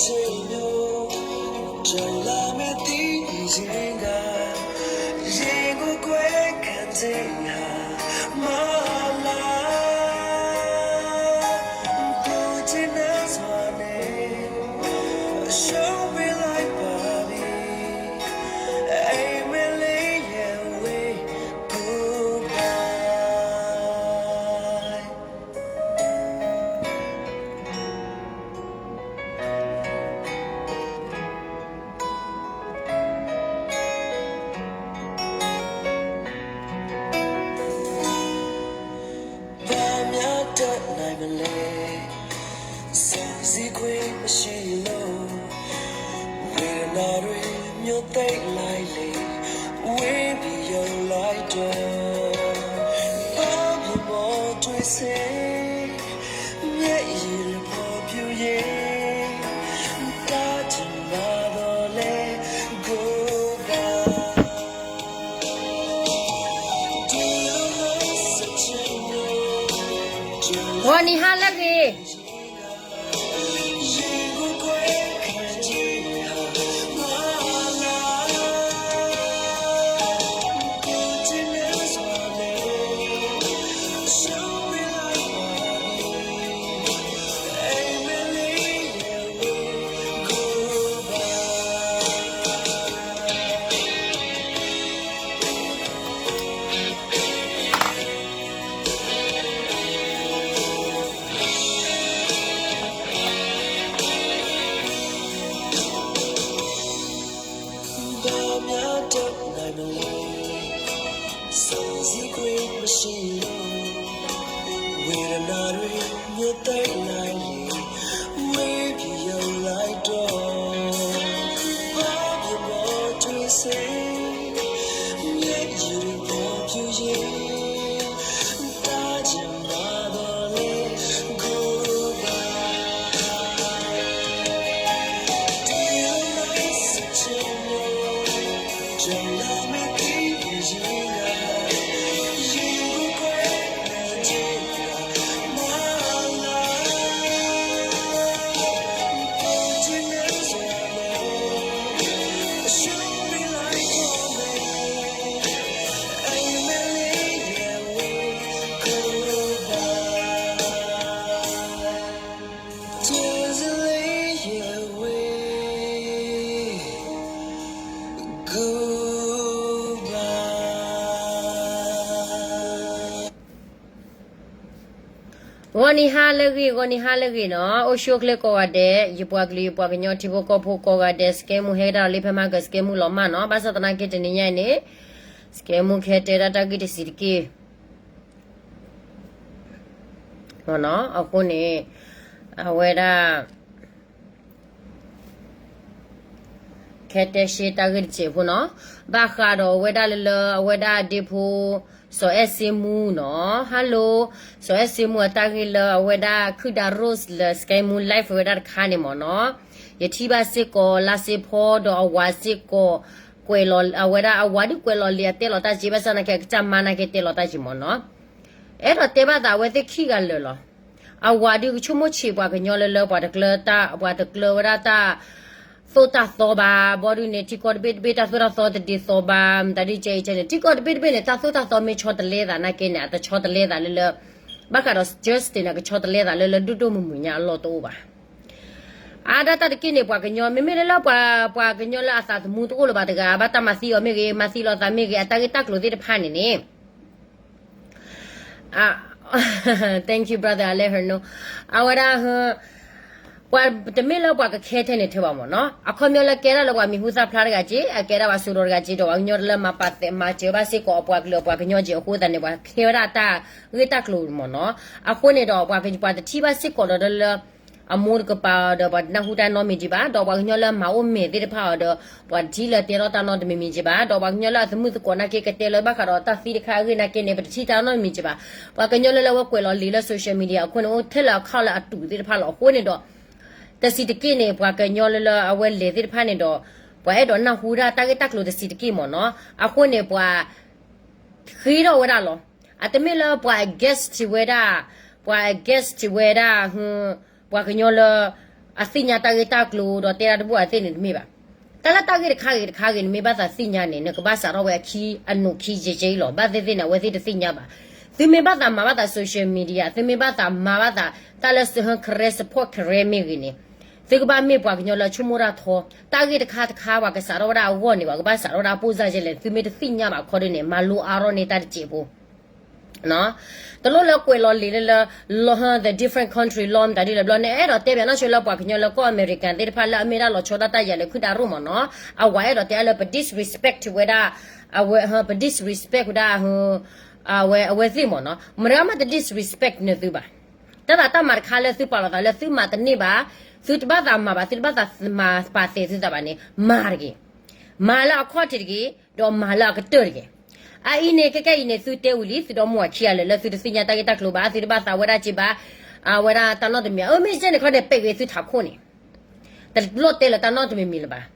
这样，这样没第一个，也不会看见啊，马拉，不见得说你，show me like Bobby, Emily, yeah, we goodbye. ဘာများတတ်နိုင်မလဲ စောင့်စည်းခွင့်မရှိလို့ ဝေဒနာတွေ မျိုးသိမ်းလိုက်လေ ဝေးပြီးရောက်လိုက်တော့ ဘာမျက်မှောက်တွေ့စေ မျက်ရည်တွေဖော်ပြူရင် တတ်ချင်ပါတော့လဲ Goodbye. ဂီၤနံၤဟါလၢအဂ့ၤ.ဂီၤနံၤဟါလၢအဂ့ၤ, ဂီၤနံၤဟါလၢအဂ့ၤနီၤ, အိၣ်ဆူၣ်အိၣ်ချ့ကိးဂၤဒဲး, ယပှၤကလုာ်ယပှၤကညီထံဖိကီၢ်ဖိကိးဂၤဒဲး, စကဲမူဟဲကဒါလီၤလံ ဖဲမၤကၢၤစကဲမူလီၤမၢ်နီၤ, ဘၣ်ဆၣ်သနာ်က့တနံၤညါအံၤန့ၣ်, စကဲမူကဟဲတဲဒၣ်တၢ်ဂ့ၢ်တဆံးတက့ၢ် အဃိန့ၣ်, အဝဲဒၣ် ကဟဲတဲရှဲတၢ်ဂ့ၢ်တစဲးဖိနီၤ, ဘၣ်ဃးဒီးအဝဲဒၣ်လၢလၢ အဝဲဒၣ်ဒ့ဖိ စီၤအဲၣ်စ့မူနီၤ, Hello, စီၤအဲၣ်စ့မူအတၢ်ဂ့ၢ်လၢအဝဲဒၣ်ခုၣ်ဒါ Rose လၢ စကဲမူ live ဝဲဒၣ်တခါန့ၣ်မ့ၢ်နီၤ, ယထံၣ်ဘၣ်စ့ၢ်ကီးလါစ့ဖီဒီးအဝၤစ့ၢ်ကီး, ကွဲးလီၤ အဝဲဒၣ်အဝၤဒုးကွဲးလီၤလံအတဲလီၤတၢ်က့ၤ ဘၣ်ဆၣ်သနာ်က့ အကစၢ်မါနာ်က့တဲလီၤတၢ်က့ၤမ့ၢ်နီၤ, အဲၣ်ဒိးတဲဘၣ်သးအဝဲသ့ၣ်ခံဂၤလၢာ်လီၤ. အဝၤဒုးကဆိကမိၣ်ဆံးပှၤကညီလၢလၢပှၤတကျၢတၢ် ပှၤတကျၢဝဲဒၣ်တၢ်သိၣ်တၢ်သီဘၣ်, ဘီဒုးန့ၣ် ထံကီၢ်တဘ့ၣ်တဘ့ၣ်တၢ်သိၣ်တၢ်သီတဒ်သိးဘၣ်, မတၤဒ်ကဲအံၤကဲန့ၣ် ထံကီၢ်တဘ့ၣ်တဘ့ၣ်န့ၣ် တၢ်သိၣ်တၢ်သီမ့ၢ်ဆီတလဲသးနာ်က့န့ၣ် အတဆီတလဲသးလၢလၢ, ဘၣ်ဃးဒီး Justin န့ၣ် အကဆီတလဲသးလၢလၢဒိၣ်ဒိၣ်မုၢ်မုၢ်ညါအလီၢ်တအိၣ်ဘၣ်. အါဒၣ်တၢ်တက့ၢ်န့ၣ် ပှၤကညီ မ့မ့ၢ်လၢလၢပှၤ ပှၤကညီလၢအသးသမူတအိၣ်လၢၤဘၣ်တဂၤ ဘၣ်တၢ်မၤသံအီၤမ့ၢ်ဂ့ၤ မၤသံလီၤသးမ့ၢ်ဂ့ၤ အတၢ်ဂ့ၢ်တၢ်ကျိၤသ့ၣ်တဖၣ်န့ၣ်န့ၣ် Thank you, brother, I let her know. အဝဲဒၣ် ပှၤတမ့ၢ်လၢပှၤကခဲထဲန့ၣ်ထဲဘၣ်မ့ၢ်နီၤ, အခီပညီလၢကဲဒၣ်လၢပှၤမံၤဟူသၣ်ဖျါတဂၤက့ၤ အကဲဒၣ်ပှၤစိၤဒီးတဂၤက့ၤ ဒီးပှၤကညီလၢမၤပာ်သဲးမၤစၢၤဘၣ်စ့ၢ်ကီးအပှၤကလုာ်အပှၤကညီက့ၤအဃိသတးန့ၣ် ပှၤကဲဝဲဒၣ်တၢ်ဂ့ၢ်တၢ်ကျိၤမ့ၢ်နီၤ, အဃိန့ၣ်ဒီး ပှၤတထံၣ်ဘၣ်စ့ၢ်ကီးဒီးလၢ အမိၢ်တကပၤဒီး ပှၤတနၢ်ဟူတၢ်နီတမံၤဒံးဘၣ်, ဒီးပှၤကညီလၢမၤအိၣ်မဲာ်သ့ၣ်တဖၣ်အီၤဒီး ပှၤတထံၣ်လၢတဲထီၣ်တၢ်နီတမံၤမံၤက့ၤဘၣ်, ဒီးပှၤကညီလၢအသမုာ်သကိးနာ်က့ ကတဲလၢဘၣ်ဃးဒီးတၢ်သံတခါအဂ့ၢ်နာ်က့န့ၣ် ပတထံၣ်တၢ်နီတမံၤက့ၤဘၣ်, ပှၤကညီလၢလၢအဝဲကွဲးလီၤလံာ်လၢ social media အဃိန့ၣ် အိၣ်ထဲလၢအခီၣ်လၢအတူးသ့ၣ်တဖၣ်လီၤ. အဃိန့ၣ်ဒီး တဆံးတက့ၢ်န့ၣ် ပှၤကညီလၢလၢအဝဲလဲၤသ့ၣ်တဖၣ်န့ၣ်ဒီး ပှၤအဲၣ်ဒိးနၢ်ဟူဒၣ်တၢ်ဂ့ၢ်တၢ်ကျိၤတဆံးတက့ၢ်မ့ၢ်နီၤ, အဃိန့ၣ်ပှၤ ဃ့ထီၣ်ဝဲဒၣ်လီၤ. အတမ့ၢ်လၢပှၤ against ဝဲဒၣ်, ပှၤ against ဝဲဒၣ် ပှၤကညီလၢ အသ့ၣ်ညါတၢ်ဂ့ၢ်တၢ်ကျိၤဒီးတဲတၢ်တဘူၣ်အသ့ၣ်န့ၣ်တမ့ၢ်ဘၣ်. တၢ်လၢတၢ်ဂ့ၢ်တခါဂ့ၤတခါဂ့ၤ နမ့ၢ်ဘၣ်သးသ့ၣ်ညါန့ၣ် နကဘၣ်စးထီၣ်ဝဲအခံအနိၣ်ခံယဲၢ်ယဲၢ်လီၤ. ဘၣ်သ့ၣ်သ့ၣ်န့ၣ် အဝဲသ့ၣ်တသ့ၣ်ညါဘၣ်. သုမ့ၢ်ဘၣ်သးမၤဘၣ်သး social media သုမ့ၢ်ဘၣ်သးမၤဘၣ်သး တၢ်လၢ Karen support Karen မ့ၢ်ဂ့ၤန့ၣ် သုကဘၣ်မ့ၢ်ပှၤကညီလၢဆိကမိၣ်တၢ်ထီ, တၢ်ဂ့ၢ်တခါတခါ ပှၤကစးထီၣ်ဝဲဒၣ်အဂီၢ်န့ၣ် ပှၤကဘၣ်စးထီၣ်ဝဲဒၣ်အပိၢ်စၢ်ယဲလဲၣ်န့ၣ် သုမ့ၢ်တသ့ၣ်ညါဘၣ်ခီဒ်န့ၣ် မၤလိအါထီၣ်န့ၢ်တၢ်တစဲးဖိ တလိၣ်လၢကွဲးလီၤလံာ်လၢလၢ the different country law မတၤဒ်လဲၣ်ဘျီန့ၣ် အဲၣ်ဒိးတဲဘၣ်နီၢ်ဆိလၢပှၤကညီလၢကီၢ်အမဲရကၤသ့ၣ်တဖၣ်လၢအမ့ၢ်ဒၣ်လီၤဆီဒၣ်တၢ်ယၤလၢခုၣ်တၢ်ရိၣ်မ့ၢ်နီၤ, အဝဲအဲၣ်ဒိးတဲအလၢပ disrespect ဝဲဒၣ် အဝဲ ပ disrespect ဝဲဒၣ် အဝဲ အဝဲသ့ၣ်မ့ၢ်နီၤ, မတၤမ့ၢ်တ disrespect န့ၢ်သုဘၣ်. တၢ်သးတၢ်မၤတခါလၢသုပာ်လီၤသးလၢသုမၤတန့ၢ်ဘၣ်, သုတဘၣ်သးမၤဘၣ်, သုတဘၣ်သးမၤပာ်သဲးသုသးဘၣ်န့ၣ် မၤတဂ့ၤ. မၤလၢအခီၣ်ထံးတဂ့ၤ, ဒီးမၤလၢအကတၢၢ်တဂ့ၤ. အအံၤန့ၣ် ခဲကဲအံၤန့ၣ် သုတဲဝံၤလံ သုဒီမိၢ်အခံဂၤလၢာ်လၢသုတသ့ၣ်ညါတၢ်ဂ့ၢ်တၢ်ကျိၤဘၣ်, သုတဘၣ်သးဝဲဒၣ်က့ဘၣ်, အဝဲဒၣ်တၢ်နီတမံၤ, အမ့ၢ်စ့ၢ်န့ၣ်ခီန့ၣ် ပ့းဝံၤသုထးခိၣ်န့ၣ် တလိၣ်တဲလၢတၢ်နီတမံၤမံၤလၢၤဘၣ်.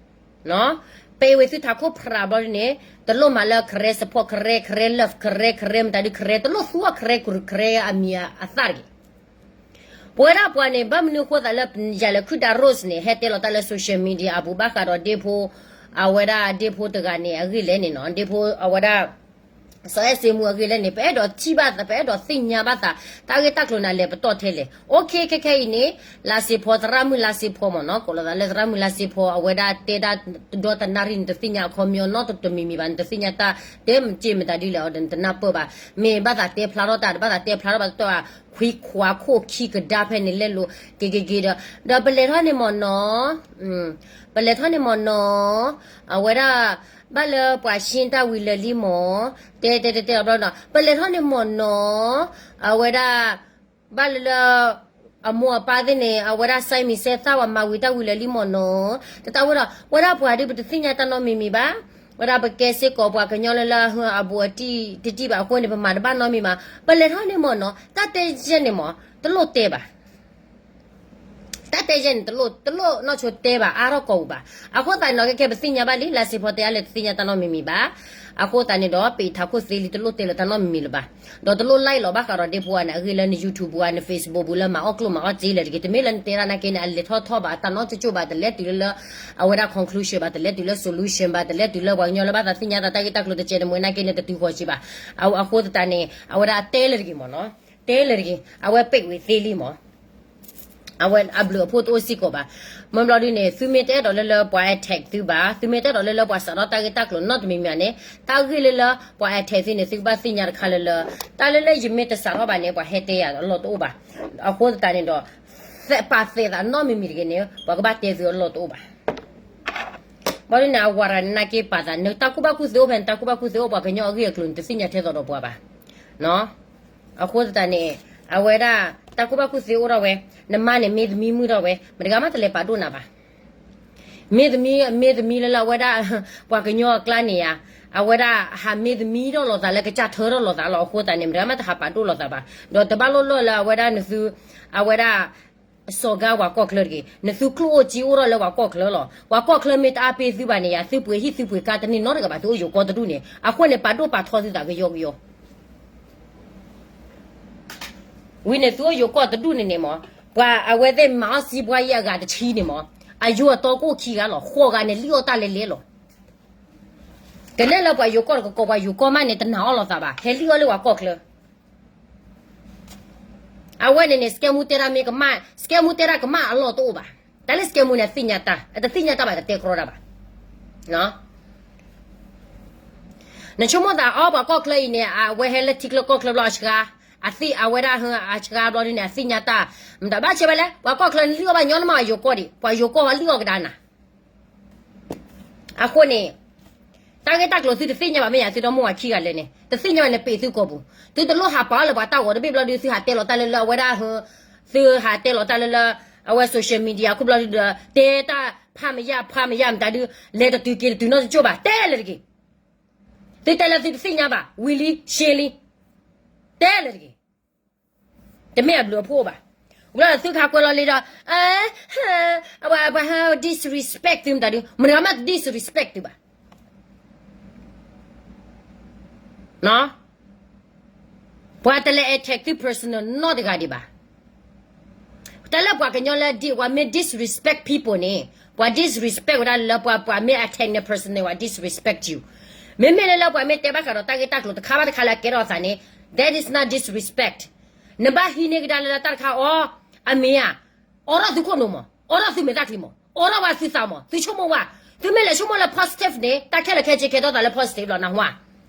ပ့းဝံၤသုထးခိၣ်ဖြးဘျီဒ်န့ၣ် တလိၣ်မၤလၢ Karen support Karen, Karen love Karen, Karen မတၤဒု Karen တလိၣ်သူအီၤ Karen ကရူၢ် Karen အမံၤအသၣ်တဂ့ၤ. ပဝဲဒၣ်ပှၤန့ၣ် ဘၣ်မနုၤအဃိသးလၢယၤလၢခုၣ်တၢ်ရိၣ်န့ၣ် ဟဲတဲလီၤတၢ်လၢ social media အပူၤ ဘၣ်ဃးဒီးဒ့ဖိ, အဝဲဒၣ်ဒ့ဖိတဂၤန့ၣ် အဂ့ၢ်လဲၣ်န့ၣ်နီၤ, ဒ့ဖိအဝဲဒၣ် စီၤအဲၣ်စ့မူအဂ့ၢ်လဲၣ်န့ၣ် ပအဲၣ်ဒိးထံၣ်ဘၣ်သး, ပအဲၣ်ဒိးသ့ၣ်ညါဘၣ်သး တၢ်ဂ့ၢ်တၢ်ကျိၤန့ၣ် အလဲၤပတီၢ်ထဲလဲၣ်. အိၣ်ခ့ ခဲခဲအံၤန့ၣ် လါစ့ဖီ သရၣ်မုၣ်လါစ့ဖီမ့ၢ်နီၤ, ကိးလီၤသးလၢသရၣ်မုၣ်လါစ့ဖီ အဝဲဒၣ်တဲဒၣ်ဒီတနၣ်ရံၣ် နတသ့ၣ်ညါအခီပညီနီတမံၤမံၤဘၣ်, နတသ့ၣ်ညါတၢ်တဲမ့ၢ်က့မတၤဒ်လဲၣ်အီၤဒီး နတနၢ်ပၢၢ်ဘၣ်. မ့ၢ်ဘၣ်သးတဲဖျါထီၣ်တၢ် တဘၣ်သးတဲဖျါထီၣ်ဘၣ်တတီၢ်ဧါ, ခွံခွါခိၣ်ခံကဒါဖဲန့ၣ်လဲၣ်လိၤ က့ၤက့ၤက့ၤဒီး, ဒီးပလဲၤထီၣ်န့ၣ်မ့ၢ်နီၤ ပလဲၤထီၣ်န့ၣ်မ့ၢ်နီၤ, အဝဲဒၣ် ဘၣ်လၢပှၤရှ့တၢ်ဝံၤလၢာ်လံမ့ၢ်, တဲတဲတဲတဲအဘျီနီၤ, ပလဲၤထီၣ်န့ၣ်မ့ၢ်နီၤ, အဝဲဒၣ် ဘၣ်လၢလၢ အမိၢ်အပၢ်သ့ၣ်န့ၣ် အဝဲဒၣ်စဲမံၤစဲသၣ်ဝဲမၤဝံၤတၢ်ဝံၤလၢာ်လံမ့ၢ်နီၤ, တတၢ်ဝဲဒီး ဝဲဒၣ်ပှၤဒုးပတသ့ၣ်ညါတၢ်နီတမံၤမံၤဘၣ်, ဝဲဒၣ်ပကဲစ့ၢ်ကီးပှၤကညီလၢလၢအဘိးအတံၢ်တတံၢ်ဘၣ်အဃိန့ၣ် ပမၤတဘၣ်နီတမံၤမံၤ, ပလဲၤထီၣ်န့ၣ်မ့ၢ်နီၤ, တၢ်တဲယဲၢ်န့ၣ်မ့ၢ် တလိၣ်တဲဘၣ် တၢ်တဲယဲၢ်န့ၣ် တလိၣ် တလိၣ်နီၢ်ဆိတဲဘၣ် အါထီၣ်ကီၢ်ပူၤဘၣ်. အဃိသတးန့ၣ်ဒီး ခဲခဲပသ့ၣ်ညါဘၣ်လံ လါစ့ဖီတဲအါလဲၣ်တသ့ၣ်ညါတၢ်နီတမံၤမံၤဘၣ်. အဃိသတးန့ၣ်ဒီး ပ့းထးခိၣ်သ့လံ တလိၣ်တဲလၢတၢ်နီတမံၤမံၤလၢၤဘၣ်. ဒီးတလိၣ် like လီၤဘၣ်ဃးဒီးဒ့ဖိအန့ၣ် အဂ့ၢ်လၢန YouTube ပူၤဧါ န Facebook ပူၤလၢမၤအီၣ်ကျိၣ်မၤအီၣ်စ့လၢာ်တဂ့ၤ. တမ့ၢ်လၢနတဲဒၣ်နာ်က့န့ၣ် အလဲၤထီၣ်ထီၣ်ဘၣ် တၢ်နီတကၠိၣ်ဘၣ် တလဲၤတုၤလၢလၢ အဝဲဒၣ် conclusion ဘၣ် တလဲၤတုၤလၢ solution ဘၣ် တလဲၤတုၤလၢပှၤကညီလၢဘၣ်သးသ့ၣ်ညါသးတၢ်ဂ့ၢ်တၢ်ကျိၤတကဲးတမှဲၤနာ်က့န့ၣ် တတုၤဃီၤစ့ဘၣ်. အဃိသတးန့ၣ် အဝဲဒၣ်တဲလၢာ်တဂ့ၤမ့ၢ်နီၤ. တဲလၢာ်တဂ့ၤ အဝဲပ့းဝံၤသ့လံမ့ၢ် အဝဲအဘျုးအဖှိၣ်တအိၣ်စ့ၢ်ကီးဘၣ်. မ့ၢ်ဘျီဒ်န့ၣ် သုမ့ၢ်တအဲၣ်ဒိးလၢလၢပှၤ attack သုဘၣ်, သုမ့ၢ်တအဲၣ်ဒိးလၢလၢပှၤစးထီၣ်တၢ်ဂ့ၢ်တၢ်ကျိၤနီတမံၤမံၤန့ၣ် တၢ်ဂ့ၢ်လၢလၢပှၤ attack သုန့ၣ် သုကဘၣ်သ့ၣ်ညါတခါလၢလၢ တၢ်လၢလၢယမ့ၢ်တစးထီၣ်ဘၣ်န့ၣ် ပှၤဟဲတဲယၤအလီၢ်တအိၣ်ဘၣ်. အဃိသတးန့ၣ်ဒီး ပာ်သဲးသးနီတမံၤမံၤတဂ့ၤန့ၣ် ပှၤကဘၣ်တဲသုအလီၢ်တအိၣ်ဘၣ်. ဘျီဒ်န့ၣ် အဝၤရၤန့ၣ်နာ်က့ပာ်သး နတၢ်ကူၣ်ဘၣ်ကူၣ်သ့အိၣ်ဖဲန့ၣ် တၢ်ကူၣ်ဘၣ်ကူၣ်သ့အိၣ် ပှၤကညီအဂ့ၢ်အကျိၤန့ၣ် တသ့ၣ်ညါထဲသိးဒီးပှၤဘၣ်. အဃိသတးန့ၣ် အဝဲဒၣ် တၢ်ကူၣ်ဘၣ်ကူၣ်သ့အိၣ်ထီၣ်ဝဲ, နမါန့ၣ်မ့ၢ်သမံမုာ်ထီၣ်ဝဲ, မတဂၤမးတလဲၤပာ်ဒိၣ်နၤဘၣ်. မ့ၢ်သမံ မ့ၢ်သမံလၢလၢအဝဲဒၣ် ပှၤကညီအကျါန့ၣ်ဧါ, အဝဲဒၣ်ဟးမ့ၢ်သမံထီၣ်လိာ်သးလၢကစၢ်ထၢထီၣ်လိာ်သးလီၤ. အဃိသတးန့ၣ် မတဂၤမးတဟးပာ်ဒိၣ်လိာ်သးဘၣ်. ဒီးတဘၣ်လိၣ်လၢလၢအဝဲဒၣ်နသု အဝဲဒၣ် စီၤကါပှၤကီၢ်ချၢတဂ့ၤ, နသုကျိၣ်အိၣ်စ့အိၣ်ထီၣ်လၢပှၤကီၢ်ချၢလီၤ. ပှၤကီၢ်ချၢမ့ၢ်တအါပ့ၤသုဘၣ်န့ၣ်ဧါ, သုပှ့ၤဟံၣ်သုပှ့ၤကါတန့ၢ်နီတဂၤဘၣ်, သုအိၣ်ယိၤကီၢ်တဒူၣ်န့ၣ်, အဃိန့ၣ် ပာ်ဒိၣ်ပာ်ထီသုသးကယီကယီ ဝံၤန့ၣ် သုအိၣ်ယိၤကီၢ်တဒူၣ်န့ၣ်န့ၣ်မ့ၢ်, ပှၤအဝဲသ့ၣ်မၤအီၣ်စံးပှၤယံၤအဂၤတဆံန့ၣ်မ့ၢ်, အယိၤအတီကအိၣ်ခံဂၤလီၤ, ဃိးဂၤန့ၣ် လံၣ်အီၣ်တၢ်လဲၤလဲၤလီၤ. ကနဲၣ်လၢပှၤယိၤကီၢ်တကီၢ်, ပှၤယိၤကီၢ်မးန့ၣ် တနာ်အီၣ်လိာ်သးဘၣ်, ဟဲလံၣ်အီၣ်လၢပှၤကီၢ်ချၢ အဝဲန့ၣ်န့ၣ် စကဲမူတဲတၢ်မ့ၢ်ကမၣ်, စကဲမူတဲတၢ်ကမၣ်အလီၢ်တအိၣ်ဘၣ်. တၢ်လၢစကဲမူန့ၣ် အသ့ၣ်ညါတၢ်, အတသ့ၣ်ညါတၢ်ဘၣ် တတဲကြီတၢ်ဘၣ်. နဆိကမိၣ်သးအီၣ်ပှၤကီၢ်ချၢအံၤန့ၣ် အဝဲဟဲလၢထံချၢကီၢ်ချၢဘျီအစှၤ, အသ့ၣ်အဝဲဒၣ်အစှၤဘျီဒ်န့ၣ် အသ့ၣ်ညါတၢ်, မတၤဘၣ်ဆၢဝဲလဲၣ်, ပှၤကီၢ်ချၢန့ၣ်လံၣ်အီၣ်ဘၣ်ညီနမးအယိၤကီၢ်ဒံး, ပှၤယိၤကီၢ်လံၣ်အီၣ်ကဒါနၤ အဃိန့ၣ် တၢ်ဂ့ၢ်တၢ်ကျိၤသုတသ့ၣ်ညါဘၣ်မ့ၢ်ယၤ သုဒီမိၢ်ဝၤခံဂၤလဲၣ်န့ၣ် တသ့ၣ်ညါဘၣ်န့ၣ် ပ့းသုကိာ်ပူၤ, သုတလိၣ်ဟးပာ်အီၤလၢပှၤတၢ်ဂီၤတဘ့ၣ်ဘျီဒုး သုဟးတဲလီၤတၢ်လၢလၢအဝဲဒၣ်, သုဟးတဲလီၤတၢ်လၢလၢ အဝဲ social media ခိၣ်ဘျီဒုးဒီး တဲတၢ်ဖးမယၣ်ဖးမယၣ်မတၤဒုး လဲၤတတုၤက့ၤတတုၤနီတကၠိၢ်ဘၣ် တဲလၢာ်တက့ၢ်. သုတဲလၢသုတသ့ၣ်ညါဘၣ် ဝံၤလံရှဲလံ, တဲလၢာ်တက့ၢ်. တမ့ၢ်အဘျုးအဖှိၣ်ဘၣ်. ဝံၤလီၤသုခးကွဲးလီၤလံဒီး, အဝဲပှၤဟဲ disrespect သုမတၤဒုး, မတၤဂၤမးတ disrespect သုဘၣ်. ပှၤတလဲၤ attack သု personal နီတဂၤဒံးဘၣ်. တၢ်လၢပှၤကညီလၢဒ်ပှၤမ့ၢ် disrespect people န့ၣ်, ပှၤ disrespect ဝဲဒၣ်လၢပှၤ, ပှၤမ့ၢ်အ attack န့ၣ် person န့ၣ် ပှၤ disrespect you. မ့မ့ၢ်လၢလၢပှၤမ့ၢ်တဲဘၣ်ဃးဒီးတၢ်ဂ့ၢ်တၢ်ကျိၤတခါဘၣ်တခါလၢအကဲထီၣ်သးန့ၣ်, that is not disrespect. နဘၣ်ဟံးန့ၢ်ကဒါလၢတၢ်တခါအီၤ, အမ့ၢ်ဧါ, အိးထီၣ်သုခိၣ်နူာ်မး, အိးထီၣ်သုမဲာ်တၢ်ချံမး, အိးထီၣ်ဝဲသုသးမး, သုဆိကမိၣ်ဝဲ, သုမ့ၢ်လဲၤဆိကမိၣ်လၢ positive န့ၣ် တၢ်ခဲလၢာ်ခဲဆ့ကဲထီၣ်သးလၢ positive လီၤ နၢ်ဟူဧါ.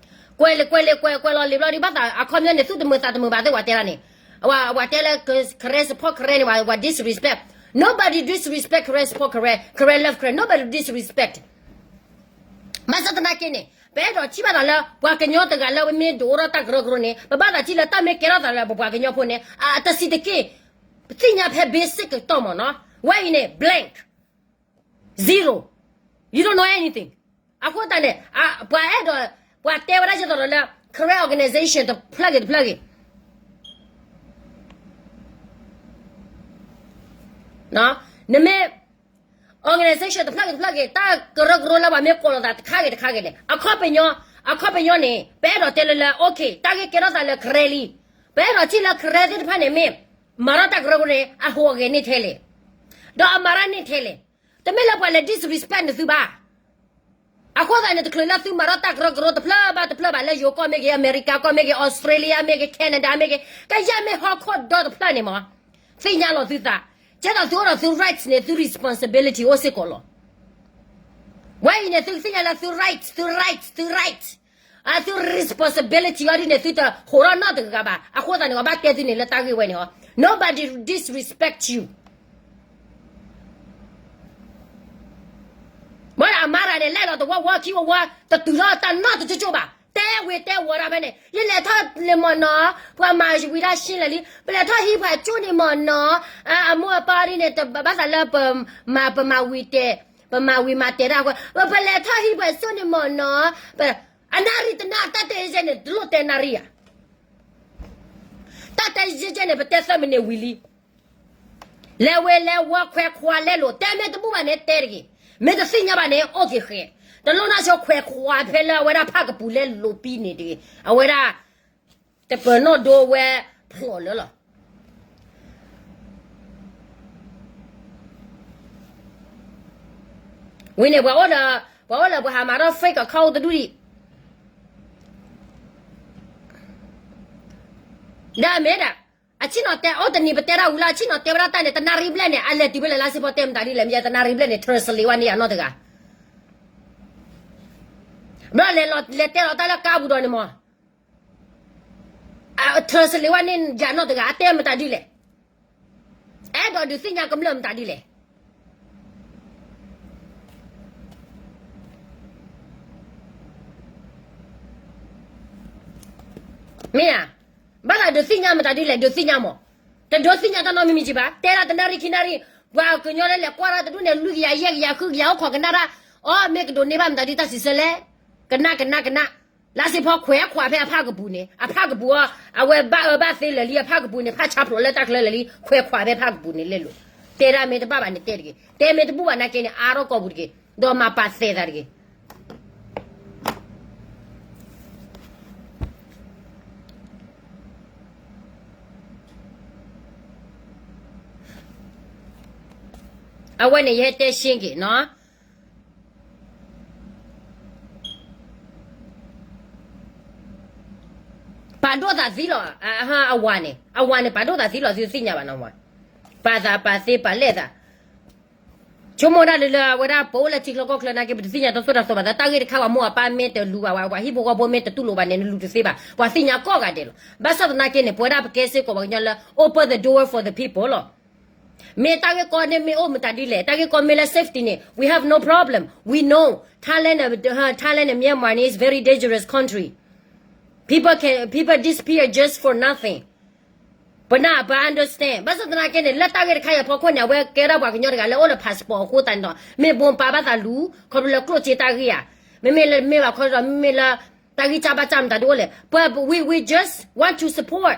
ကွဲးလံာ်ကွဲးလံာ်ကွဲးကွဲးလီၤလံာ်ဘျီဒ်ဘၣ်သး အခီပညီန့ၣ် သုတမုာ်သးတမုာ်ဘၣ်သ့ၣ် ပှၤတဲဒၣ်န့ၣ်, အဝဲတဲလၢ Karen support Karen န့ၣ် ပှၤ disrespect. Nobody disrespect Karen support Karen, Karen love Karen, nobody disrespect. ဘၣ်ဆၣ်သနာ်က့န့ၣ် ပအဲၣ်ဒိးထံၣ်ဘၣ်သးလၢ ပှၤကညီတဂၤလၢအမ့ၢ်ဒိးအိၣ်ထီၣ်တၢ်ကရၢကရိန့ၣ် ပဘၣ်သးထံၣ်လၢတၢ်မ့ၢ်ကဲထီၣ်သးလၢပပှၤကညီဖိန့ၣ် အတဆံးတက့ၢ်, ပသ့ၣ်ညါဖဲ basic ကတီၢ်မးနီၤ, ဝဲအံၤန့ၣ် blank, zero, you don't know anything. အဃိသတးန့ၣ် ပှၤအဲၣ်ဒိး, ပှၤတဲဝဲဒၣ်ဒ်သိးဒီးလၢ Karen organization တဖျၢၣ်ဂ့ၤတဖျၢၣ်ဂ့ၤ နမ့ၢ် organization တဖျၢၣ်ဂ့ၤတဖျၢၣ်ဂ့ၤ တၢ်ကရၢကရိလၢပှၤမ့ၢ်ကိးလီၤသးတခါဂ့ၤတခါဂ့ၤန့ၣ် အခီပညီ, အခီပညီန့ၣ် ပအဲၣ်ဒိးတဲလၢလၢ okay တၢ်ဂ့ၢ်ကဲထီၣ်သးလၢ Karen လံ, ပအဲၣ်ဒိးထံၣ်လၢ Karen သ့ၣ်တဖၣ်န့ၣ်မ့ၢ် မၤထီၣ်တၢ်ကရၢကရိန့ၣ် အဟူးအဂဲၤန့ၢ်ထဲလဲၣ်, ဒီးအမၤတၢ်န့ၢ်ထဲလဲၣ်. တမ့ၢ်လၢပှၤလဲၤ disrespect နသုဘၣ်. အဃိသတးန့ၣ် တချုးလၢသုမၤထီၣ်တၢ်ကရၢကရိတဖျၢၣ်ဘၣ်တဖျၢၣ်ဘၣ် လၢယိၤကီၢ်မ့ၢ်ဂ့ၤ, အမဲရကၤကီၢ်မ့ၢ်ဂ့ၤ, Australia မ့ၢ်ဂ့ၤ, Canada မ့ၢ်ဂ့ၤ, ကယဲၢ်မ့ၢ်ဟီၣ်ခိၣ်ဒီတဖျၢၣ်န့ၣ်မး သ့ၣ်ညါလီၤသုသး, ကဲသိးသုအိၣ်ဒီးသု rights န့ၣ် သု responsibility အိၣ်စ့ၢ်ကီးလီၤ. ဝဲအံၤန့ၣ် သုသ့ၣ်ညါလၢသု rights, သု rights, သု rights, အသု responsibility အီၤဒ်န့ၣ် သုတဟူးထီၣ်နီတဂၤဘၣ်. အဃိသတးန့ၣ် အဘၣ်တဲသုန့ၣ်လၢတၢ်ဂ့ၢ်ဝဲန့ၣ်ဟီ, nobody disrespect you. မ့ၢ်အမါတဂၤန့ၣ် လဲၤလီၤတဝီဝီခံဝီဝီ တတုၤထီၣ်တၢ်နီတကၠိကၠိဘၣ်. တဲဝံၤတဲဝီၤဒၣ်ဖဲန့ၣ် ယလဲၤထီၣ်လၢမ့ၢ်နီၤ, ပှၤမၤဝံၤဒၣ်ရှ့လၢာ်လံ, ပလဲၤထီၣ်ဟံးပှၤကၠိန့ၣ်မ့ၢ်နီၤ, အမိၢ်အပၢ်ဒ်န့ၣ် တဘၣ်သးလၢပမၤ, ပမၤဝံၤတဲ, ပမၤဝံၤမၤတဲတၢ်အဃိ, ပလဲၤထီၣ်ဟံးပှၤကၠိန့ၣ်မ့ၢ်နီၤ, အနၣ်ရံၣ်တနၣ် တၢ်တဲယဲန့ၣ် တလိၣ်တဲနၣ်ရံၣ်ဧါ. တၢ်တဲယဲန့ၣ် ပတဲသၢမံးနံးဝံၤလံ. လဲၤဝဲလဲၤဝီခွဲးခွါလဲလိာ်, တဲမ့ၢ်တဘူၣ်ဘၣ်န့ၣ်တဲတဂ့ၤ, မ့ၢ်တသ့ၣ်ညါဘၣ်န့ၣ် အိၣ်က့ၤဃဲ, တလိၣ်နီၢ်ဆိခွဲးခွါဖဲလၢအဝဲဒၣ်ဖၣ်ကပူၤလဲလိာ်ပံၤန့ၣ်တဂ့ၤ, အဝဲဒၣ် တပၢၤနီၣ်ဒိဝဲဖျိးလၢလီၤ. ဝံၤန့ၣ် ပှၤအိၣ်လၢ, ပှၤအိၣ်လၢပှၤဟးမၤထီၣ် fake account တဒူၣ်ဒံး, ဒ်မ့ၢ်ဒၣ်, အဆ့ၣ်နီၤတဲအိၣ်တနံၤပတဲတၢ်ဝံၤလီၤ, အဆ့ၣ်နီၤတဲဝဲဒၣ်တၢ်န့ၣ် တနၣ်ရံၣ်ဘျဲၣ်န့ၣ် အလဲၤတုၤဖဲလဲၣ် လါစ့ဖီတဲမတၤဒ်လဲၣ်, မ့ၢ်တနၣ်ရံၣ်ဘျဲၣ်န့ၣ် translate ဝဲန့ၢ်ယၤနီတဂၤ, ဘျီလဲၤလီၤလဲၤတဲလီၤတၢ်လၢကါပူၤဒီးန့ၣ်မး translate ဝဲန့ၢ်ယၤနီတဂၤ အတဲမတၤဒ်လဲၣ်, အဲၣ်ဒိးဒုးသ့ၣ်ညါကမျၢၢ်မတၤဒ်လဲၣ်. မ့ၢ်ဧါ, ဘၣ်သးဒုးသ့ၣ်ညါမတၤဒ်လဲၣ်, ဒုးသ့ၣ်ညါမး, တဒုးသ့ၣ်ညါတၢ်နီတမံၤမံၤဘၣ်, တဲဒၣ်တနၣ်ရံၣ်ခံနၣ်ရံၣ်, ပှၤကညီလၢလဲၤကွၢ်တၢ်တဒူၣ်န့ၣ် လွံၢ်ကယၤယဲၢ်ကယၤဃုကယၤအိၣ်ခိးကနၣ်တၢ်, အီ မ့ၢ်ကဒိးန့ၢ်ဘၣ်မတၤဒ်တၢ်စံးဆၢလဲၣ်, ကနၣ်ကနၣ်ကနၣ်, လါစ့ဖီခွဲးခွါဖဲအဖၣ်ကပူၤန့ၣ် အဖၣ်ကပူၤအီၤ, အဝဲဘၣ်အၢဘၣ်သီလၢာ်လံ အဖၣ်ကပူၤန့ၣ် ဖၣ်ဆါဖျိးလၢတၢ်ချၢလၢာ်လံ ခွဲးခွါဖဲဖၣ်ကပူၤန့ၣ်လဲလိာ်, တဲဒၣ်မ့ၢ်တဘၣ်ဘၣ်န့ၣ်တဲတဂ့ၤ, တဲမ့ၢ်တဘူၣ်ဘၣ်နာ်က့န့ၣ် အါထီၣ်ကိာ်ပူၤတဂ့ၤ, ဒီးမၤပာ်သဲးသးတဂ့ၤ. အဝဲန့ၣ်ယဟဲတဲရှင်းက့ၤနီၤ, ပာ်ဒိၣ်သးသံလီၤ, အဝၤန့ၣ် အဝၤန့ၣ် ပာ်ဒိၣ်သးသံလီၤ သုသ့ၣ်ညါဘၣ်နီၤ, ပာ်သးပာ်သ့ပာ်လဲၢ်သး ဆိကမိၣ်ဒၣ်လၢလၢအဝဲဒၣ်ပအိၣ်လၢထံချၢကီၢ်ချၢနာ်က့ ပတသ့ၣ်ညါတၢ်သိၣ်တၢ်သီဘၣ်, တၢ်ဂ့ၢ်တခါပှၤမိၢ်အပၢ်မ့ၢ်တလူၤဘၣ်, ပှၤဟံၣ်ဖိဃီဖိမ့ၢ်တတူၢ်လိာ်ဘၣ်န့ၣ် နလူၤတသ့ဘၣ်, ပှၤသ့ၣ်ညါကိးဂၤဒဲးလီၤ. ဘၣ်ဆၣ်သနာ်က့န့ၣ် ပဝဲဒၣ်ပကဲစ့ၢ်ကီးပှၤကညီလၢ open the door for the people လီၤ. မ့ၢ်တၢ်ဂ့ၢ်ကီန့ၣ်မ့ၢ်အိၣ်မတၤဒ်လဲၣ်, တၢ်ဂ့ၢ်ကီမ့ၢ်လၢ safety န့ၣ် we have no problem, we know Thailand, Thailand and Myanmar is very dangerous country, people can, people disappear just for nothing. ပနၢ်ပ understand ဘၣ်ဆၣ်သနာ်က့န့ၣ် လၢတၢ်ဂ့ၢ်တခါအံၤအဖီခိၣ်န့ၣ် အဝဲကဲထီၣ်ပှၤကညီတဂၤလၢအိၣ်လၢ passport အဃိသတးန့ၣ်ဒီး မ့ၢ်ဘိးပာ်ဘၣ်သးလူၤ ခီဖျိလၢကျိၣ်စ့တၢ်ဂ့ၢ်ဧါ, မ့မ့ၢ်လၢမ့ၢ်ဘၣ်ခီဒီး မ့မ့ၢ်လၢတၢ်ဂံၢ်စၢ်ဘါစၢ်မတၤဒ်အိၣ်လဲၣ်, ပ we, we just want to support,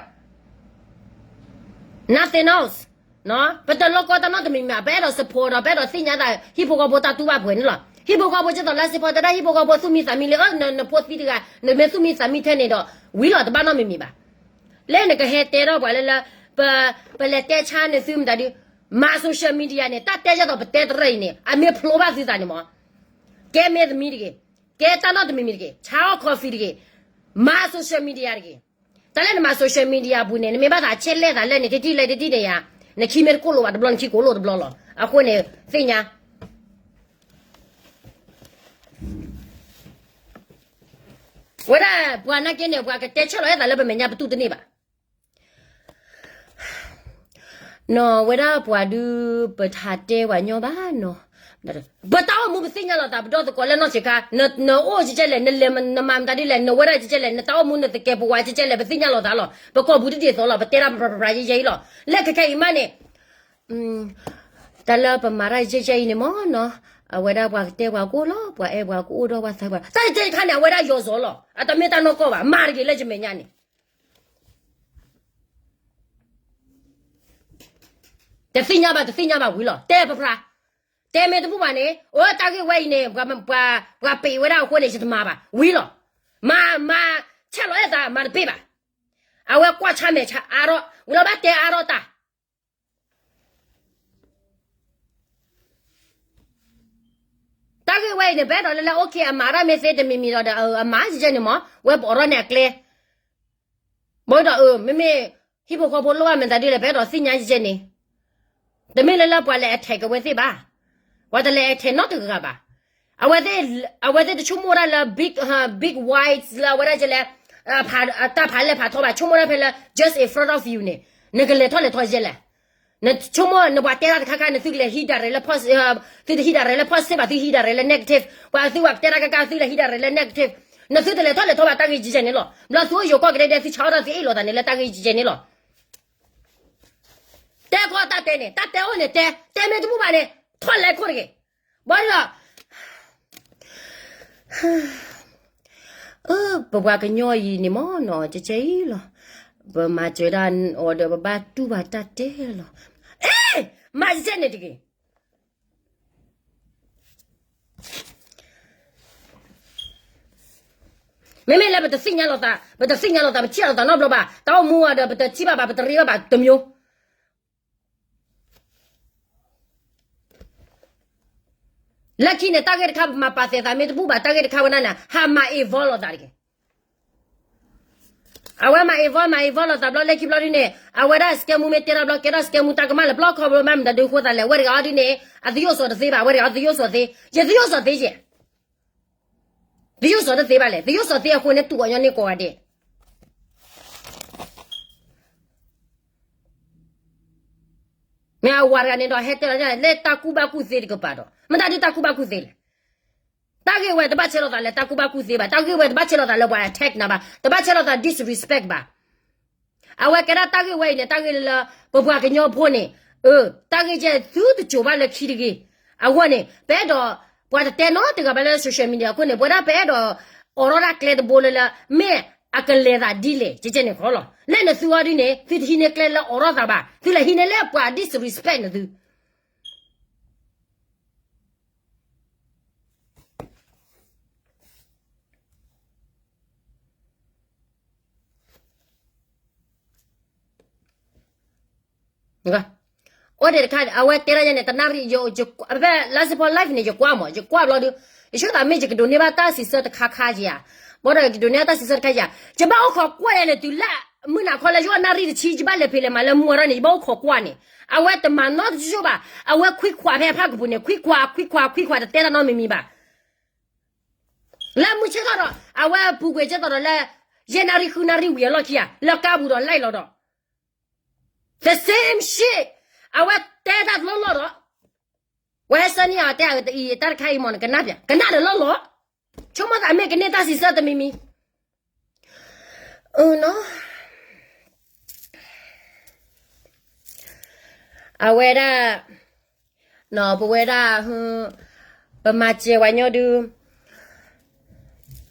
nothing else. ပတလိၣ်ကီတၢ်နီတမံၤမံၤဘၣ်, ပအဲၣ်ဒိး support ဒီး ပအဲၣ်ဒိးသ့ၣ်ညါသး ဟံၣ်ဖိဃီဖိတၢ်တူၢ်ဘၣ်ပှဲၤန့ၣ်လီၤ. ဟံၣ်ဖိဃီဖိ ဒ်သိးလါစ့ဖီတဲဒၣ် ဟံၣ်ဖိဃီဖိသူၣ်မံသးမံလံ, နဖိသံတဂၤ နမ့ၢ်သူၣ်မံသးမံထဲန့ၣ်ဒီး ဝံၤလီၤ တဘၣ်နီတမံၤမံၤဘၣ်. လၢနကဟဲတဲထီၣ်ပှၤလၢလၢ ပလဲၤတဲဆါန့ၢ်သုမတၤဒ် မၤ social media န့ၣ် တၢ်တဲယဲၢ်သိးပတဲတရၢၢ်အံၤန့ၣ် အမ့ၢ်ဖျိဘၣ်သုသးန့ၣ်မး, ကဲမ့ၢ်သမံတဂ့ၤ, ကဲတၢ်နီတမံၤမံၤတဂ့ၤ, ဆါအီၣ် coffee တဂ့ၤ, မၤ social media တဂ့ၤ. တၢ်လၢနမၤ social media အပူၤန့ၣ် နမ့ၢ်ဘၣ်သးဆဲးလဲၣ်သးလဲၣ်န့ၣ် တထံၣ်လဲၣ်တထံၣ်န့ၣ်ယါ, နခံမ့ၢ်တကိၢ်လိာ်ဘၣ်တဘျီ နခံကိၢ်လိာ်တဘျီလီၤ. အဃိန့ၣ် သ့ၣ်ညါ ဝဲဒၣ်ပှၤနာ်က့န့ၣ် ပှၤကတဲဆၢလီၤအဲၣ်သးလၢပမဲာ်ညါပတူၢ်တန့ၢ်ဘၣ်. နီၢ်ဝဲဒၣ်ပှၤဒုး ပထးတဲပှၤညီဘၣ်နီၢ်, ပတၢ်အိၣ်မူပသ့ၣ်ညါလီၤသးပဒီသကိးလၢနီၢ်ဆံးခါ, နအိၣ်ကဲကဲလဲၣ်, နလဲၤနမၤမတၤဒ်လဲၣ်, နဝဲဒၣ်ကဲကဲလဲၣ်, နတၢ်အိၣ်မူနသကဲးပဝးကဲကဲလဲၣ် ပသ့ၣ်ညါလီၤသးလီၤ. ပကီၢ်ပူၤတဒ်သိးလီၤ, ပတဲတၢ်ပပြပြယဲယဲအံၤလီၤ. လၢခဲခဲအံၤမးန့ၣ် တၢ်လၢပမၤတၢ်ယဲယဲအံၤန့ၣ်မးနီၢ်, အဝဲဒၣ်ပှၤကတဲပှၤကအိၣ်လီၤ, ပှၤအဲၣ်ပှၤကအိၣ်ဒီးပှၤသးပှၢ်, တၢ်တခါန့ၣ် အဝဲဒၣ်ယီၤစီၤလီၤ, အတမ့ၢ်တၢ်နီၢ်ကီၢ်ဘၣ်, မၤတဂ့ၤလၢယမဲာ်ညါန့ၣ် တသ့ၣ်ညါဘၣ် တသ့ၣ်ညါဘၣ်ဝံၤလီၤ. တဲပဖျါ, တဲမ့ၢ်တဘူၣ်ဘၣ်န့ၣ် အိၣ်တၢ်ဂ့ၢ်ဝဲအံၤန့ၣ် ပှၤပ့ၤဝဲဒၣ်အဃိန့ၣ် ယတမၤဘၣ်ဝံၤလီၤ. မၤ မၤ ဆဲးလီၤအဲၣ်သး မၤတပ့ၢ်ဘၣ်. အဝဲကွၢ်ဆါမဲာ်ဆါအါထီၣ် ဝံၤလီၤဘၣ်တဲအါထီၣ်တၢ် တၢ်ဂ့ၢ်ဝဲအံၤန့ၣ် ပအဲၣ်ဒိးလၢလၢ okay အမၤတၢ်မ့ၢ်သ့တမံၤမံၤဒီး အမၤယဲန့ၣ်မး ဝဲပအိးထီၣ်န့ၢ်အကျဲ ဘၣ်ဒီး မ့မ့ၢ် ဟံၣ်ဖိဃီဖိလိၣ်ဘၣ်မတၤဒ်လဲၣ် ပအဲၣ်ဒိးသ့ၣ်ညါယဲန့ၣ် တမ့ၢ်လၢလၢပှၤလဲၤ attack ကဝဲသ့ၣ်ဘၣ်. ပှၤတလဲၤ attack နီတဂၤဘၣ်. အဝဲသ့ၣ်တဆိကမိၣ်ဒၣ်လၢ big, big whites လၢအဝဲဒၣ်လဲၣ်, တၢ်ဖးလဲၢ်ဖးထီဘၣ် ဆိကမိၣ်ဒၣ်ဖဲလၢ just in front of you န့ၣ် နကလဲၤထီၣ်လဲၤထီယဲလဲၣ်. နဆိကမိၣ်နပှၤတဲတၢ်တခါခါန့ၣ် သုကလဲၤဟံးဒၣ်ရဲၣ်လၢ သုတဟံးဒၣ်ရဲၣ်လၢ positive ဘၣ် သုဟံးဒၣ်ရဲၣ်လၢ negative ပှၤသုဝဲကတဲတၢ်ကါကါ သုလဲၤဟံးဒၣ်ရဲၣ်လၢ negative နသုတလဲၤထီၣ်လဲၤထီဘၣ်တၢ်ဂ့ၢ်ကဲကဲန့ၣ်လီၤ. ဘျီသုအိၣ်ယိၤကီၢ်ကဒဲဒဲ သုဆါအီၣ်တၢ်သုအ့ၣ်လိာ်သးန့ၣ်လၢတၢ်ဂ့ၢ်ကဲကဲန့ၣ်လီၤ. တဲခီတၢ်တဲန့ၣ် တၢ်တဲအိၣ်န့ၣ်တဲ, တဲမ့ၢ်တဘူၣ်ဘၣ်န့ၣ် ထီၣ်လဲၤခိၣ်တဂ့ၤ. ဘၣ်ဒီး ပပှၤကညီအံၤန့ၣ်မ့ၢ်နီၢ် ကဲကဲအံၤလီၤ. ပမၤစၢၤဒၣ်အီၤဒီး ပဘၣ်တူၢ်ဘၣ်တၢ်တဲလီၤ. အ့, မၤစဲန့ၣ်တဂ့ၤ. မ့မ့ၢ်လၢပတသ့ၣ်ညါလိာ်သး, ပတသ့ၣ်ညါလိာ်သး ပထံၣ်လိာ်သးနီတဘျီဘၣ်, တၢ်အိၣ်မူအံၤဒီး ပတထံၣ်ဘၣ်ဘၣ် ပတရ့ဘၣ်ဘၣ်တမျိုး လၢခံန့ၣ် တၢ်ဂ့ၢ်တခါ ပမၤပာ်သဲးသးမ့ၢ်တဘူၣ်ဘၣ် တၢ်ဂ့ၢ်တခါဝဲဒၣ်န့ၣ် ဟးမၤ involve လိာ်သးတဂ့ၤ. အဝဲမၤ involve မၤ involve လိာ်သးဘျီ လၢခံဘျီဒ်န့ၣ် အဝဲဒၣ် စကဲမူမ့ၢ်တဲတၢ်ဘျီ ကဲထီၣ် စကဲမူ တၢ်ကမၣ်လၢပျီခီဘျီ မ့ၢ်မတၤဒုးဃိသးလဲၣ် အဝဲတဂၤအီၤဒ်န့ၣ် အသယိၣ်စီၤတသ့ဘၣ် အဝဲတဂၤအီၤသယိၣ်စီၤသ့ ယသယိၣ်စီၤသ့ယဲ သယိၣ်စီၤတသ့ဘၣ်လဲၣ် သယိၣ်စီၤသ့အဃိန့ၣ် တူၢ်အီၤညီန့ၢ်ကိးဂၤဒဲး မ့ၢ်အဝၤတဂၤန့ၣ်ဒီး ဟဲတဲလီၤလၢတၢ်ကူၣ်ဘၣ်ကူၣ်သ့တကပၤဒီး မတၤဒုးတၢ်ကူၣ်ဘၣ်ကူၣ်သ့လဲၣ်. တၢ်ဂ့ၢ်ဝဲတဘၣ်ဆဲးလိာ်သးလၢတၢ်ကူၣ်ဘၣ်ကူၣ်သ့ဘၣ်, တၢ်ဂ့ၢ်ဝဲတဘၣ်ဆဲးလိာ်သးလၢပှၤ attack နၤဘၣ်, တဘၣ်ဆဲးလိာ်သး disrespect ဘၣ်. အဝဲကဲဒၣ်တၢ်ဂ့ၢ်ဝဲအံၤန့ၣ် တၢ်ဂ့ၢ်လၢ ပပှၤကညီဖိန့ၣ်, အ တၢ်ဂ့ၢ်ကဲသုတစိၤဘၣ်လၢခံတဂ့ၤ. အဂီၢ်န့ၣ် ပအဲၣ်ဒိး ပှၤတတဲနီတဂၤဘၣ်လၢ social media အဃိန့ၣ် ပဝဲဒၣ်ပအဲၣ်ဒိး အိးထီၣ်ဒၣ်ကျဲတဘိလၢလၢ မ့ၢ်အကလဲၤသးဒ်လဲၣ် ကဲကဲန့ၣ်ခီလီၤ. လၢနသုအီၤဒ်န့ၣ် သုတဟံးန့ၢ်ကျဲလၢအိးထီၣ်သးဘၣ်, သုလဲၤဟံးန့ၢ်လၢပှၤ disrespect နသု အိၣ်ဒံးတခါ အဝဲတဲဒၣ်ယဲန့ၣ် တနၣ်ရံၣ် ဖဲလါစ့ဖီ live န့ၣ် ယကွၢ်မး ယကွၢ်ဘျီဒုး ယဆိကမိၣ်မ့ၢ်ယကဒိးန့ၢ်ဘၣ်တၢ်စံးဆၢတခါခါဧါ, ဘၣ်ဒီးယကဒိးန့ၢ်ဘၣ်တၢ်စံးဆၢတခါဧါ, ယဘၣ်အိၣ်ခိးကွၢ်ယဲန့ၣ် တုၤလၢမုၢ်နၤခီလၢယအိၣ်နၣ်ရံၣ်တဆံ ယဘၣ်လဲၤဖံးလဲၤမၤလၢမူအရီၣ်န့ၣ် ယဘၣ်အိၣ်ခိးကွၢ်န့ၣ် အဝဲတမၤနီတစိၢ်ဘၣ်, အဝဲခွံခွးဖဲအဖၣ်ကပူၤန့ၣ် ခွံခွး ခွံခွး ခွံခွး တတဲတၢ်နီတမံၤမံၤဘၣ် လၢမုၢ်ဆ့ၣ်ထီၣ်ဒီး အဝဲပူၤကွံာ်ဆ့ၣ်ထီၣ်ဒီးလၢ ယဲၢ်နၣ်ရံၣ်ဃုနၣ်ရံၣ်ဝံၤအလီၢ်ခံဧါ လၢကါပူၤဒီး live လီၤဒီး the same shit အဝဲတဲတၢ်တလီၢ်လီၢ်ဒီး ဝဲဟဲဆၢန့ၢ်အီၤတဲအံၤ တၢ်တခါအံၤမ့ၢ်နကနၣ်ပၠး ကနၣ်တလီၢ်လီၢ် ဆိကမိၣ်သးမ့ၢ်ကန့ၢ်တၢ်စံးဆၢတမံၤမံၤ နီၤ အဝဲဒၣ် ပဝဲဒၣ် ပမၤစၢၤဝဲညီဒုး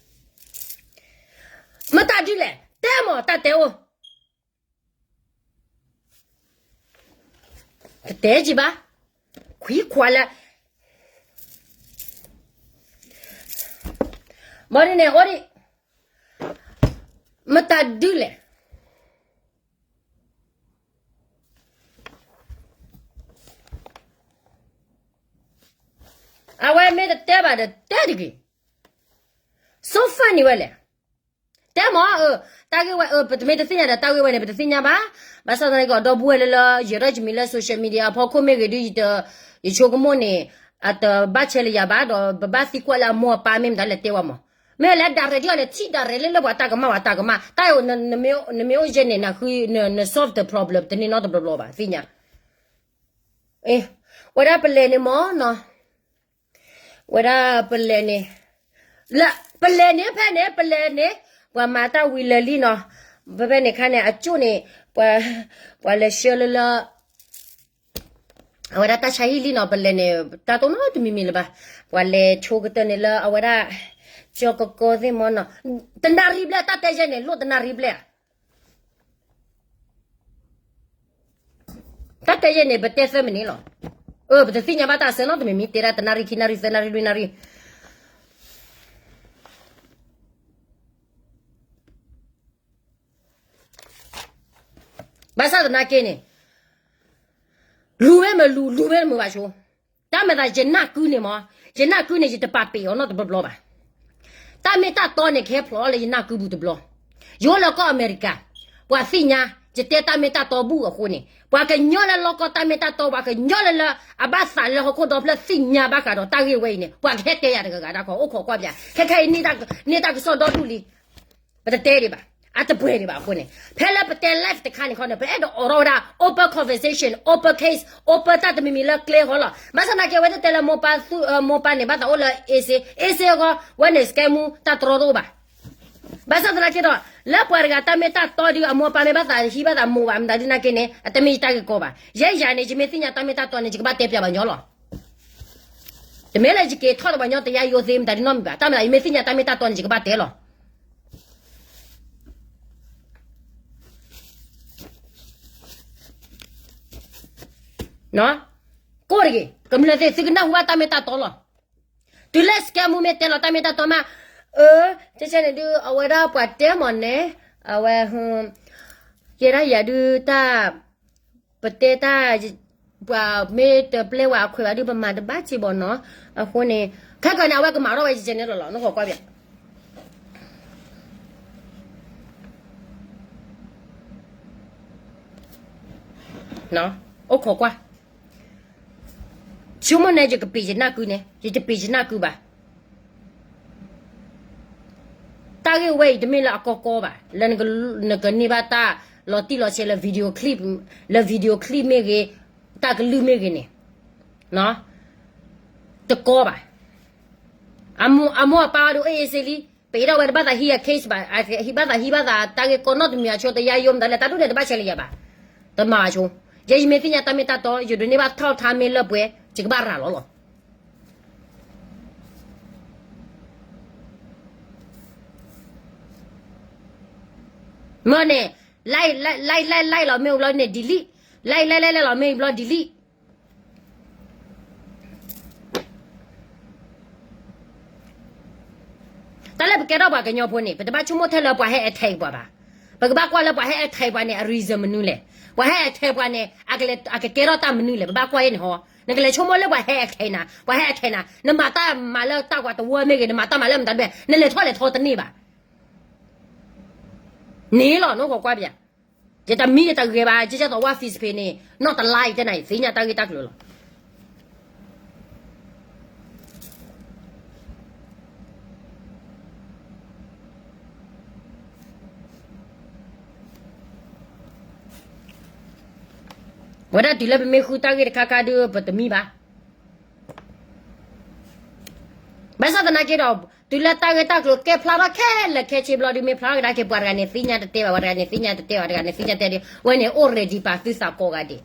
မတၤဒ်လဲၣ် တဲမးတၢ်တဲအိၣ် တတဲကံဘၣ် ခွံခွးလၢ ဘၣ်ဒ်န့ၣ်အိၣ်ဒံး မတၤဒ်လဲၣ် တၢ်ဂ့ၢ်ဝဲန့ၣ် အဝဲမ့ၢ်တတဲဘၣ်ဒီးတဲတဂ့ၤ. So funny ဝဲလဲၣ်. တဲမ့ၢ်, တၢ်ဂ့ၢ်ဝဲ ပတမ့ၢ်တသ့ၣ်ညါဒီးတၢ်ဂ့ၢ်ဝဲန့ၣ် ပတသ့ၣ်ညါဘၣ်. ဘၣ်ဆၣ်သနာ်က့ဒီပုၢ်ဝဲၢ်လၢလၢ ယဲၤထီၣ်ယမံၤလၢ social media အဖီခိၣ်မ့ၢ်ဂ့ၤဒုး ယဆိကမိၣ်န့ၣ် အတဘၣ်ဆဲးလၢယၤဘၣ်ဒီး ပဘၣ်သံကွၢ်လၢအမိၢ်အပၢ်မ့ၢ်မတၤလဲၣ်တဲဝဲမး. မ့ၢ်လၢ direct ဒ်အီၤန့ၣ် ထံၣ် direct လၢလၢပှၤတၢ်ကမၣ်ဝဲတၢ်ကမၣ် တၢ်အံၤ နမ့ၢ်အိၣ်ယဲၢ်န့ၣ် န solve the problem တန့ၢ်နီတဘျီဘျီဘၣ် သ့ၣ်ညါ. ဝဲဒၣ်ပလဲၤန့ၣ်မ့ၢ်နီၤ ဝဲဒၣ်ပလဲၤန့ၣ်, လၢပလဲၤန့ၣ်ဖဲန့ၣ် ပလဲၤန့ၣ်, ပှၤမၤတၢ်ဝံၤလၢာ်လံနီၤ, ဖဲဖဲန့ၣ်ခါန့ၣ် အကၠိၣ်န့ၣ်, ပှၤလဲၤဆှၢလၢလၢ, အဝဲဒၣ်တၢ်ဆါဟံၣ်လံနီၤ, ပလဲၤန့ၣ် တၢ်တိၢ်နီတမံၤမံၤလၢၤဘၣ်, ပှၤလဲၤဆိကတၢၢ်န့ၣ်လၢအဝဲဒၣ်, ကၠီကကီသ့ၣ်မ့ၢ်နီၤ, တနၣ်ရံၣ်ဘျဲၣ် တၢ်တဲယဲၢ်န့ၣ် လိၣ်တနၣ်ရံၣ်ဘျဲၣ်ဧါ တၢ်တဲယဲၢ်န့ၣ် ပတဲသၢမံးနံးလီၤ. အၢ ပတသ့ၣ်ညါဘၣ်တၢ်အဆၢနီတမံၤမံၤ တဲဒၣ်တနၣ်ရံၣ်ခံနၣ်ရံၣ်သၢနၣ်ရံၣ်လွံၢ်နၣ်ရံၣ်. ဘၣ်ဆၣ်သနာ်က့န့ၣ်, လူၤဝဲမ့ၢ်လူၤ လူၤဝဲမ့ၢ်ဘၣ်ဆိ, တၢ်မၤသးယနၢ်ကုန့ၣ်မ့ၢ်, ယနၢ်ကုန့ၣ် ယတပာ်ပ့ၤအီၤနီတဘျီဘျီဘၣ်. တၢ်မ့ၢ်တၢ်တီန့ၣ် ကဟဲဖျိးလၢယနၢ်ကုပူၤတဘျီ. ယအိၣ်လၢကီၢ်အမဲရကၤ, ပှၤသ့ၣ်ညါ, ယတဲတၢ်မ့ၢ်တၢ်တီဘူၣ်အဃိန့ၣ် ပှၤကညီလၢလီၢ်ကီၢ်တၢ်မ့ၢ်တၢ်တီ ပှၤကညီလၢလၢ အဘၣ်သးလၢဟီၣ်ခိၣ်ဒီဖျၢၣ်သ့ၣ်ညါဘၣ်ဃးဒီးတၢ်ဂ့ၢ်ဝဲအံၤန့ၣ် ပှၤကဟဲတဲယၤတဂၤဂၤဒၣ်ခီ အိၣ်ခိးကွၢ်ပၠး, ခဲခဲအံၤ န့ၢ်တၢ်ကစီၣ်ဒီဒူၣ်လံ. ပတတဲဒံးဘၣ်, အတပှဲၤဒံးဘၣ်အဃိန့ၣ်, ဖဲလၢပတဲ live တခါန့ၣ်ခီန့ၣ် ပအဲၣ်ဒိးအိးထီၣ်ဝဲဒၣ် open conversation, open case, open တၢ်တမံၤမံၤလၢကျဲဃီလီၤ. ဘၣ်ဆၣ်သနာ်က့ အဝဲသ့ၣ်တဲလၢမိၢ်ပၢ်, မိၢ်ပၢ်န့ၣ် ဘၣ်သးအိၣ်လၢ အ့စ့, အ့စ့အဂီၢ် ဝဲန့ၣ် scam မူ တၢ်တြီတအိၣ်ဘၣ်. ဘၣ်ဆၣ်သနာ်က့ဒီး လၢပှၤတဂၤတၢ်မ့ၢ်တၢ်တီဒီး အမိၢ်အပၢ်မ့ၢ်ဘၣ်သးဟံးဘၣ်သးမိၢ်ဘၣ်မတၤဒ်နာ်က့န့ၣ် အတမ့ၢ်ယတၢ်ဂ့ၢ်ကီဘၣ်. ယဲယၤန့ၣ် ယမ့ၢ်သ့ၣ်ညါတၢ်မ့ၢ်တၢ်တီန့ၣ် ယကဘၣ်တဲပၠးပှၤညီလီၤ. တမ့ၢ်လၢယက့ၤထီၣ်ဒီးပှၤညီတယါယိသ့မတၤဒ်နီတမံၤဘၣ်. တၢ်မၤသး ယမ့ၢ်သ့ၣ်ညါတၢ်မ့ၢ်တၢ်တီန့ၣ် ယကဘၣ်တဲလီၤ. ကိၢ်တဂ့ၤ ကမျၢၢ်သ့ၣ် သုကနၢ်ဟူဘၣ်တၢ်မ့ၢ်တၢ်တီလီၤ. တုၤလၢ scam မူမ့ၢ်တဲလီၤတၢ်မ့ၢ်တၢ်တီမး, အၢ, ကဲန့ၣ်ဒုး အဝဲဒၣ်ပှၤတဲမးန့ၣ်, အဝဲ, ယဲဒၣ်ယၤဒုးတၢ်, ပတဲတၢ်, ပှၤမ့ၢ်တပျဲဝဲအခွဲးဘၣ်ဒုး ပမၤတဘၣ်စ့ၢ်ဘၣ်နီၤ. အဃိန့ၣ်, ခဲကနံၣ်န့ၣ် အဝဲကမၤထီၣ်ဝဲယဲန့ၣ်လီၤလီၤ နကွၢ်ကွၢ်ပၠး အိၣ်ခိးကွၢ်, ဆိကမိၣ်န့ၣ် ယကပ့ၤယနၢ်ကုန့ၣ် ယတပ့ၤယနၢ်ကုဘၣ်. တၢ်ဂ့ၢ်ဝဲအံၤတမ့ၢ်လၢအကီကီဘၣ် လၢနကန့ၢ်ဘၣ်တၢ်လီၤတံၢ်လီၤဆဲးလၢ video clip, လၢ video clip မ့ၢ်ဂ့ၤ, တၢ်ကလုၢ်မ့ၢ်ဂ့ၤန့ၣ်, တကီဘၣ်. အမိၢ်အပၢ်ဝဲဒၣ် အ့ၣ်အ့ၣ်စ့လံ, ပအဲၣ်ဒိးဝဲတဘၣ်သးဟံးအ case ဘၣ်, ဟံးဘၣ်သးဟံးဘၣ်သးတၢ်ဂ့ၢ်ကီနီတမံၤအဆိ တယါယိမတၤလဲၣ် တၢ်ဒ်န့ၣ်တဘၣ်ဆဲးလၢယၤဘၣ်. တမၤအဆိ, ယဲယမ့ၢ်သ့ၣ်ညါတၢ်မ့ၢ်တၢ်တီ ယဒိးန့ၢ်ဘၣ်ထီၣ်ထါမ့ၢ်လၢပှဲၤ ယကဘၣ်ရၤလီၤလီၤ. မ့ၢ်န့ၣ်, လဲလဲလဲလဲလီၤမ့ၢ်ဘျီန့ၣ် delete, လဲလဲလဲလဲလီၤမ့ၢ်ဘျီ delete. တၢ်လၢပကဲထီၣ်ပှၤကညီဖိန့ၣ် ပတဘၣ်ဆိကမိၣ်ထဲလၢပှၤဟဲ attack ပှၤဘၣ်. ပကဘၣ်ကွၢ်လၢပှၤဟဲ attack ပှၤန့ၣ် အ reason မနုၤလဲၣ်. ပှၤဟဲ attack ပှၤန့ၣ် အကကဲထီၣ်တၢ်မနုၤလဲၣ် ပဘၣ်ကွၢ်ယဲန့ၣ်ဟီ. နကလဲၤဆိကမိၣ်လၢပှၤဟဲ attack နၤ, ပှၤဟဲ attack နၤ, နမၤတၢ်မၤလၢတၢ်ဝးတဝၢမ့ၢ်ဂ့ၤ, နမၤတၢ်မၤလၢမတၤတဘ့ၣ် နလဲၤထီၣ်လဲၤထီတန့ၢ်ဘၣ်. န့ၣ်လီၤ နအိၣ်ခိးကွၢ်ပၠး, ယတမံယတဂဲၤဘၣ် ကဲသိးဝဲ Facebook န့ၣ် နီၢ်တလါအံၤတဲနၤ ယသ့ၣ်ညါတၢ်ဂ့ၢ်တၢ်ကျိၤလီၤ. ဝဲဒၣ်တုၤလၢပမ့ၢ်ဃုတၢ်ဂ့ၢ်တခါခါဒီး ပတမံဘၣ်. ဘၣ်ဆၣ်သနာ်က့ဒီး တုၤလၢတၢ်ဂ့ၢ်တၢ်ကျိၤကဲဖျါထီၣ်ခဲလၢာ်ခဲဆ့ဘျီ ဒုးမ့ၢ်ဖျါထီၣ်ကဒါက့ၤ ပှၤတဂၤန့ၣ်သ့ၣ်ညါတတဲဘၣ်, ပှၤတဂၤန့ၣ်သ့ၣ်ညါတတဲဘၣ်, ပှၤတဂၤန့ၣ်သ့ၣ်ညါတတဲဒီး ဝဲန့ၣ်အိၣ် ready ပာ်သုသးကိးဂၤဒဲး.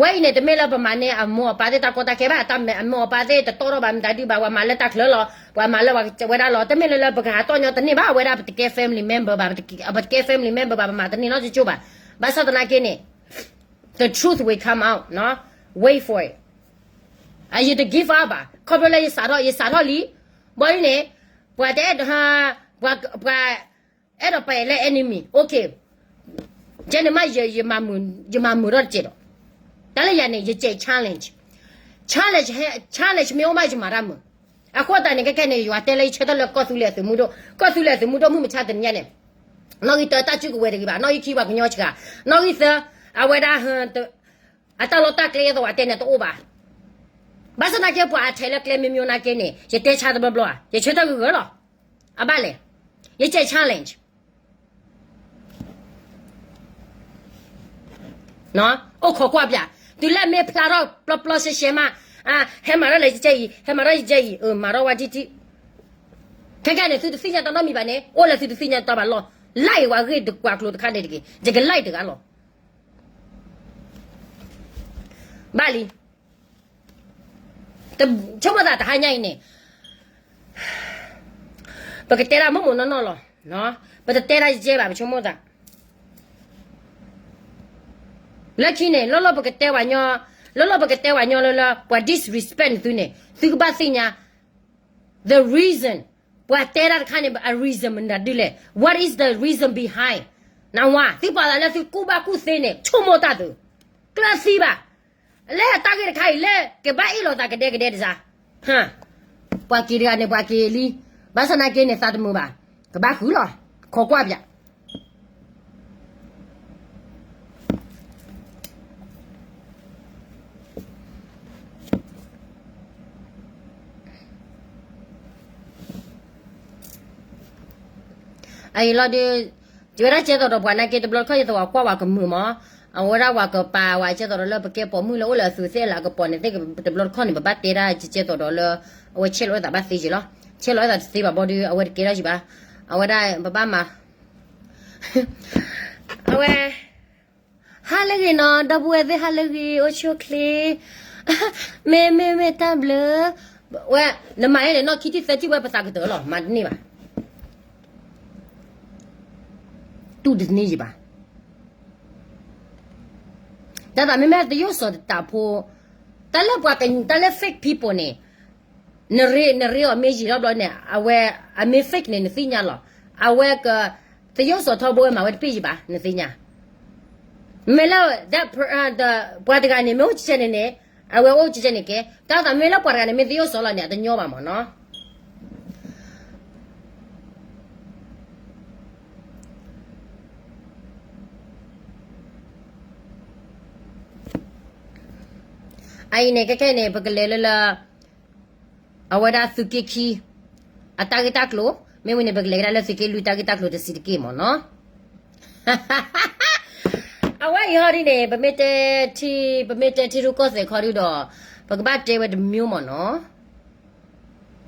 ဝဲအံၤန့ၣ် တမ့ၢ်လၢပမၤန့ၢ်အမိၢ်အပၢ်သ့ၣ်တၢ်ကီတၢ်ခဲဘၣ်, အမိၢ်အပၢ်သ့ၣ်တတီၢ်ထီၣ်ဘၣ်မတၤဒုးဘၣ်, ပှၤမၤလၢတၢ်ချၢလီၤ, ပှၤမၤလၢပှၤဝဲဒၣ်လီၤ, တမ့ၢ်လၢလၢပကဟးတီၢ်ညီတန့ၢ်ဘၣ်, အဝဲဒၣ်ပတကဲ family member ဘၣ်, ပတကဲ family member ဘၣ်, ပမၤတန့ၢ်နီတကၠိၢ်ဘၣ်. ဘၣ်ဆၣ်သနာ်က့န့ၣ် the truth will come out, wait for it. ယတ give up ဘၣ်, ခီဖျိလၢယစးထီၣ် ယစးထီၣ်လံ, ဘၣ်ဒ်န့ၣ် ပှၤတအဲၣ်ဒိး ပှၤ ပှၤအဲၣ်ဒိးပာ်ယၤလၢ enemy, okay, ကဲန့ၣ်မး ယမၤမုာ်ထီၣ်တစဲးဒီး, တၢ်လၢယၤန့ၣ် ယစဲး challenge, challenge, challenge မ့ၢ်အိၣ်မး ယမၤတၢ်မုာ်, အဃိသတးန့ၣ် ခဲခဲန့ၣ် ယွၤတဲလၢယဆၢထၢၣ်လၢကီၢ်သူလ့ၤအသုးမုၢ်ဒိၣ်, ကီၢ်သူလ့ၤအသုးမုၢ်ဒိၣ်မုၢ်မဆါတနံၤညါန့ၣ်, နီၣ်ဂံၢ်တၢ တၢ်စုကဝဲၤတဂ့ၤဘၣ်, နီၣ်ဂံၢ်ခံပှၤကညီစှၤ, နီၣ်ဂံၢ်သၢ အဝဲဒၣ် အတၢ်လီၢ်တၢ်ကျဲယဲသိးဝဲတဲန့ၣ်တအိၣ်ဘၣ်. ဘၣ်ဆၣ်သနာ်က့ ပှၤအထဲးလၢကျဲမ့ၢ်မ့ၢ်သနာ်က့န့ၣ် ယတဲဆါတဘျီဘျီဧါ, ယဆၢထၢၣ်ဂၢၢ်ဂၢၢ်လီၤ. အဘၣ်လဲၣ်, ယစဲး challenge အိၣ်ခိးကွၢ်ပၠး, တုၤလၢမ့ၢ်ဖျါထီၣ်ပျီပျီရှဲရှဲမး, ဟဲမၤထီၣ်လၢယကဲအံၤ, ဟဲမၤထီၣ်ယကဲအံၤ, မၤထီၣ်ဝဲတံၢ်တံၢ်, ခဲခဲန့ၣ် သုတသ့ၣ်ညါတၢ်နီတမံၤဘၣ်န့ၣ် အိၣ်လၢသုတသ့ၣ်ညါတၢ်ဘၣ်လီၤ. လၢအံၤဝဲအဂ့ၢ်တကွၢ်ကျိၤတခါန့ၣ်တဂ့ၤ, ယကလၢအံၤတဂၤလီၤ. ဘၣ်လံ. ဆိကမိၣ်သးတဟါညါအံၤန့ၣ် ပကတဲဒၣ်မိၢ်မိၢ်နီၢ်နီၢ်လီၤ. ပတတဲဒၣ်ယဲဘၣ် ပဆိကမိၣ်သး လၢခံန့ၣ် လီၤလီၤပကတဲဝဲညီ, လီၤလီၤပကတဲဝဲညီလၢလၢ ပှၤ disrespect န့ၣ်သုန့ၣ် သုကဘၣ်သ့ၣ်ညါ the reason, ပှၤတဲတၢ်တခါန့ၣ် အ reason မနုၤဒ်လဲၣ်, what is the reason behind? နဝၤ သုပာ်သးလၢသုကူၣ်ဘၣ်ကူၣ်သ့န့ၣ် ဆိကမိၣ်တၢ်သု, ကျၢၤသံဘၣ်. လၢတၢ်ဂ့ၢ်တခါအံၤ လၢကဘၣ်အ့ၣ်လိာ်သးကဒဲကဒဲတစါ, ပှၤက့ၤတဂၤန့ၣ် ပှၤက့ၤလံ, ဘၣ်ဆၣ်သနာ်က့န့ၣ် သးတမုာ်ဘၣ်, ကဘၣ်ဃုလီၤ, ခိးကွၢ်ပၠး အအံၤလီၤဒီး, ယဝဲဒၣ်ကဲသိးဒီးပှၤနာ်က့ တဘျီတခီၣ်ယသးဝဲကွၢ်ဝဲကမုာ်မး, အဝဲဒၣ်ဝဲကပာ်ဝဲကဲသိးဒီးလၢပကဲပိာ်မုၣ်လၢအိၣ်လၢအသူးသ့ၣ်လၢအကပီၤန့ၣ်သ့ၣ် တဘျီတခီၣ်န့ၣ် ပဘၣ်တဲဒၣ်ကဲသိးဒီးလၢ အဝဲဆဲးလီၤအသးဘၣ်သ့က့ၤလီၤ, ဆဲးလီၤအသးတသ့ဘၣ်ဘီဒီး အဝဲတကဲထီၣ်ယံၤဘၣ်, အဝဲဒၣ်ပဘၣ်မၤ အဝဲ ဟါလၢအဂ့ၤနီၤ ဒီပုၢ်ဝဲၢ်သ့ၣ် ဟါလၢအဂ့ၤ အိၣ်ဆူၣ်အိၣ်ချ့, မ့ၢ်မ့ၢ်မ့ၢ်တၢ်ဘျုး, ဝဲ နမၤန့ၣ်နီၢ်ခံထံၣ်သၢထံၣ်ဝဲပသးကတၢၢ်လီၤ မၤတန့ၢ်ဘၣ်, တူၢ်တန့ၢ်ယံၤဘၣ်, တၢ်သးမ့မ့ၢ်သယိၣ်စီၤတတးဖိ, တၢ်လၢပှၤက တၢ်လၢ fake people န့ၣ် နရ့ နရ့အီၤမ့ၢ်ယံာ်ထီၣ်ဘျီန့ၣ် အဝဲ အမ့ၢ် fake န့ၣ် နသ့ၣ်ညါလီၤ, အဝဲက သယိၣ်စီၤထီဘိဝဲမၤဝဲတပ့ၢ်ယံၤဘၣ် နသ့ၣ်ညါ, မ့ၢ်လၢ ပှၤတဂၤန့ၣ် မ့ၢ်အိၣ်ကဲန့ၣ်န့ၣ်, အဝဲအိၣ်ကဲန့ၣ်ကဲ, တၢ်သးမ့ၢ်လၢပှၤတဂၤန့ၣ် မ့ၢ်သယိၣ်စီၤလီၤန့ၣ် အတညီဘၣ်မးနီၤ. အအံၤန့ၣ် ခဲခဲအံၤန့ၣ် ပကလဲၤလၢလၢ အဝဲဒၣ်သုးက့ခံ အတၢ်ဂ့ၢ်တၢ်ကျိၤ, မ့ၢ်ဝံၤန့ၣ် ပကလဲၤကဒါလၢသုးက့လွံၢ်တၢ်ဂ့ၢ်တၢ်ကျိၤတဆံးတက့ၢ်မးနီၤ. အဝဲအံၤဟီဒ်န့ၣ် ပမ့ၢ်တဲထံ ပမ့ၢ်တဲထံရူၢ်ကီၢ်သဲးခီဒုဒီး ပကဘၣ်တဲဝဲတမံၤမးနီၤ.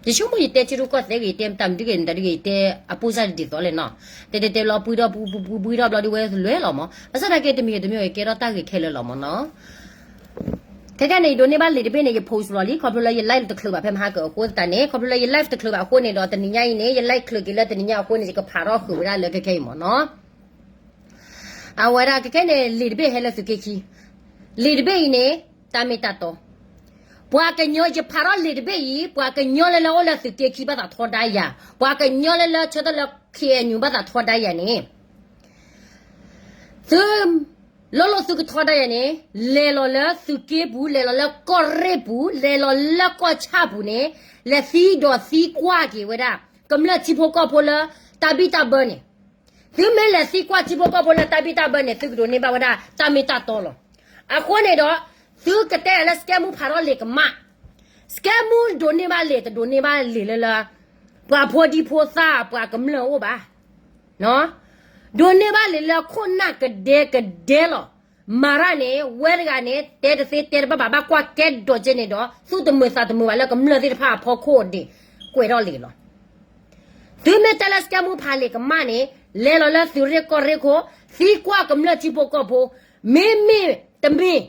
ယဆိကမိၣ်ယတဲထံရူၢ်ကီၢ်သဲးဂ့ၤ ယတဲမတၤမနုၤဂ့ၤမတၤဒုဂ့ၤ ယတဲအပိၢ်စၢ်တဒ်သိးလဲၣ်နီၤ. တဲတဲတဲလီၤပှံၤဒီးပှံၤပှံၤပှံၤဒီးဘျီဒုဝဲလွဲၢ်လီၤမး. ဘၣ်ဆၣ်သနာ်က့တမံၤတမံၤအံၤကဲထီၣ်တၢ်ဂ့ၤခဲလၢာ်လီၤမးနီၤ. ခဲခဲန့ၣ် ယဒိးန့ၢ်ဘၣ်လံာ်တဘ့ၣ်န့ၣ် ယ post လီၤလံ ခီဖျိလၢယ live တချုးဘၣ်ဖဲမဟါကအဃိသတးန့ၣ် ခီဖျိလၢယ live တချုးဘၣ်အဃိန့ၣ်ဒီး တနံၤညါအံၤန့ၣ် ယ live ချုးက့ၤလၢတနံၤညါအဃိန့ၣ် ယကဖးထီၣ်ဃုာ်ဝဲဒၣ်လၢခဲခဲအံၤမးနီၤ. အဝဲဒၣ်ခဲခဲန့ၣ် လံာ်တဘ့ၣ်ဟဲလၢသုးက့ခံ, လံာ်တဘ့ၣ်အံၤန့ၣ် တၢ်မ့ၢ်တၢ်တီ ပှၤကညီ ယဖးထီၣ်လံာ်တဘ့ၣ်အံၤ ပှၤကညီလၢလၢအိၣ်လၢသုးက့ခံဘၣ်သးထီဒါယၤ, ပှၤကညီလၢလၢဆၢထၢၣ်လၢ KNU ဘၣ်သးထီဒါယၤန့ၣ် သု လိၣ်လိၣ်သုကထီဒါယၤန့ၣ် လဲၤလီၤလၢသုးက့ပူၤ လဲၤလီၤလၢကီၢ်ရ့ၣ်ပူၤ လဲၤလီၤလၢကီၢ်ဆၣ်ပူၤန့ၣ် လဲၤသံဒီးသံကွၢ်က့ၤဝဲဒၣ် ကမျၢၢ်ထံဖိကီၢ်ဖိလၢတၢ်ဘံၣ်တၢ်ဘၢန့ၣ် သုမ့ၢ်လဲၤသံကွၢ်ထံဖိကီၢ်ဖိလၢတၢ်ဘံၣ်တၢ်ဘၢန့ၣ် သုကဒိးန့ၢ်ဘၣ်ဝဲဒၣ်တၢ်မ့ၢ်တၢ်တီလီၤ. အဃိန့ၣ်ဒီး သုကတဲယၤလၢ စကဲမူ ဖးထီၣ်လံာ်ကမၣ်, စကဲမူ ဒိးန့ၢ်ဘၣ်လံာ် တဒိးန့ၢ်ဘၣ်လံာ်လၢလၢ ပှၤဖိဒံဖိသၣ် ပှၤကမျၢၢ်အိၣ်ဘၣ် ဒိးန့ၢ်ဘၣ်လံာ်လၢခိၣ်နၢ်ကဒဲကဒဲလီၤ. မၤတၢ်န့ၣ် ဝဲတဂၤန့ၣ် တဲတသ့တဲတဘၣ်ဘၣ် ဘၣ်ကွၢ်ကဲဒိးကဲန့ၣ်ဒီး သူၣ်တမုာ်သးတမုာ်ဘၣ်လၢကမျၢၢ်သ့ၣ်တဖၣ်အဖီခိၣ်ဒံး ကွဲးထီၣ်လံာ်လီၤ. သုမ့ၢ်တဲလၢ စကဲမူ ဖးလံာ်ကမၣ်န့ၣ် လဲၤလီၤလၢသုးရ့ၣ်ကီၢ်ရ့ၣ်ခိၣ် သံကွၢ်ကမျၢၢ်ထံဖိကီၢ်ဖိ မ့မ့ၢ်တမ့ၢ်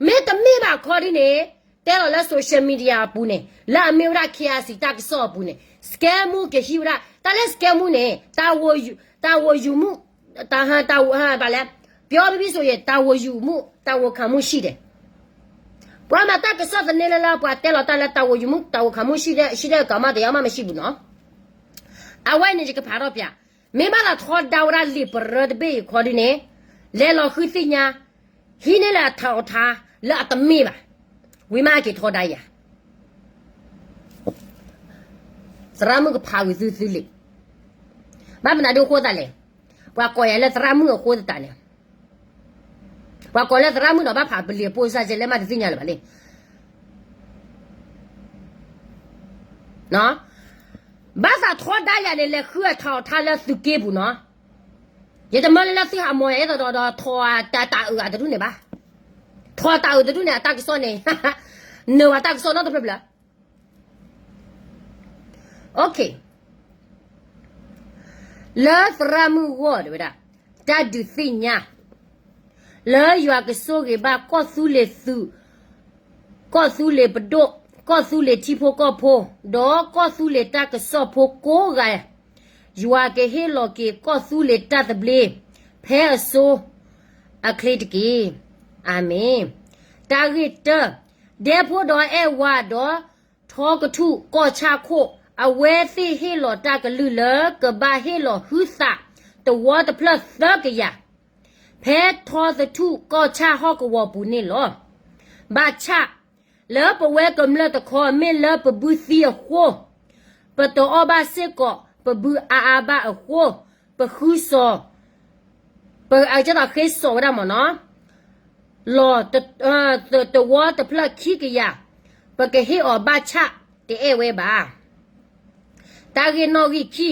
မ့တမ့ၢ်ဘၣ်ခီဒ်န့ၣ် တဲလီၤလၢ social media အပူၤန့ၣ် လၢအမ့ၢ်ဝဲဒၣ် KIC တၢ်ကစီၣ်အပူၤန့ၣ် စကဲမူ ကဟံးဝဲဒၣ် တၢ်လၢ စကဲမူ န့ၣ် တာဝန်ယူမှု တာဝန် တာဝန် ဘၣ်လဲၣ် ပြောပြီးဆိုရင် တာဝန်ယူမှု တာဝန်ခံမှုရှိတယ်. ပှၤမၤတၢ်ကစီၣ်သန့လၢလၢ ပှၤတဲလီၤတၢ်လၢတၢ်ဝိယမူ တၢ်ဝိခးမူ ရှိတဲ့ ရှိတဲ့ကောင်မတရားမှမရှိဘူးနော်. အဝဲန့ၣ်ယကဖးထီၣ်ပၠး, မ့ၢ်ဘၣ်သးထီဒါဝဲဒၣ်လံာ်ပရၢတဘ့ၣ်အံၤခီဒုန့ၣ်, လဲၤလီၤဃုသ့ၣ်ညါ, ဟံးန့ၢ်လၢအထီးအထါလၢအတမ့ၢ်ဘၣ်, ဝံၤမးက့ၤထီဒါယၤ သရၣ်မုၣ်ကဖးဝံၤသုသုလံာ်, ဘၣ်မနုၤဒ်အဃိသတးလဲၣ်, ပှၤကိးယၤလၢသရၣ်မုၣ်အဃိသတးန့ၣ်, ပှၤကိးလၢသရၣ်မုၣ်ဒီးဘၣ်ဖးပလံာ်အပိစၢ်ကဲ လဲၤမးတသ့ၣ်ညါလၢၤဘၣ်လံ. ဘၣ်သးထီဒါယၤန့ၣ် လဲၤဃုအထီးအထါလၢသုးက့ပူၤနီၤ. ယတမၢလၢလၢသုဟးမီၤယၤအဲၣ်ဒိးဒီးထီတၢ်အုးအတဒူၣ်န့ၣ်ဘၣ်. ထီတၢ်အုးတဒူၣ်န့ၣ် အတၢ်ကစီၣ်န့ၣ် နၢၤဝဲတၢ်ကစီၣ်နီတဖျၢၣ်ဖျၢၣ် လၢသရၣ်မုၣ်ဂီၢ်တဲဝဲဒၣ်, တၢ်ဒုးသ့ၣ်ညါ လၢယွၤကဆိၣ်ဂ့ၤဘၣ်ကီၢ်သူလ့ၤသုး, ကီၢ်သူလ့ၤပဒိၣ်, ကီၢ်သူလ့ၤထံဖိကီၢ်ဖိ, ဒီးကီၢ်သူလ့ၤတၢ်ကစီၣ်ဖိကိးဂၤ, ယွၤကဟ့ၣ်လီၤက့ၤကီၢ်သူလ့ၤတၢ်သဘျ့ ဖဲအစိအချ့တက့ၢ်. အၤမ့ၣ်. တၢ်ဂ့ၢ်တၢ, ဒဲဖိဒီးအဲၣ်ဝါဒီး ထီကထူၣ်ကီၢ်ဆၣ်ခိၣ် အဝဲသ့ၣ်ဟ့ၣ်လီၤတၢ်ကလုၢ်လၢကဘၣ်ဟ့ၣ်လီၤဟုသး တဝီတဖျၢၣ်သၢကယၤ ဖဲထီသထူၣ်ကီၢ်ဆၣ်ဟီၣ်ကဝီၤပူၤန့ၣ်လီၤ. ဘၣ်ဆၣ် လၢပဝဲကမျၢၢ်တခီ မ့ၢ်လၢပဘုသံအဃိ, ပတအီၣ်ဘၣ်စ့ၢ်ကီး ပဘုအါအါဘၣ်အဃိ, ပဃုစီၤ ပကဲသိးဃ့စီၤဝဲဒၣ်မ့ၢ်နီၤ, လီၤ တဝီတဖျၢၣ်ခံကယၤ, ပကဟ့ၣ်အီၤဘၣ်ဆၣ်တအဲၣ်ဝဲဘၣ်. တၢ်ဂ့ၢ်နီၣ်ဂံၢ်ခံ,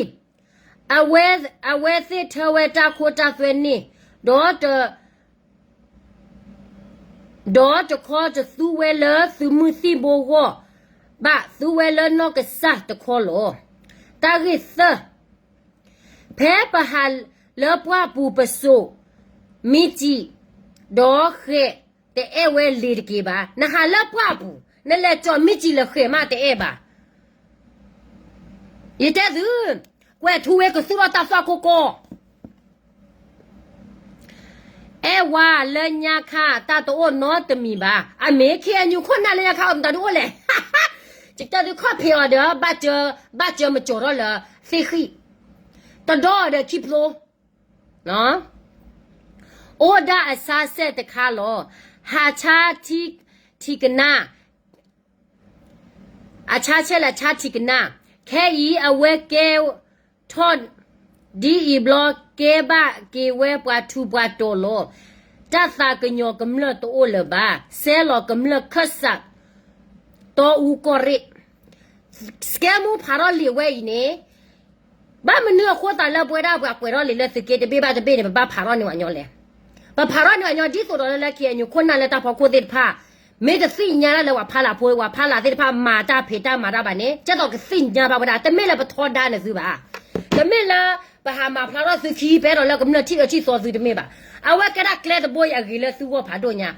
အဝဲသ့ၣ်ထၢဝဲတၢ်ခိတၢ်သွဲန့ၣ်, ဒီး ဒီးတခီတသူဝဲလၢသုးမုၢ်သံၣ်ဘိဂီၢ်ဘၣ်, သူဝဲလၢနီၢ်ကစၢ်တခီလီၤ. တၢ်ဂ့ၢ်သၢ, ဖဲပဟးလၢပှၢ်ပူၤပစိာ်မံကံၣ်, ဒီးဃဲးတအဲၣ်ဝဲလ့ၤတက့ၢ်ဘၣ်. နဟးလၢပှၢ်ပူၤ နလဲၤကၠီၤမံကံၣ်လၢဃဲးမးတအဲၣ်ဘၣ်. ယတဲသု, ကွဲးထူဝဲကသူၣ်ထီၣ်တၢ်သွၣ်ခိၣ်ကိး အဲၣ်ဝါလၢညါခါတၢ်တအိၣ်နီတမံၤဘၣ်. အမ့ၢ် ခ့ၣ်အဲၣ်ယူၣ်ခိၣ်နၢ်လၢညါခါအီၤမတၤဒုအိၣ်လဲၣ်. ယတဲသုခီၣ်ဖံးအီၤဒီး ဘၣ်စၢၤမကၠီၤထီၣ်လၢသ့ၣ်ဃံၣ်, တဒီဒီးခံဖျိ, အိၣ်ဒၣ်အဆါစဲၣ်တခါလီၤ. ဟးဆါထံကနါ အဆါဆဲၣ်လၢဆါထံကနါ, ခဲအံၤအဝဲကဲထီၣ်ဒ်အံၤဘျီ ကဲဘၣ်က့ၤဝဲပှၤထူးပှၤတီၤလီၤ. တၢ်သးကညီၤကမျၢၢ်တအိၣ်လၢၤဘၣ်. စဲလီၤကမျၢၢ်ခၢၣ်စး တီအူကီၢ်ရ့ၣ်. စကဲမူဖးထီၣ်လံာ်ဝဲအံၤန့ၣ် ဘၣ်မနုၤအဃိသတးလၢပဝဲဒၣ်ပှၤကွဲးထီၣ်လံာ်လၢသုးက့တဘ့ၣ်ဘၣ်တဘ့ၣ်န့ၣ် ပဘၣ်ဖးထီၣ်န့ၢ်ပှၤညီလဲၣ်. ပဖးထီၣ်န့ၢ်ပှၤညီဒ်သိးဒီးလၢ ခ့ၣ်အဲၣ်ယူၣ်ခိၣ်နၢ်လၢတၢ်ဖီခိၣ်သ့ၣ်တဖၣ် မ့ၢ်တသ့ၣ်ညါဒၣ်လၢပှၤဖးလၢ်ဖိ ပှၤဖးလၢ်သ့ၣ်တဖၣ်မၤတၢ်ဖံးတၢ်မၤတၢ်ဘၣ်န့ၣ် ကဲသိးကသ့ၣ်ညါဘၣ်ဝဲဒၣ် တမ့ၢ်လၢပထီဒါနသုဘၣ်. တမ့ၢ်လၢပဟးမၤဖျါထီၣ်သုခံ ပအဲၣ်ဒိးလၢကမျၢၢ်ထံၣ်အၢထံၣ်သီသုတမ့ၢ်ဘၣ်. အဝဲကဲဒၣ်ကျဲတဘိအံၤအဂ့ၤလၢသုဂီၢ်ဖးဒိၣ်ညါ.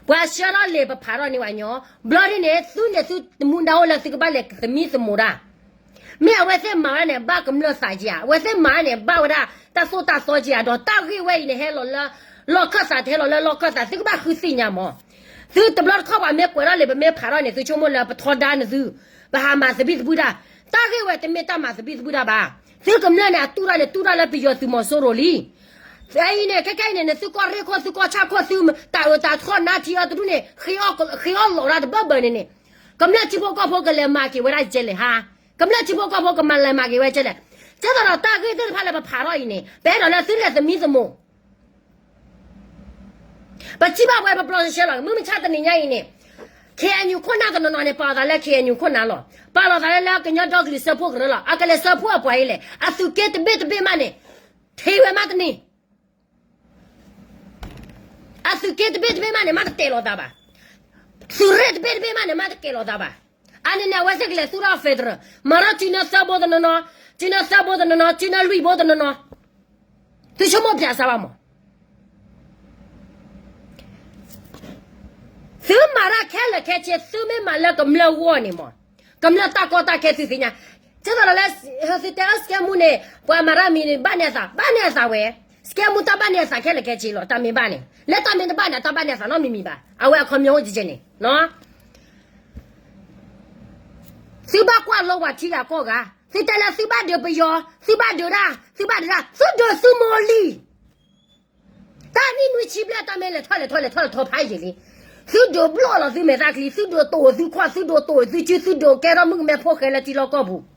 ပှၤဆှၢထီၣ်လံာ်ပဖးထီၣ်န့ၢ်ပှၤညီ, ဘျီဒ်န့ၣ် သုန့ၣ်သုတမူဒါအိၣ်လၢသုကဘၣ်လဲၤသမံသမိးတၢ် မ့ၢ်အဝဲသ့ၣ်မၤဝဲဒၣ်န့ၣ် ဘၣ်ကမျၢၢ်သးက့ၤဧါ, အဝဲသ့ၣ်မၤဝဲန့ၣ် ဘၣ်ဝဲဒၣ်တၢ်သိၣ်တၢ်သီက့ၤဧါ, ဒီးတၢ်ဂ့ၢ်ဝဲအံၤန့ၣ် ဟဲလီၤလၢလီၢ်ခၢၣ်သး တဟဲလီၤလၢလီၢ်ခၢၣ်သး သုကဘၣ်ဃုသ့ၣ်ညါမး. သုတဘျီတခီၣ်ပှၤမ့ၢ်ကွဲးထီၣ်လံာ် ပမ့ၢ်ဖးထီၣ်န့ၣ် သုဆိကမိၣ်လၢပထီဒါနသု, ပဟးမၤသဘံၣ်သဘုၣ်တၢ်, တၢ်ဂ့ၢ်ဝဲတမ့ၢ်တၢ်မၤသဘံၣ်သဘုၣ်တၢ်ဘၣ်. သုကမျၢၢ်န့ၣ် အတူၢ်တၢ်န့ၣ် တူၢ်တၢ်လၢပယီၤသုးမီၤစိရိၤလံ. အံၤန့ၣ် ခဲကနံၣ်အံၤန့ၣ် သုကီၢ်ရ့ၣ်ခိၣ် သုကီၢ်ဆၣ်ခိၣ် သုတၢ်အၢတၢ်ထီၣ်နါထံအီၤတဒူၣ်န့ၣ် ဃ့အီၣ်လီၤဒၣ်တဘၢဘၢန့ၣ်န့ၣ် ကမျၢၢ်ထံဖိကီၢ်ဖိကလဲၤမၤက့ၤဝဲဒၣ်ကဲလဲၣ်ဟါ, ကမျၢၢ်ထံဖိကီၢ်ဖိကမၤလဲၤမၤက့ၤဝဲကဲလဲၣ်. ကဲသိးဒီးတၢ်ဂ့ၢ်သ့ၣ်တဖၣ်လၢပဖးထီၣ်အံၤန့ၣ် ပအဲၣ်ဒိးလၢသုလဲၤသမံသမိး ပထံၣ်ဘၣ်ဝဲပပျီဆှဲလီၤ. မုၢ်မဆါတနံၤညါအံၤန့ၣ် ခ့ၣ်အဲၣ်ယူၣ်ခိၣ်နၢ်တနီၤနီၤန့ၣ် ပာ်လီၤသးလၢ ခ့ၣ်အဲၣ်ယူၣ်ခိၣ်နၢ်လီၤ. ပာ်လီၤသးလၢလၢကညီဒီကလုာ်စၢဖှိၣ်ကရၢလီၤ. အကလဲၤစၢဖှိၣ်အပှၤအံၤလဲၣ်. အသုးက့တဘ့ၣ်တဘ့ၣ်မးန့ၣ် ထံၣ်ဝဲမးတန့ၢ် အသုးက့တဘ့ၣ်တဘ့ၣ်မးန့ၣ် မ့ၢ်တတဲာ်လီၤသးဘၣ်. သုးရ့ၣ်တဘ့ၣ်တဘ့ၣ်မးန့ၣ် မ့ၢ်တတဲာ်လီၤသးဘၣ်. အန့ၣ်န့ၣ် အဝဲသ့ၣ်ကလဲၤသူၣ်ထီၣ် federal မၤထီၣ်စုနၢသၢဘိတနီၤနီၤ, စုနၢသၢဘိတနီၤနီၤ, စုနၢလွံၢ်ဘိတနီၤနီၤ. သုဆိကမိၣ်ပၠးစၢ်ဘၣ်မး. သုမၤတၢ်ခဲလၢာ်ခဲဆ့ သုမ့ၢ်မၤလၢကမျၢၢ်ဂီၢ်န့ၣ်မး, ကမျၢၢ်တၢ်ကီတၢ်ခဲသုသ့ၣ်ညါ. ကဲသိးဒီးလၢ သုတဲအီၤ စကဲမူန့ၣ် ပှၤမၤတၢ်မံၤန့ၣ် ဘၣ်န့ၢ်အသး, ဘၣ်န့ၢ်အသးဝဲ. စကဲမူတၢ်ဘၣ်န့ၢ်အသးခဲလၢာ်ခဲဆ့လီၤ. တၢ်မ့ၢ်ဘၣ်န့ၣ် လၢတၢ်မ့ၢ်တဘၣ်န့ၣ် တၢ်ဘၣ်န့ၢ်အသးနီတမံၤမံၤဘၣ်. အဝဲအခီပညီအိၣ်ကဲကဲန့ၣ်နီၤ. သုဘၣ်ကွၢ်လိပှၤထံဂၤကီၢ်ဂၤ, သုတဲလၢသုဘၣ်ဒုးပယီၤ, သုဘၣ်ဒုးတၢ်, သုဘၣ်ဒုးတၢ်, သုဒုးသုမိၢ်လံ. တၢ်နံၣ်နွံဆံဘျဲၣ် တၢ်မ့ၢ်လဲၤထီၣ်လဲၤထီၣ်လဲၤထီၣ်လဲၤထီၣ်ဖးယံာ်လံ. သုဒုးဘျီၣ်လီၤသုမဲာ်သၣ်ချံ, သုဒုးတိာ်သုခွါ, သုဒုးတိာ်သုစု, သုဒုးကဲထီၣ်မုၣ်ကမဲဖိဃဲလၢထံလီၢ်ကီၢ်ပူၤ.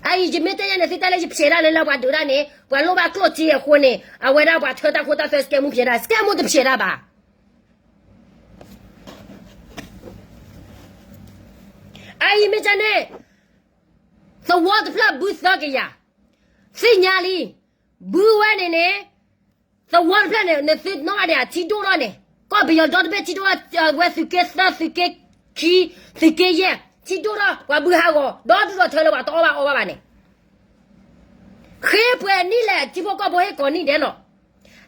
အအံၤယမ့ၢ်တဲယဲန့ၣ် သုတဲလၢယဖျဲးတၢ်လၢလၢပှၤဒုးတၢ်န့ၣ် ပှၤလိၣ်ဘၣ်ကျိၣ်စ့အဃိန့ၣ် အဝဲဒၣ်ပှၤထၢတၢ်ခိတၢ်သွဲ စကဲမူဖျဲးတၢ်, စကဲမူတဖျဲးတၢ်ဘၣ်. အအံၤမ့ၢ်ကန့ၣ် သဝီတဖျၢၣ်ဘုသၢကယၤ, သ့ၣ်ညါလံ, ဘုဝဲန့ၣ်န့ၣ် သဝီတဖျၢၣ်န့ၣ် နသုနီၣ်ဂၤဒဲးထံဒိၣ်ထီၣ်န့ၣ် ကီၢ်ပယီၤဒီတဘ့ၣ်ထံဒိၣ်ထီၣ်ဝဲ သုးက့သၢ, သုးက့ခံ, သုးက့ယဲၢ်, ထံဒိၣ်ထီၣ် ပှၤဘုဟးဂီၤ ဒီဒူၣ်ဒီထၢလၢ ပှၤတအီၣ်ဘၣ်အီဘၣ်ဘၣ်န့ၣ် ဃ့ပှဲၤနံၣ်လဲၣ် ထံဖိကီၢ်ဖိဟ့ၣ်ကိးနံၣ်ဒဲးနီၤ.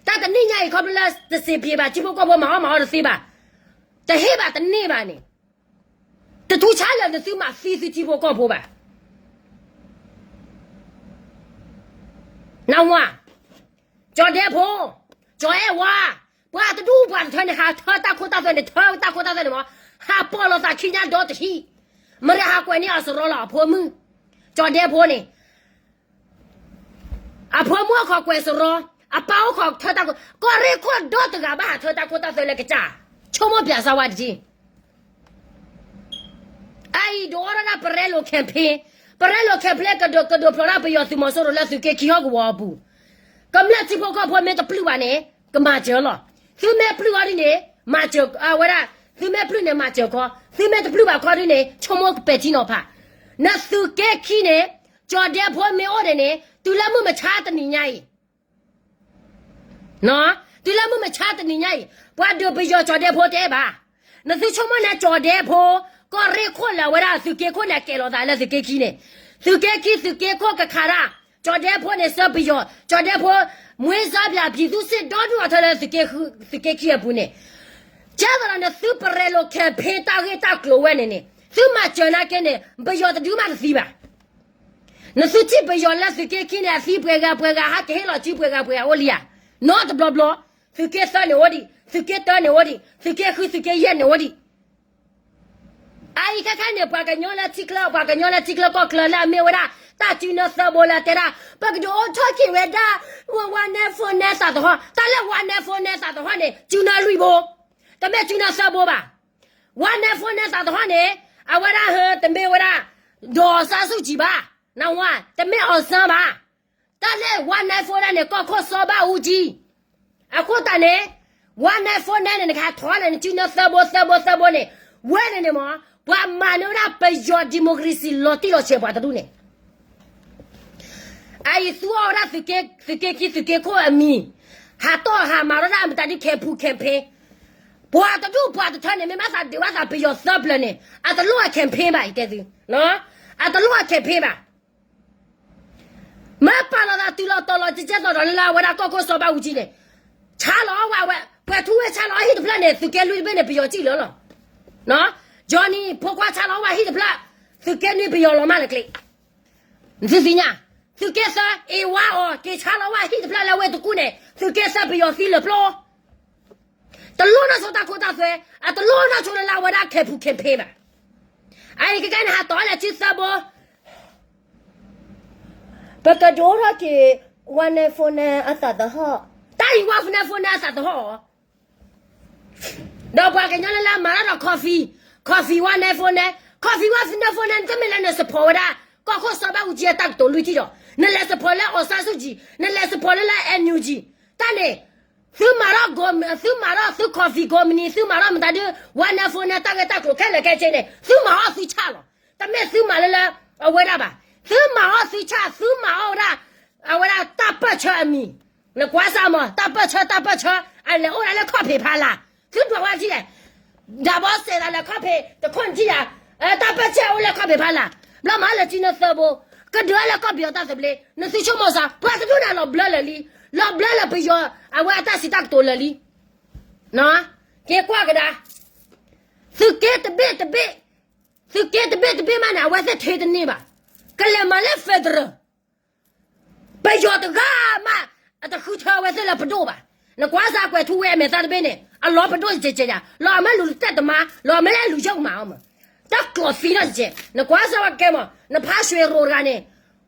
တၢ်တနံၣ်ညါအံၤ ခီဖျိလၢတစံးပျ့ၤဘၣ် ထံဖိကီၢ်ဖိမၤအီၣ်မၤအီတသ့ဘၣ်, တဟ့ၣ်ဘၣ်တန့ၢ်ဘၣ်န့ၣ် တထူးဆါလၢာ် နသုမၤသံသုထံဖိကီၢ်ဖိဘၣ်. နဝၤ, ကၠီၤဒဲဖိ, ကၠီၤအဲၣ်ဝါ, ပှၤတဒူၣ်ပှၤတထၢန့ၣ် ဟးထၢတၢ်ခိတၢ်သွဲန့ၣ်, ထၢတၢ်ခိတၢ်သွဲန့ၣ်မ့ၢ် ဟးပိာ်လိာ်သးခံညါဒီတဟံၣ်, မ့ၢ်ဟးကွဲးန့ၢ်အီၤစရီလီၤ အဖိမုၣ်, ကၠီၤဒဲဖိန့ၣ် အဖိမုၣ်အိၣ်ခိးကွဲးစရီ, အပၢ်အိၣ်ခိးထၢတၢ်ခိ, ကီၢ်ရ့ၣ်ခိၣ်ဒီတဂၤဘၣ်ဟးထၢတၢ်ခိတၢ်သွဲလၢကစၢ်, ဆိကမိၣ်ပၠးစၢ်ဝါတက့ၢ်. အအံၤဒုးအိၣ်ထီၣ်ဒၣ် ပရဲလိာ် campaign, ပရဲလိာ် campaign ကဒုးဖျိးဒၣ်ပယီၤသုးမီၤစိရိၤလၢသုးက့ခံဟီၣ်ကဝီၤအပူၤ, ကမျၢၢ်ထံဖိကီၢ်ဖိမ့ၢ်တပျုၢ်ဘၣ်န့ၣ် ကမၤစၢၤလီၤ. သုမ့ၢ်ပျုၢ်အီၤဒ်န့ၣ် မၤစၢၤအဝဲဒၣ်, သုမ့ၢ်ပျုၢ်န့ၣ်မၤစၢၤခီ, သုမ့ၢ်တပျုၢ်ဘၣ်ခီဒ်န့ၣ် ဆိကမိၣ်ကပဲာ်ထံနီၤဖး. နသုးက့ခံန့ၣ် ကၠီၤဒဲဖိမ့ၢ်အိၣ်ဒံးန့ၣ် တုၤလၢမုၢ်မဆါတနံၤညါအံၤ တုၤလၢမုၢ်မဆါတနံၤညါအံၤ ပှၤဒုးပယီၤကၠီၤဒဲဖိတအဲၣ်ဘၣ်. နသုဆိကမိၣ်န့ၣ် ကၠီၤဒဲဖိ, ကီၢ်ရ့ၣ်ခိၣ်လၢအဝဲဒၣ်သုးက့ခိၣ်န့ၣ် အကဲၤလိာ်သးလၢသုးက့ခံန့ၣ်, သုးက့ခံ သုးက့ခိၣ်ကခးတၢ်, ကၠီၤဒဲဖိန့ၣ် ဆှၢပယီၤ, ကၠီၤဒဲဖိ, မွေးစားပျားပြည်သူစစ် ဒီဒူၣ်ဒီထၢလၢသုးက့ခံအပူၤန့ၣ်, ကဲသးဒီးနသုပရဲလိာ် campaign တၢ်ဂ့ၢ်တၢ်ကျိၤဝဲန့ၣ်န့ၣ် သုမၤစၢၤနာ်က့န့ၣ် ပယီၤတဒုမးတသံဘၣ်. နသုထံၣ်ပယီၤလၢသုးက့ခံန့ၣ် အသံပှဲၤဂၤပှဲၤဂၤ ဟးကဟ့ၣ်လီၤစုပှဲၤဂၤပှဲၤဂၤအိၣ်လံဧါ. နီတဘျီဘျီ, သုးက့သၢန့ၣ်အိၣ်ဒံး, သုးက့တၢန့ၣ်အိၣ်ဒံး, သုးက့ဃု သုးက့ယဲၢ်န့ၣ်အိၣ်ဒံး. အအံၤခဲခါန့ၣ် ပှၤကညီလၢထံချၢ, ပှၤကညီလၢထံချၢကီၢ်ချၢလၢအမ့ၢ်ဝဲဒၣ် တၢ်စုနၢသၢဘိလၢတဲဒၣ် ပကဒုးအိၣ်ထီၣ်က့ၤဝဲဒၣ် ဝါနဲဖိနဲသးသဟီၣ်, တၢ်လၢဝါနဲဖိနဲသးသဟီၣ်န့ၣ် စုနၢလွံၢ်ဘိ, တမ့ၢ်စုနၢသၢဘိဘၣ်. ဝါနဲဖိနဲသးသဟီၣ်န့ၣ် အဝဲဒၣ်ဟဲတမ့ၢ်ဝဲဒၣ် ဒီးစၢ်ဆူၣ်ကံဘၣ်, နဝၤ, တမ့ၢ်အီၤစၢ်ဘၣ်. တၢ်လၢဝါနဲဖိနဲန့ၣ် ကီၢ်ခိၣ်စီၤဘၣ်အူကၠံ, အဃိသတးန့ၣ် ဝါနဲဖိနဲန့ၣ် နကဟးထီၣ်န့ၣ် နစုနၢသၢဘိသၢဘိသၢဘိန့ၣ်, ဝဲန့ၣ်န့ၣ်မ့ၢ် ပှၤမၤန့ၢ်ဝဲဒၣ်ပယီၤ democracy လီၤတံၢ်လီၤဆဲးပှၤတဒူၣ်န့ၣ် အအံၤသူအီၣ်ဝဲဒၣ် သုးက့ခံ သုးက့ခိၣ်အမံၤ, ဟးတီၢ်ဟးမၤထီၣ်ဒၣ်မတၤဒ် campaign campaign, ပှၤတဒူၣ်ပှၤတထၢန့ၣ် မ့ၢ်ဘၣ်သးဒုးဘၣ်သးပယီၤသၢပျၢၤန့ၣ် အတလိၣ်အ campaign ဘၣ် ယတဲသု, အတလိၣ်အ campaign ဘၣ်. မ့ၢ်ပာ်လီၤသးတုၤလီၤတီၤလီၤ ကကဲသိးဒီးလၢလၢအဝဲဒၣ်ကီၢ်ခိၣ်စီၤဘၣ်အူကၠံန့ၣ်, ဆါလီၤအီၣ်ဝဲ, ပှဲၤထူဝဲဆါလီၤအီၣ်ဟံၣ်တဖျၢၣ်န့ၣ် သုးက့လွံၢ်တဘ့ၣ်န့ၣ် ပယီၤစံၣ်လၢာ်လီၤ. ကၠီနံၤဖိခွါဆါလီၤအီၣ်ဝဲဟံၣ်တဖျၢၣ်, သုးက့နွံပယီၤလီၤမၢ်လၢကျဲ, နသုသ့ၣ်ညါ, သုးက့သၢ အ့ဝါအီၤ က့ၤဆါလီၤအီၣ်ဝဲဟံၣ်တဖျၢၣ်လၢဝ့ၢ်တကူၣ်န့ၣ် သုးက့သၢပယီၤသံလၢာ်ဖျိ တလိၣ်နီၢ်ဆိတၢ်ခိတၢ်သွဲ, အတလိၣ်နီၢ်ဆိလၢလၢအဝဲဒၣ် campaign campaign ဘၣ်. အအံၤကကဲန့ၣ် ဟးတီၢ်လဲၤစုသၢဘိ, ပကဒိးထီၣ်က့ၤ ဝါနဲဖိနဲအသးသဟီၣ်, တၢ်အံၤ ဝါနဲဖိနဲအသးသဟီၣ်အီၤ, ဒီးပှၤကညီလၢလၢမၤတၢ်ဒီး coffee, coffee ဝါနဲဖိနဲ, coffee ဝါနဲဖိနဲ တမ့ၢ်လၢန support ဝဲဒၣ် ကီၢ်ခိၣ်စီၤဘၣ်အူကၠံအတၢ်ကတိၤလွံၢ်ထံၣ်ဒီး နလဲၤ support လၢ အောင်ဆန်းစုကြည်, နလဲၤ support လၢလၢ NUG, တၢ်န့ၣ် သုမၤထီၣ် သုမၤထီၣ်သု coffee company, သုမၤထီၣ်မတၤဒုး ဝါနဲဖိနဲတၢ်ဂ့ၢ်တၢ်ကျိၤခဲလၢာ်ခဲဆ့န့ၣ် သုမၤအီၣ်သုဆၣ်လီၤ. တမ့ၢ်သုမၤလၢလၢ အဝဲဒၣ်ဘၣ်. သုမၤအီၣ်သုဆၣ်, သုမၤအီၣ်ဝဲဒၣ် အဝဲဒၣ်တၢ်ပၢၢ်ဆၢအမံၤ, နကွၢ်စၢ်မး တၢ်ပၢၢ်ဆၢ တၢ်ပၢၢ်ဆၢ, အလဲၤအိၣ်ဒၣ်လၢခီၣ်ဖံးဖးလၢ်, သုဒွးဝဲထံၣ်လဲၣ်, ဒၣ်ဘီစဲးသးလၢခီၣ်ဖံး တခိၣ်နထံၣ်ယၤ, တၢ်ပၢၢ်ဆၢအိၣ်လၢခီၣ်ဖံးဖးလၢ်, ဘျီမၤလၢစုနၢသၢဘိ, ကဒုးလၢကီၢ်ပယီၤတၢ်သဘျ့, နသုဆိကမိၣ်စၢ် ပှၤတဒူၣ်န့ၣ်လီၤဘျၢလၢာ်လံ, လီၤဘျၢလၢပယီၤ အဝဲအတၢ်စံးတၢ်ကတိၤလၢာ်လံ. က့ၤကွၢ်ကဒါ, သုးက့တဘ့ၣ်တဘ့ၣ်, သုးက့တဘ့ၣ်တဘ့ၣ်မးန့ၣ် အဝဲသ့ၣ်ထဲတန့ၢ်ဘၣ်. ကလဲၤမၤလၢ federal ပယီၤတဂၤမး အတဃုထၢအဝဲသ့ၣ်လၢပဒိၣ်ဘၣ်. နကွၢ်စၢ်ကွဲးထူဝဲအမဲာ်သၣ်တဘ့ၣ်န့ၣ် အလီၤပဒိၣ်ကဲကဲယၤ လီၤအမ့ၢ်လူၤတတဲာ်တမါ လီၤအမ့ၢ်လဲၤလူၤယုၢ်မးအီၤမး တၢ်ကျိးသံနီၢ်ကဲကဲ နကွၢ်စၢ်ဝဲကဲမး နဖးရွှေရိုတဂၤန့ၣ်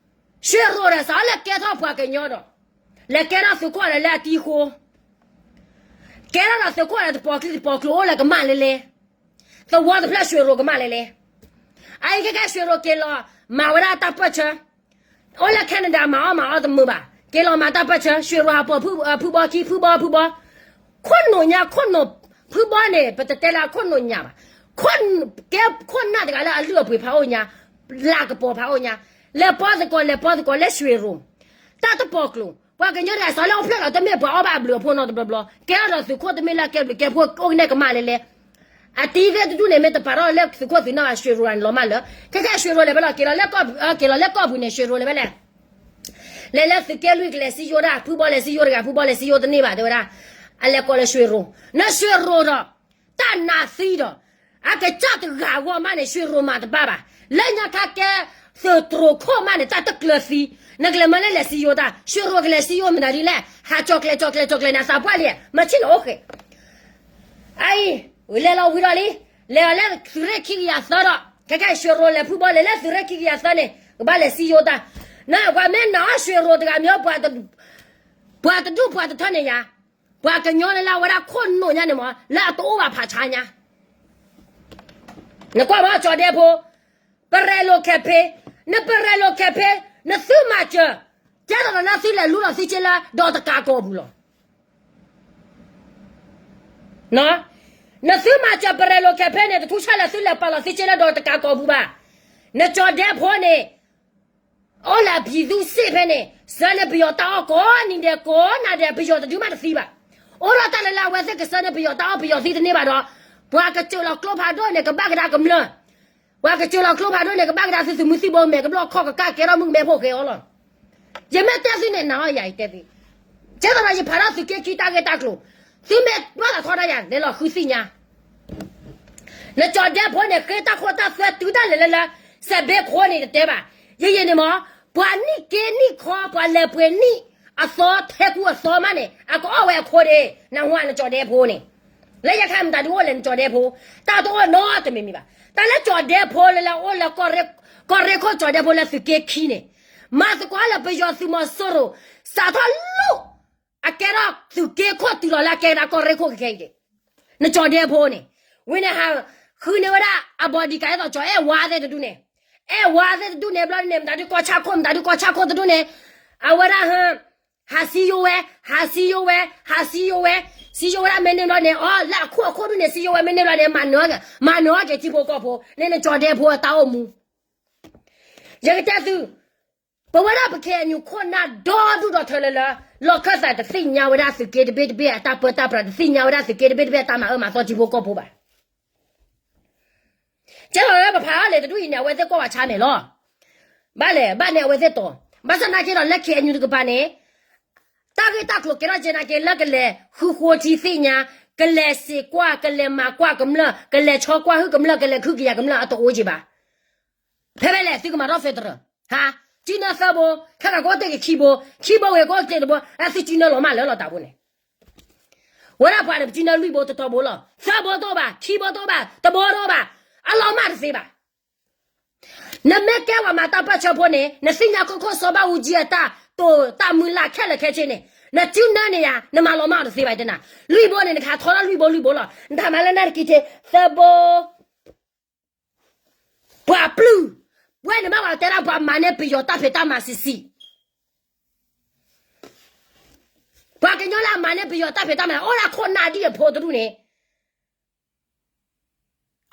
ရွှေရိုဒီး စးလၢကဲထီၣ်ပှၤကညီဒီး လဲၤကဲထီၣ်သုးခိၣ်ဒီးလၢအတံၤဃိ ကဲထီၣ်ဒီးသုးခိၣ်ဒီးတပီၤကျံတပီၤကျိၤအိၣ်လၢကမၣ်လဲလဲ သဝီတဖျၢၣ်ရွှေရိုကမၣ်လဲလဲ အအံၤခဲကဲရွှေရိုက့ၤလီၤ မၤဝဲဒၣ်တၢ်ပၢၢ်ဆၢ အိၣ်လၢ Canada မၤအီၣ်မၤအီတမုာ်ဘၣ် က့ၤလီၤမၤတၢ်ပၢၢ်ဆၢ ရွှေရိုဟးပိာ်ဖု ဖုဘီခံ ဖုဘီ ဖုဘီ ခိၣ်နူာ်ညါ ခိၣ်နူာ် ဖုဘီန့ၣ် ပတတဲလၢခိၣ်နူာ်ညါဘၣ် ကဲခိၣ်နၢ်တဂၤလၢအလုၢ်အပှ့ၤဖးအိၣ်ညါ လၢကပီၤဖးအိၣ်ညါ လဲၤပီသကိး လဲၤပီသကိးလၢရွှေရို တၢ်တပီၤကျိၤ ပှၤကညီတဂၤစးလၢအိၣ်ဖျဲၣ်လီၤ တမ့ၢ်ပှၤအီၣ်ဘၣ်အဘျုးအဖှိၣ်နီတဘျီဘျီ ကဲထီၣ်ဒီးသုးခိၣ်တမ့ၢ်လၢအကဲဘျုးကဲဖှိၣ်အိၣ်ကနဲၣ်ကမၣ်လဲလဲ အတံၤသ့ၣ်တဒူၣ်န့ၣ် မ့ၢ်တပာ်ထီၣ်လၢသုးခိၣ်သုးနၢ်ဘၣ် ရွှေရိုန့ၣ်လီၤမၢ်လၢ ခဲကဲရွှေရိုလဲၤဖဲလဲၣ် က့ၤလီၤလၢကီၢ်ပူၤန့ၣ် ရွှေရိုလဲၤဖဲလဲၣ် လဲၤလၢသုးက့လွံၢ်ကလဲၤစံယိၤတၢ် ဖုဘီလဲၤစံယိၤတဂၤ ဖုဘီလဲၤစံယိၤတန့ၢ်ဘၣ် တဲဝဲဒၣ် အလဲၤကိးလၢရွှေရို နရွှေရိုဒီး တၢ်နးသံဒီး အကစၢ်တဂၤအဂီၢ်မးန့ၣ် ရွှေရိုမၤတဘၣ်ဘၣ် လၢညါခါကဲ သုးတြိၤခိၣ်မးန့ၣ် တၢ်တကျၢၤသံ နကလဲၤမၢလၢလဲၤစံယိၤတၢ် ရွှေရိုကလဲၤစံယိၤမတၤဒ်လဲၣ် ဟးကၠီၤကျဲၤကၠီၤကျဲၤကၠီၤကျဲၤန့ၣ် အသးပှၢ်လံ မၤဆံၣ်လီၤအိၣ်ဃဲ အအံၤ လဲၤလီၤဝံၤဒီးလံ လဲၤလီၤလၢသုးရ့ၣ်ခံကယၤသၢဒီး ခဲကဲရွှေရိုလဲၤဖုဘီလဲၤလၢသုးရ့ၣ်ခံကယၤသၢန့ၣ် ကဘၣ်လဲၤစံယိၤတၢ် နပှၤမ့ၢ်နာ်အီၣ်ရွှေရိုတဂၤမ့ၢ် ပှၤတဒူၣ်ပှၤတထၢန့ၣ်ယါ ပှၤကညီလၢလၢအဝဲဒၣ်ခိၣ်နူာ်ညါန့ၣ်မး လၢအတအိၣ်ဘၣ်ဖးဆါညါ နကွၢ်မးကၠီၤဒဲဖိ ပရဲၣ်လိာ်ခဲဖဲ နပရဲၣ်လိာ်ခဲဖဲ နသုမၤစၢၤ ကဲသိးဒီးလၢသုလဲၤလူလီၤသုစ့လၢဒီးတကးကီၢ်ပူၤလီၤ နသုမၤစၢၤပရဲၣ်လိာ်ခဲဖဲန့ၣ် တထူၣ်ဆၣ်လၢသုလဲၤပာ်လီၤသုစ့လၢဒီးတကးကီၢ်ပူၤဘၣ် နကၠီၤဒဲဖိန့ၣ် အိၣ်လၢအဖံးသူစ့ၣ်ဖဲန့ၣ် စၢၤန့ၢ်ပယီၤတၢ်အီၣ်ကိးနံၤဒဲးကိးနၤဒဲး ပယီၤတဒုးမးတသံဘၣ်. အိၣ်ဒီးတၢ်လၢလၢအဝဲသ့ၣ်ကစၢၤန့ၢ်ပယီၤတၢ်အီၣ်ပယီၤသံတန့ၢ်ဘၣ်ဒီး ပှၤကစၢၤလီၤကျိဖးဒိၣ်န့ၣ် ကဘၣ်ကဒါကမျၢၢ်, ပှၤကစၢၤလီၤကျိဖးဒိၣ်န့ၣ် ကဘၣ်ကဒါသုသုးမုၢ်သံၣ်ဘိမဲာ် ကဘျီၣ်ခီၣ်ကကၢ်ကဲထီၣ်မုၣ်ကမဲဖိဃဲအီၤလီၤ. ယမ့ၢ်တဲသုန့ၣ် နၤအီၤယၤအံၤတဲသု, ကဲသးဒီးယဖးထီၣ်သုးက့ခံတၢ်ဂ့ၢ်တၢ်ကျိၤ, သုမ့ၢ်ဘၣ်သးထီဒါယၤ လဲၤလီၤဃုသ့ၣ်ညါ နကၠီၤဒဲဖိန့ၣ် ဃ့တၢ်ခိၣ်တၢ်သွဲတုၤဒၣ်လဲာ်လၢလၢ စဲးဘ့ခိၣ်န့ၣ်တတဲဘၣ်. ယယံာ်န့ၣ်မ့ၢ် ပှၤနံၣ်က့နံၣ်ခီ ပှၤလဲၤပှ့ၤနံၣ်အသီ ထဲကူအသီမးန့ၣ် အကအီၣ်ဝဲအခိၣ်ဒ့, နဟူဧါ နကၠီၤဒဲဖိန့ၣ်, လၢယခါမတၤဒုးအိၣ်လဲၣ် နကၠီၤဒဲဖိ, တၢ်တအိၣ်နီတမံၤမံၤဘၣ်. တၢ်လၢကၠီၤဒဲဖိလၢလၢအိၣ်လၢ ကီၢ်ရ့ၣ်ခိၣ်ကၠီၤဒဲဖိလၢသုးက့ခံန့ၣ်, မၤသကိးလၢပယီၤသုးမီၤစိရိၤ စးထီၣ်လၢ အကဲထီၣ်သုးက့ခိၣ်တုၤလီၤလၢအကဲကဒါကီၢ်ရ့ၣ်ခိၣ်ခဲခဲအံၤန့ၣ်, နကၠီၤဒဲဖိန့ၣ်, ဝံၤန့ၣ်ဟး ဃုန့ၢ်ဝဲဒၣ်အ bodyguard အဲၣ်ဒိးကၠီၤအဲၣ်ဝါသ့ၣ်တဒူၣ်န့ၣ်, အဲၣ်ဝါသ့ၣ်တဒူၣ်န့ၣ် ဘျီန့ၣ် မတၤဒုးကီၢ်ဆၣ်ခိၣ် မတၤဒုးကီၢ်ဆၣ်ခိၣ်တဒူၣ်န့ၣ်, အဝဲဒၣ် ဟးစံယိဝဲ, ဟးစံယိဝဲ, ဟးစံယိဝဲ, စံယိဝဲဒၣ်မ့ၢ်န့ၢ်ဘျီန့ၣ် အီ လၢအခိၣ်အခိၣ်ဒူၣ်န့ၣ် စံယိဝဲမ့ၢ်န့ၢ်ဘျီန့ၣ် မၤနၢၤက့ၤထံဖိကီၢ်ဖိန့ၣ် နကၠီၤဒဲဖိအတၢ်အိၣ်မူ ယကတဲသု, ပဝဲဒၣ်ပခဲအံၤ ခိၣ်နၢ်ဒီဒူၣ်ဒီထၢလၢလၢ လီၢ်ခၢၣ်သးတသ့ၣ်ညါဝဲဒၣ်သုးက့တဘ့ၣ်တဘ့ၣ်အတၢ်ပၢတၢ်ပြး တသ့ၣ်ညါဝဲဒၣ်သုးက့တဘ့ၣ်တဘ့ၣ်အတၢ်မၤအၢမၤသီထံဖိကီၢ်ဖိဘၣ်. ကဲလီၤလၢပဖးအီၤလဲၣ်တဒူၣ်အံၤန့ၣ် အဝဲသ့ၣ်ကွၢ်ဝဲဆါမဲာ်လီၤ. ဘၣ်လဲၣ် ဘၣ်န့ၣ်အဝဲသ့ၣ်တီၤ, ဘၣ်ဆၣ်သနာ်က့ဒီးလၢခဲအံၤတကပၤန့ၣ် တၢ်ဂ့ၢ်တၢ်ကျိၤကဲထီၣ်ကဲနာ်က့လၢကလဲၤဃုဃိထံသ့ၣ်ညါ, ကလဲၤစံးကွၢ် ကလဲၤမၤကွၢ်ကမျၢၢ် ကလဲၤဆီကွၢ်ဟုၣ်ကမျၢၢ် ကလဲၤခုကယၤကမျၢၢ်အတအိၣ်က့ၤဘၣ်. ဖဲဖဲလဲၣ် သုကမၤထီၣ် federal ဟါ, စုနၢသၢဘိ, ခဲကးကီတ့ၢ်က့ၤခံဘိ, ခံဘိဝဲကီတ့ၢ်တဘိ, အသုစုနၢလီၤမၢ်လၢလီၤတၢ်ဘိန့ၣ်, ဝဲဒၣ်ပှၤန့ၣ် ပစုနၢလွံၢ်ဘိတတီဘိလီၤ. သၢဘိတအိၣ်ဘၣ်, ခံဘိတအိၣ်ဘၣ်, တဘိတအိၣ်ဘၣ်, အလီၤမၢ်တသ့ဘၣ်. နမ့ၢ်ကဲပှၤမၤတၢ်ပၢၢ်ဆၢဖိန့ၣ် နသ့ၣ်ညါခိၣ်ခိၣ်စီၤဘၣ်အူကၠံအတၢ်တိာ်တၢ်မုၢ်လၢ်ခဲလၢာ်ခဲဆ့န့ၣ် နစုနၢန့ၣ်ယါ နမၤလီၤမၢ်တသ့ဘၣ်တဲနၤ. လွံၢ်ဘိန့ၣ် နကဟးထီထီၣ်လွံၢ်ဘိလွံၢ်ဘိလီၤ. နတၢ်မၤလၢနၢ်တကံထဲ သၢဘိ ပှၤပျုၢ်, ဝဲန့ၣ်မ့ၢ်ပှၤတဲဒၣ်ပှၤမၤန့ၢ်ပယီၤတၢ်ဖံးတၢ်မၤဆံးဆံး, ပှၤကညီလၢအမၤန့ၢ်ပယီၤတၢ်ဖံးတၢ်မၤ အိၣ်ဒၣ်ခိၣ်နၢ်ဒ်အဖိတဒူၣ်န့ၣ်,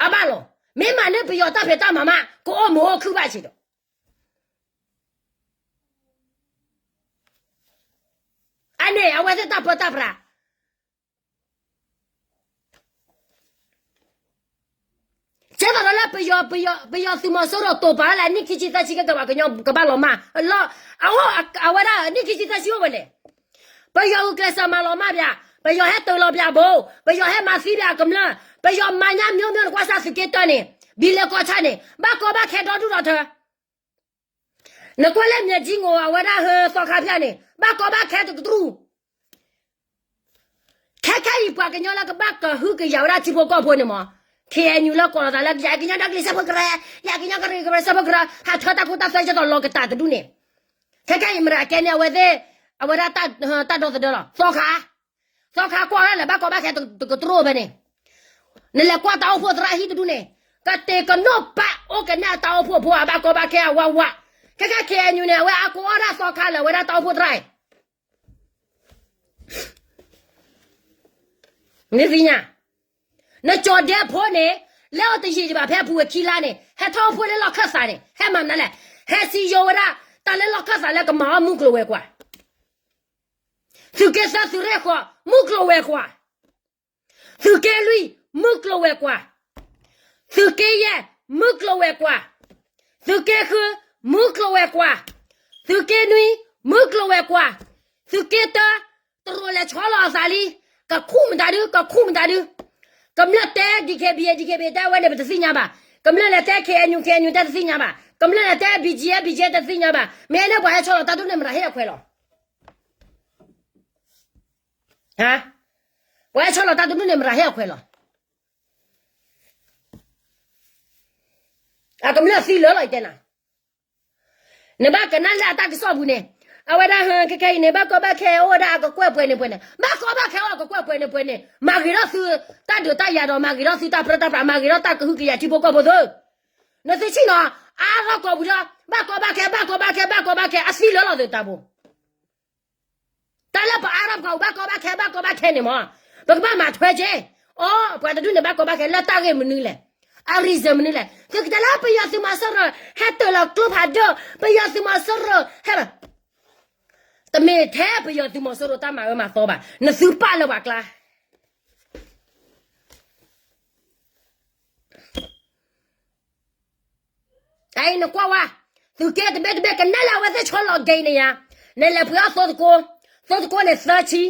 အဘၣ်လီၤ. မ့ၢ်မၤန့ၢ်ပယီၤတၢ်ဖံးတၢ်မၤမး ကအိၣ်မုာ်အိၣ်ခုၣ်ဘၣ်ဆံးဒီး အန့ၣ် အဝဲသ့ၣ်တၢ်ပၢတၢ်ပြး ကဲသိးဒီးလၢပယီၤ, ပယီၤသုးမီၤစိရိၤတိာ်ပာ်လၢအနံၣ်ခံဆံသၢဆံကဲကဲပှၤကညီ ကဘၣ်လီၤမၢ်, အအိၣ်အဝဲဒၣ်နံၣ်ခံဆံသၢဆံအိၣ်ဝဲလဲၣ်. ပယီၤဂုာ်ကျဲးစၢးမၤလီၤမၢ်ပှၤ, ပယီၤဟဲတ့ၢ်လီၤပှၤဘိ, ပယီၤဟဲမၤသံပှၤကမျၢၢ်, ပယီၤမၤညါမျိုးမျိုး နကွၢ်စၢ်သုးက့တၢန့ၣ်, ဘံလ့ကီၢ်ဆၣ်န့ၣ် ဘၣ်ကီဘၣ်ခဲဒီဒူၣ်ဒီထၢ နကွၢ်လၢမၠဲးကၠံငိၣ် အဝဲဒၣ်ဟၢသီခါဖၠၣ်န့ၣ် ဘၣ်ကီဘၣ်ခဲတကတြူၢ်, ခဲခဲအံၤပှၤကညီလၢကဘၣ်ကဟုကယာ်ဝဲဒၣ်ထံဖိကီၢ်ဖိန့ၣ်မး, ခ့ၣ်အဲၣ်ယူၣ်လၢကိးလီၤသးလၢ ယကညီဒီကလုာ်စၢဖှိၣ်ကရၢ, ယကညီကရၢကရိစၢဖှိၣ်ကရၢ, ဟးထၢတၢ်ခိတၢ်သွဲကၠီတီၤလီၤကတၢၢ်တဒူၣ်န့ၣ်, ခဲခဲအံၤမတၤကဲန့ၣ် အဝဲသ့ၣ်, အဝဲဒၣ်တၢ်ဒီသဒၢလီၤ သီခါ, သီခါကွၢ်ဝဲဒၣ်လၢဘၣ်ကီဘၣ်ခဲတကတြိၣ်ဖဲန့ၣ်, နလဲၤကွၢ်တၢ်အိၣ်ဖှိၣ်သရၣ်ဟံၣ်တဒူၣ်န့ၣ်, ကတ့ၤကနီၣ်ပာ်အိၣ်ကနဲၣ်တၢ်အိၣ်ဖှိၣ်ဖိအဘၣ်ကီဘၣ်ခဲအဝးဝး, ခဲခဲ ခ့ၣ်အဲၣ်ယူၣ်န့ၣ် အဝဲအါကိးအီၣ်ဒၣ်သီခါလၢအဝဲဒၣ်တၢ်အိၣ်ဖှိၣ်သရၣ်အံၤ မ့ၢ်သ့ၣ်ညါ, နကၠီၤဒဲဖိန့ၣ်, လၢအတယံာ်ဒံးဘၣ်ဖဲအပူၤဝဲခံလါန့ၣ် ဟဲထီၣ်အိၣ်ဖှိၣ်လၢလီၢ်ခၢၣ်သးန့ၣ် ဟဲမၤမနုၤလဲၣ်, ဟဲစံယိၤဝဲဒၣ်, တၢ်လၢလီၢ်ခၢၣ်သးလၢကမၤအီၣ်မုၢ်ကျိၤဝဲၤကွာ်, သုးက့သၢသုးရ့ၣ်ဃီၤ မုၢ်ကျိၤဝဲၤကွာ်, သုးက့လွံၢ် မုၢ်ကျိၤဝဲၤကွာ်, သုးက့ယဲၢ် မုၢ်ကျိၤဝဲၤကွာ်, သုးက့ဃု မုၢ်ကျိၤဝဲၤကွာ်, သုးက့နွံ မုၢ်ကျိၤဝဲၤကွာ်, သုးက့တၢ တရိးလဲၤဆီလီၤအသးလံ, ကခူၣ်မတၤဒု ကခူၣ်မတၤဒု, ကမျၢၢ်တဲ DKBA DKBA တဲဝဲန့ၣ် ပတသ့ၣ်ညါဘၣ်, ကမျၢၢ်လဲၤတဲ KNU KNU တဲတသ့ၣ်ညါဘၣ်, ကမျၢၢ်လဲၤတဲ BGF BGF တသ့ၣ်ညါဘၣ်, မ့ၢ်န့ၣ်ပှၤဟဲဆီလီၤတၢ်ဒ်န့ၣ်မတၤဟ့ၣ်အခွဲးလီၤ ပှၤဟဲဆီလီၤတၢ်တဒူၣ်န့ၣ် မတၤဟ့ၣ်အခွဲးလီၤ. အကမျၢၢ်သံလၢာ်လီၤ ယတဲနၤ, နဘၣ်ကနၣ်လၢအတၢ်ကစီၣ်ပူၤန့ၣ်, အဝဲဒၣ်ဟဲခဲခဲအံၤန့ၣ် ဘၣ်ကီဘၣ်ခဲအိၣ်ဝဲဒၣ်အကကွဲၢ်ပှဲၤန့ၣ်ပှဲၤန့ၣ်, ဘၣ်ကီဘၣ်ခဲအိၣ်အကကွဲၢ်ပှဲၤန့ၣ်ပှဲၤန့ၣ် မၤဂ့ၤထီၣ်သုတၢ်ဒုးတၢ်ယၤဒီး မၤဂ့ၤထီၣ်သုတၢ်ပြၢတၢ်ပြး မၤဂ့ၤထီၣ်တၢ်ကဟုကယာ်ထံဖိကီၢ်ဖိသု, နသုဆ့ၣ်နီၤ, အါထီၣ်ကိးပူၤဒီး ဘၣ်ကီဘၣ်ခဲ ဘၣ်ကီဘၣ်ခဲ ဘၣ်ကီဘၣ်ခဲ အသံလၢာ်လီၤသုတၢ်ပူၤ တၢ်လၢပအါထီၣ်ပှၤအိၣ်ဘၣ်ကီဘၣ်ခဲ ဘၣ်ကီဘၣ်ခဲန့ၣ်မး, ပကဘၣ်မၤထွဲက့ၤ, အိ ပှၤတဒူၣ်န့ၣ် ဘၣ်ကီဘၣ်ခဲလၢတၢ်ဂ့ၢ်မနုၤလဲၣ်, အ reason မနုၤလဲၣ်, သုကတဲလၢပယီၤသုးမီၤစိရိၤ ဟဲတၢၢ်လီၤကျိဖးဒိၣ်, ပယီၤသုးမီၤစိရိၤ ဟဲဘၣ်, တမ့ၢ်ထဲပယီၤသုးမီၤစိရိၤတၢ်မၤဝဲမၤသီဘၣ်, နသုပာ်လၢပှၤကျါ အအံၤနကွၢ်ဝဲ, သုးက့တဘ့ၣ်တဘ့ၣ် ကနဲၣ်လၢအဝဲသ့ၣ်ဆီလီၤက့ၤန့ၣ်ယါ, နလဲၤပှ့ၤအီၣ်သိတကိ, သိတကိန့ၣ်သၢဆံ,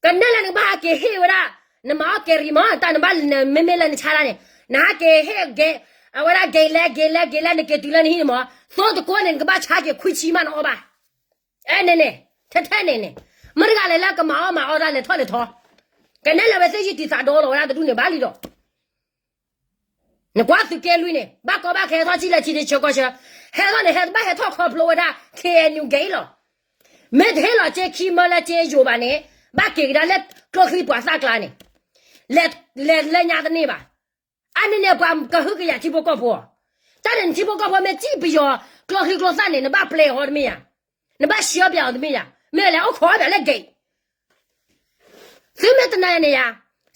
ကနဲၣ်လၢနကဘၣ်ဟးက့ၤဟ့ၣ်ဝဲဒၣ်, နမၤအီၣ်ကဲၤရံၣ်မး တၢ်နဘၣ်မ့မ့ၢ်လၢနဆါတၢ်န့ၣ်, နဟးက့ၤဟ့ၣ်ကဲၤ, အဝဲဒၣ်ကဲၤလဲၤကဲၤလဲၤကဲၤလဲၤ နက့ၤတုၤလၢနဟံၣ်န့ၣ်မး, သိတကိန့ၣ် နကဘၣ်ဆါက့ၤခွံဆံမးနအီၣ်ဘၣ် အဲန့ၣ်န့ၣ်, ထဲထဲန့ၣ်န့ၣ်, မတၤတဂၤလဲၣ်လၢကမၤအီၣ်မၤအီတၢ် လဲၤထီၣ်လဲၤထီ, ကနဲၣ်လၢအဝဲသ့ၣ်ယုၢ်တံၢ်သးဒီလီၤဝဲဒၣ်တဒူၣ်န့ၣ်ဘၣ်လံဒီး, နကွၢ်သုးက့လွံၢ်န့ၣ် ဘၣ်ကီဘၣ်ခဲဟဲထီၣ်ထံၣ်လၢထံတဆၢကီၢ်ဆၢ, ဟဲထီၣ်န့ၣ် ဟဲဘၣ်ဟဲထီၣ်ခီဖျိဝဲဒၣ် ခ့ၣ်အဲၣ်ယူၣ် ကဲၤလီၤ, မ့ၢ်တဟ့ၣ်လီၤစ့ခံမၢလၢစ့ယိၤဘၣ်န့ၣ်, ဘၣ်က့ၤကဒါလၢကျိချံပှၤသၣ်ကျါန့ၣ်, လဲၤလဲၤလၢညါတန့ၢ်ဘၣ် အန့ၣ်န့ၣ် ပှၤကဟုကယာ်ထံဖိကီၢ်ဖိ, တၢ်န့ၣ်နထံဖိကီၢ်ဖိမ့ၢ်စံၣ်ပယီၤကျိချံကျိသၣ်န့ၣ် နဘၣ်ပျဲအီၤတမ့ၢ်ဧါ, နဘၣ်ရှဲပျဲအီၤတမ့ၢ်ဧါ, မ့ၢ်လဲၤအိၣ်ခိးပျဲလၢကဲၤ, သုမ့ၢ်တနာ်န့ၣ်ယါ,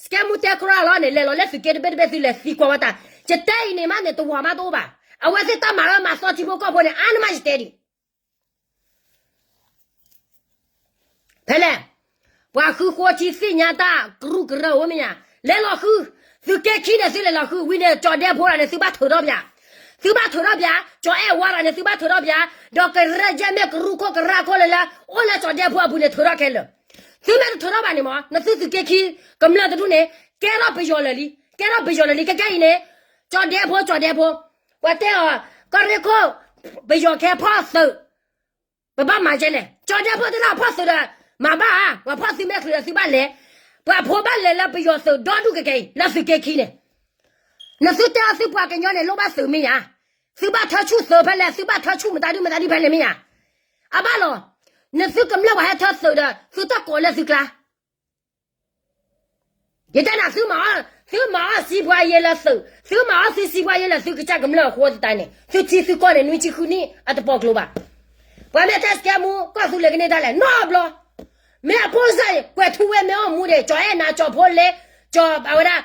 စကဲမူတဲကြၢးလီၤန့ၣ် လဲၤလီၤလၢသုးက့တဘ့ၣ်တဘ့ၣ်သုလဲၤသံကွၢ်ဝဲတၢ်, ယတဲအံၤန့ၣ်မးန့ၣ် တဝၤမးတအိၣ်ဘၣ်, အဝဲသ့ၣ်တၢ်မၤအၢမၤသီထံဖိကီၢ်ဖိန့ၣ် အါန့ၢ်မးယတဲဒံး ဖဲလဲၣ်, ပှၤဃုဃိထံသ့ၣ်ညါတၢ်ကရူၢ်ကရၢအိၣ်မ့ၢ်ညါ, လဲၤလီၤဃု, သုးက့ခံန့ၣ် သုလဲၤလီၤဃု, ဝံၤန့ၣ် ကၠီၤဒဲဖိတဂၤန့ၣ် သုဘၣ်ထုးထီၣ်ပၠး, သုဘၣ်ထုးထီၣ်ပၠး, ကၠီၤအဲၣ်ဝါတဂၤန့ၣ် သုဘၣ်ထုးထီၣ်ပၠး, ဒီးကရၢယဲၢ်မ့ၢ်ကရူၢ်ခိၣ်ကရၢခိၣ်လၢလၢ အိၣ်လၢကၠီၤဒဲဖိအပူၤန့ၣ် ထုးထီၣ်ခဲလၢာ်, သုမ့ၢ်တထုးထီၣ်ဘၣ်န့ၣ်မး နသုသုးက့ခံ ကမျၢၢ်တဒူၣ်န့ၣ် ကဲထီၣ်ပယီၤလၢာ်လံ, ကဲထီၣ်ပယီၤလၢာ်လံ ခဲကဲအံၤန့ၣ်, ကၠီၤဒဲဖိ ကၠီၤဒဲဖိ, ပှၤတဲအီၤ, ကီၢ်ရ့ၣ်ခိၣ်, ပယီၤကဲဖီၣ်သုး ပဘၣ်မၤကဲလဲၣ်, ကၠီၤဒဲဖိတဲဒၣ်ဖီၣ်သုးဒီး, မၤဘၣ်ဧါ, ပှၤဖီၣ်သုးမ့ၢ်ချုးဒီးသုဘၣ်လဲၤ, ပှၤဖိဘၣ်လဲၤလၢပယီၤသုးဒီဒူၣ်ကကဲအံၤ လၢသုးက့ခံန့ၣ်, နသုတဲအီၤသုပှၤကညီန့ၣ် လိၣ်ဘၣ်သုးမ့ၢ်ယါ, သုဘၣ်ထၢဆူၣ်သုးဖဲလဲၣ် သုဘၣ်ထၢဆူၣ်မတၤဒုမတၤဒုဖဲလဲၣ်မ့ၢ်ယါ, အဘၣ်လီၤ, နသုကမျၢၢ်ပှၤဟဲထၢသုးဒီး သုတၢ်ကိးလၢသုကျါ ယတဲနၤ သုမၤအီၣ်, သုမၤအီၣ်စံးပှၤယဲလၢသုး, သုမၤအီၣ်သုစံးပှၤယဲလၢသုကစၢ်ကမျၢၢ်အဃိသတးန့ၣ် သုထံသုကီၢ်န့ၣ် နွံဆံဃုနံၣ်အတပိာ်ကျိဘၣ်. ပှၤမ့ၢ်တဲစကဲမူ ကီၢ်သူလ့ၤကန့ၢ်တၢ်လဲၣ် နီတဘျီ, မ့ၢ်အဖိစၢ်အံၤ ကွဲးထူဝဲမ့ၢ်အိၣ်မူဒီး ကၠီၤအဲၣ်နၤ ကၠီၤဖိလဲ, ကၠီၤအဝဲဒၣ်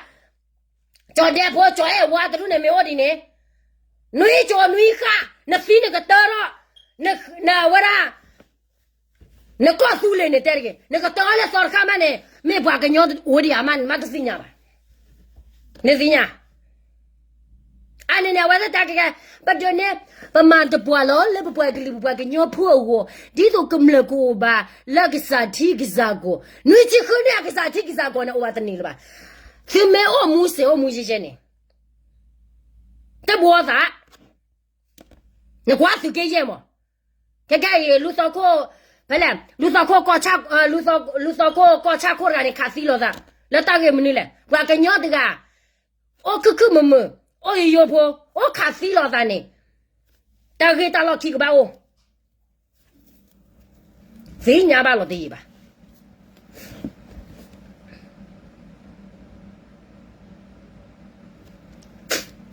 ကၠီၤဒဲဖိ ကၠီၤအဲၣ်ဝါတဒူၣ်န့ၣ်မ့ၢ်အိၣ်ဒ်န့ၣ်, နွံကၠိနွံဃၣ် နသံနကတၢၢ်ထီၣ်, နဝဲဒၣ် နကီၢ်သူလ့ၤန့ၣ်တဲတဂ့ၤ, နကတၢၢ်လၢသီတခါမးန့ၣ် မ့ၢ်ပှၤကညီအိၣ်ဒံးဧါမး နမ့ၢ်တသ့ၣ်ညါဘၣ်. နသ့ၣ်ညါ အန့ၣ်န့ၣ် အဝဲသ့ၣ်တၢ်ကကဲ ပဒိးန့ၢ် ပမၤတပှၢ်လီၤ လၢပပှၤကလုာ်ပပှၤကညီဖိအဂီၢ် ဒ်သိးကမျၢၢ်ကအိၣ်ဘၣ်လၢကစၢ်ထံကစၢ်ကီၢ်, နွံဆံဃုနံၣ်အကစၢ်ထံကစၢ်ကီၢ်န့ၣ် အိၣ်ဘၣ်တန့ၢ်လၢၤဘၣ်. သုမ့ၢ်အိၣ်မူစ့ၢ်အိၣ်မူယဲၢ်ယဲၢ်န့ၣ် တဘှီသး နကွၢ်သုးက့ယဲၢ်မး, ခဲကဲအံၤ လူၤသီခိၣ် ဖဲလဲၣ် လူၢ်သီခိၣ်ကီၢ်ဆၣ်ခိၣ်တဂၤန့ၣ် ခးသံလိာ်သး လၢတၢ်ဂ့ၢ်မနုၤလဲၣ်. ပှၤကညီတဂၤ အိၣ်ခုၣ်ခုၣ်မုာ်မုာ် အိၣ်ယိယိဖိ အိၣ်ခးသံလိာ်သးန့ၣ် တၢ်ဂ့ၢ်တၢ်လီၢ်ခံကဘၣ်အိၣ် သ့ၣ်ညါဘၣ်လီၤတယံာ်ဘၣ်.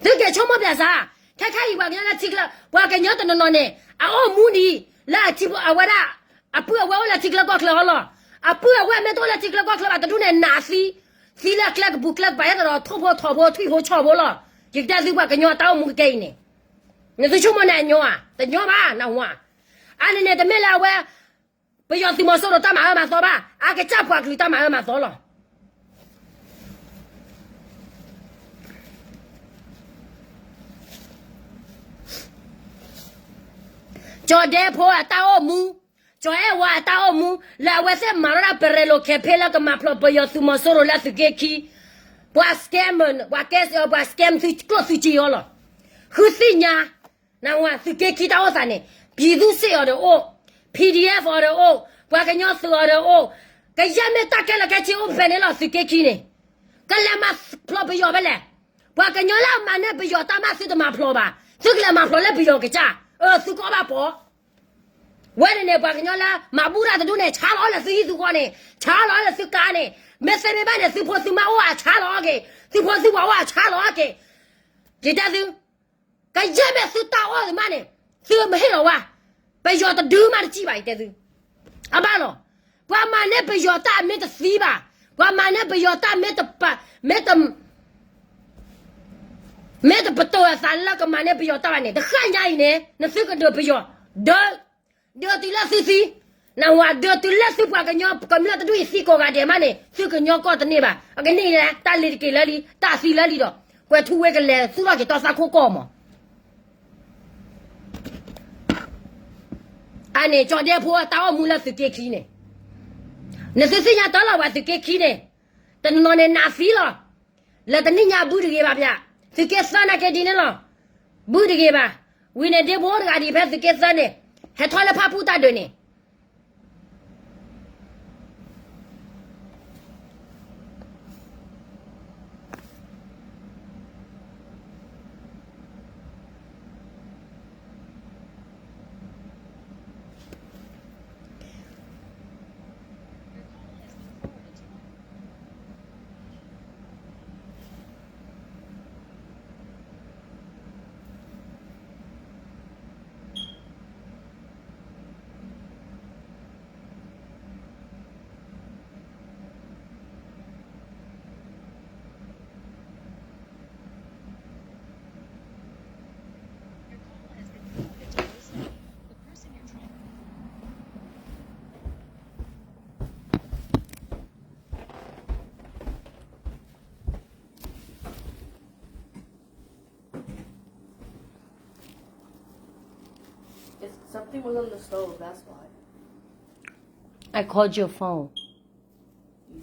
သုက့ၤဆိကမိၣ်ပျဲစး, ခဲခါအံၤပှၤကညီလၢထံကျါ ပှၤကညီတနီၤနီၤန့ၣ် အအိၣ်မူဒံး လၢအဝဲဒၣ် အပုၢ်အဝဲၢ်အိၣ်လၢထံကျါကီၢ်ချၢအီၤလီၤ. အပုၢ်အဝဲၢ်မ့ၢ်တအိၣ်လၢထံကျါကီၢ်ချၢဘၣ် တဒူၣ်န့ၣ်နးသံ, သံလၢကျဲကပူၤကျဲကပၤ ဟဲသဒီးထိၣ်ဖိထိၣ်ဖိထွံၣ်ဖိဆီၣ်ဖိလီၤ. ယကတဲသုပှၤကညီအတၢ်အိၣ်မူကကဲအံၤန့ၣ် နသုဆိကမိၣ်န့ၣ်အညီဧါ, တညီဘၣ် နၢ်ဟူဧါ. အန့ၣ်န့ၣ် တမ့ၢ်လၢအဝဲ ပယီၤသုးမီၤစိရိၤတၢ်မၤအၢမၤသီဘၣ်, အကစၢ်ပှၤကလုာ်တၢ်မၤအၢမၤသီလီၤ. ကၠီၤဒဲဖိအတၢ်အိၣ်မူ, ကၠီၤအဲၣ်ဝါအတၢ်အိၣ်မူ လၢအဝဲသ့ၣ်မၤထီၣ်ဒၣ် ပရဲၤလိာ် campaign လၢကမၤဖျိးပယီၤသုးမီၤစိရိၤလၢသုးက့ခံ, ပှၤ scam, ပှၤ scam သုကျိၣ်သုစ့အီၤလီၤ. ဃုသ့ၣ်ညါ နၢ်ဟူဧါ, သုးက့ခံတၢ်အိၣ်သးန့ၣ် ပြည်သူ့စစ်အီၤဒီးအိၣ်, PDFအီၤဒီးအိၣ်, ပှၤကညီသုးအီၤဒီးအိၣ်, ကယဲၢ်မ့ၢ်တၢ်ခဲလၢာ်ခဲဆ့အိၣ်ဖဲန့ၣ်လီၤ. သုးက့ခံန့ၣ် ကလဲၤမၤဖျိးပယီၤဖဲလဲၣ်. ပှၤကညီလၢအမၤန့ၢ်ပယီၤတၢ်မၤသုတမၤဖျိးဘၣ်, သုကလဲၤမၤဖျိးလၢပယီၤကစၢ်, အၢ သုကအီၣ်ဘၣ်ပီၤ ဝဲန့ၣ်န့ၣ် ပှၤကညီလၢမၤဘူၣ်တၢ်တဒူၣ်န့ၣ် ဆါလီၤအီၤလၢသုဟံၣ်သုဃီန့ၣ်, ဆါလီၤအီၤလၢသုကါန့ၣ်, မ့ၢ်သ့မ့ၢ်ဘၣ်န့ၣ် သုဖိသုမါအိၣ်အဆါလီၤအီၤက့ၤ, သုဖိသုဝၤအိၣ်အဆါလီၤအီၤက့ၤ, ယတဲသု, ကယဲၢ်မ့ၢ်သုတၢ်အိၣ်သးမးန့ၣ်, သုမ့ၢ်ဟ့ၣ်လီၤဝဲ, ပယီၤတဒုမးတစံၣ်ဘၣ် ယတဲသု, အဘၣ်လီၤ. ပှၤမၤန့ၢ်ပယီၤတၢ်မ့ၢ်တသံဘၣ်, ပှၤမၤန့ၢ်ပယီၤတၢ်မ့ၢ်တပ, မ့ၢ်တ မ့ၢ်တပတိၤအသးလၢကမၤန့ၢ်ပယီၤတၢ်ဘၣ်န့ၣ် တဃၣ်ညါအံၤန့ၣ် နသုကဒုးပယီၤ, ဒုး, ဒုးတုၤလၢသုသံ, နၢ်ဟူဧါ, ဒုးတုၤလၢသုပှၤကညီကမျၢၢ်တဒူၣ်အံၤသံကိးဂၤဒဲးမးန့ၣ် သုကညီကီၢ်တန့ၢ်ဘၣ်. အကန့ၣ်လဲၣ် တၢ်လ့ၤတက့ၤလၢလံ, တၢ်သံလၢလံဒီး ကွဲၤထူဝ့ကလဲၤသူၣ်ထီၣ်က့ၤတီသးခိၣ်ကီၢ်မး. အန့ၣ် ကၠီၤဒဲဖိအတၢ်အိၣ်မူလၢသုးက့ခံန့ၣ်, နသုသ့ၣ်ညါတၢ်လီၤ ပှၤသုးက့ခံန့ၣ်, တနီၤနီၤန့ၣ်နးသံလီၤ. လၢတနံၣ်ညါဘုတဂ့ၤဘၣ်ဖၠး, သုးက့သၢနာ်က့ဒ်န့ၣ်လီၤ. ဘုတဂ့ၤဘၣ်. ဝံၤန့ၣ်ဒ့ဖိတဂၤဒ်ဖဲသုးက့သၢန့ၣ်, ဟဲထီၣ်လၢဖၣ်ပူၣ်တၢ်ဒုးန့ၣ် It's, something was on the stove, that's why. I called your phone.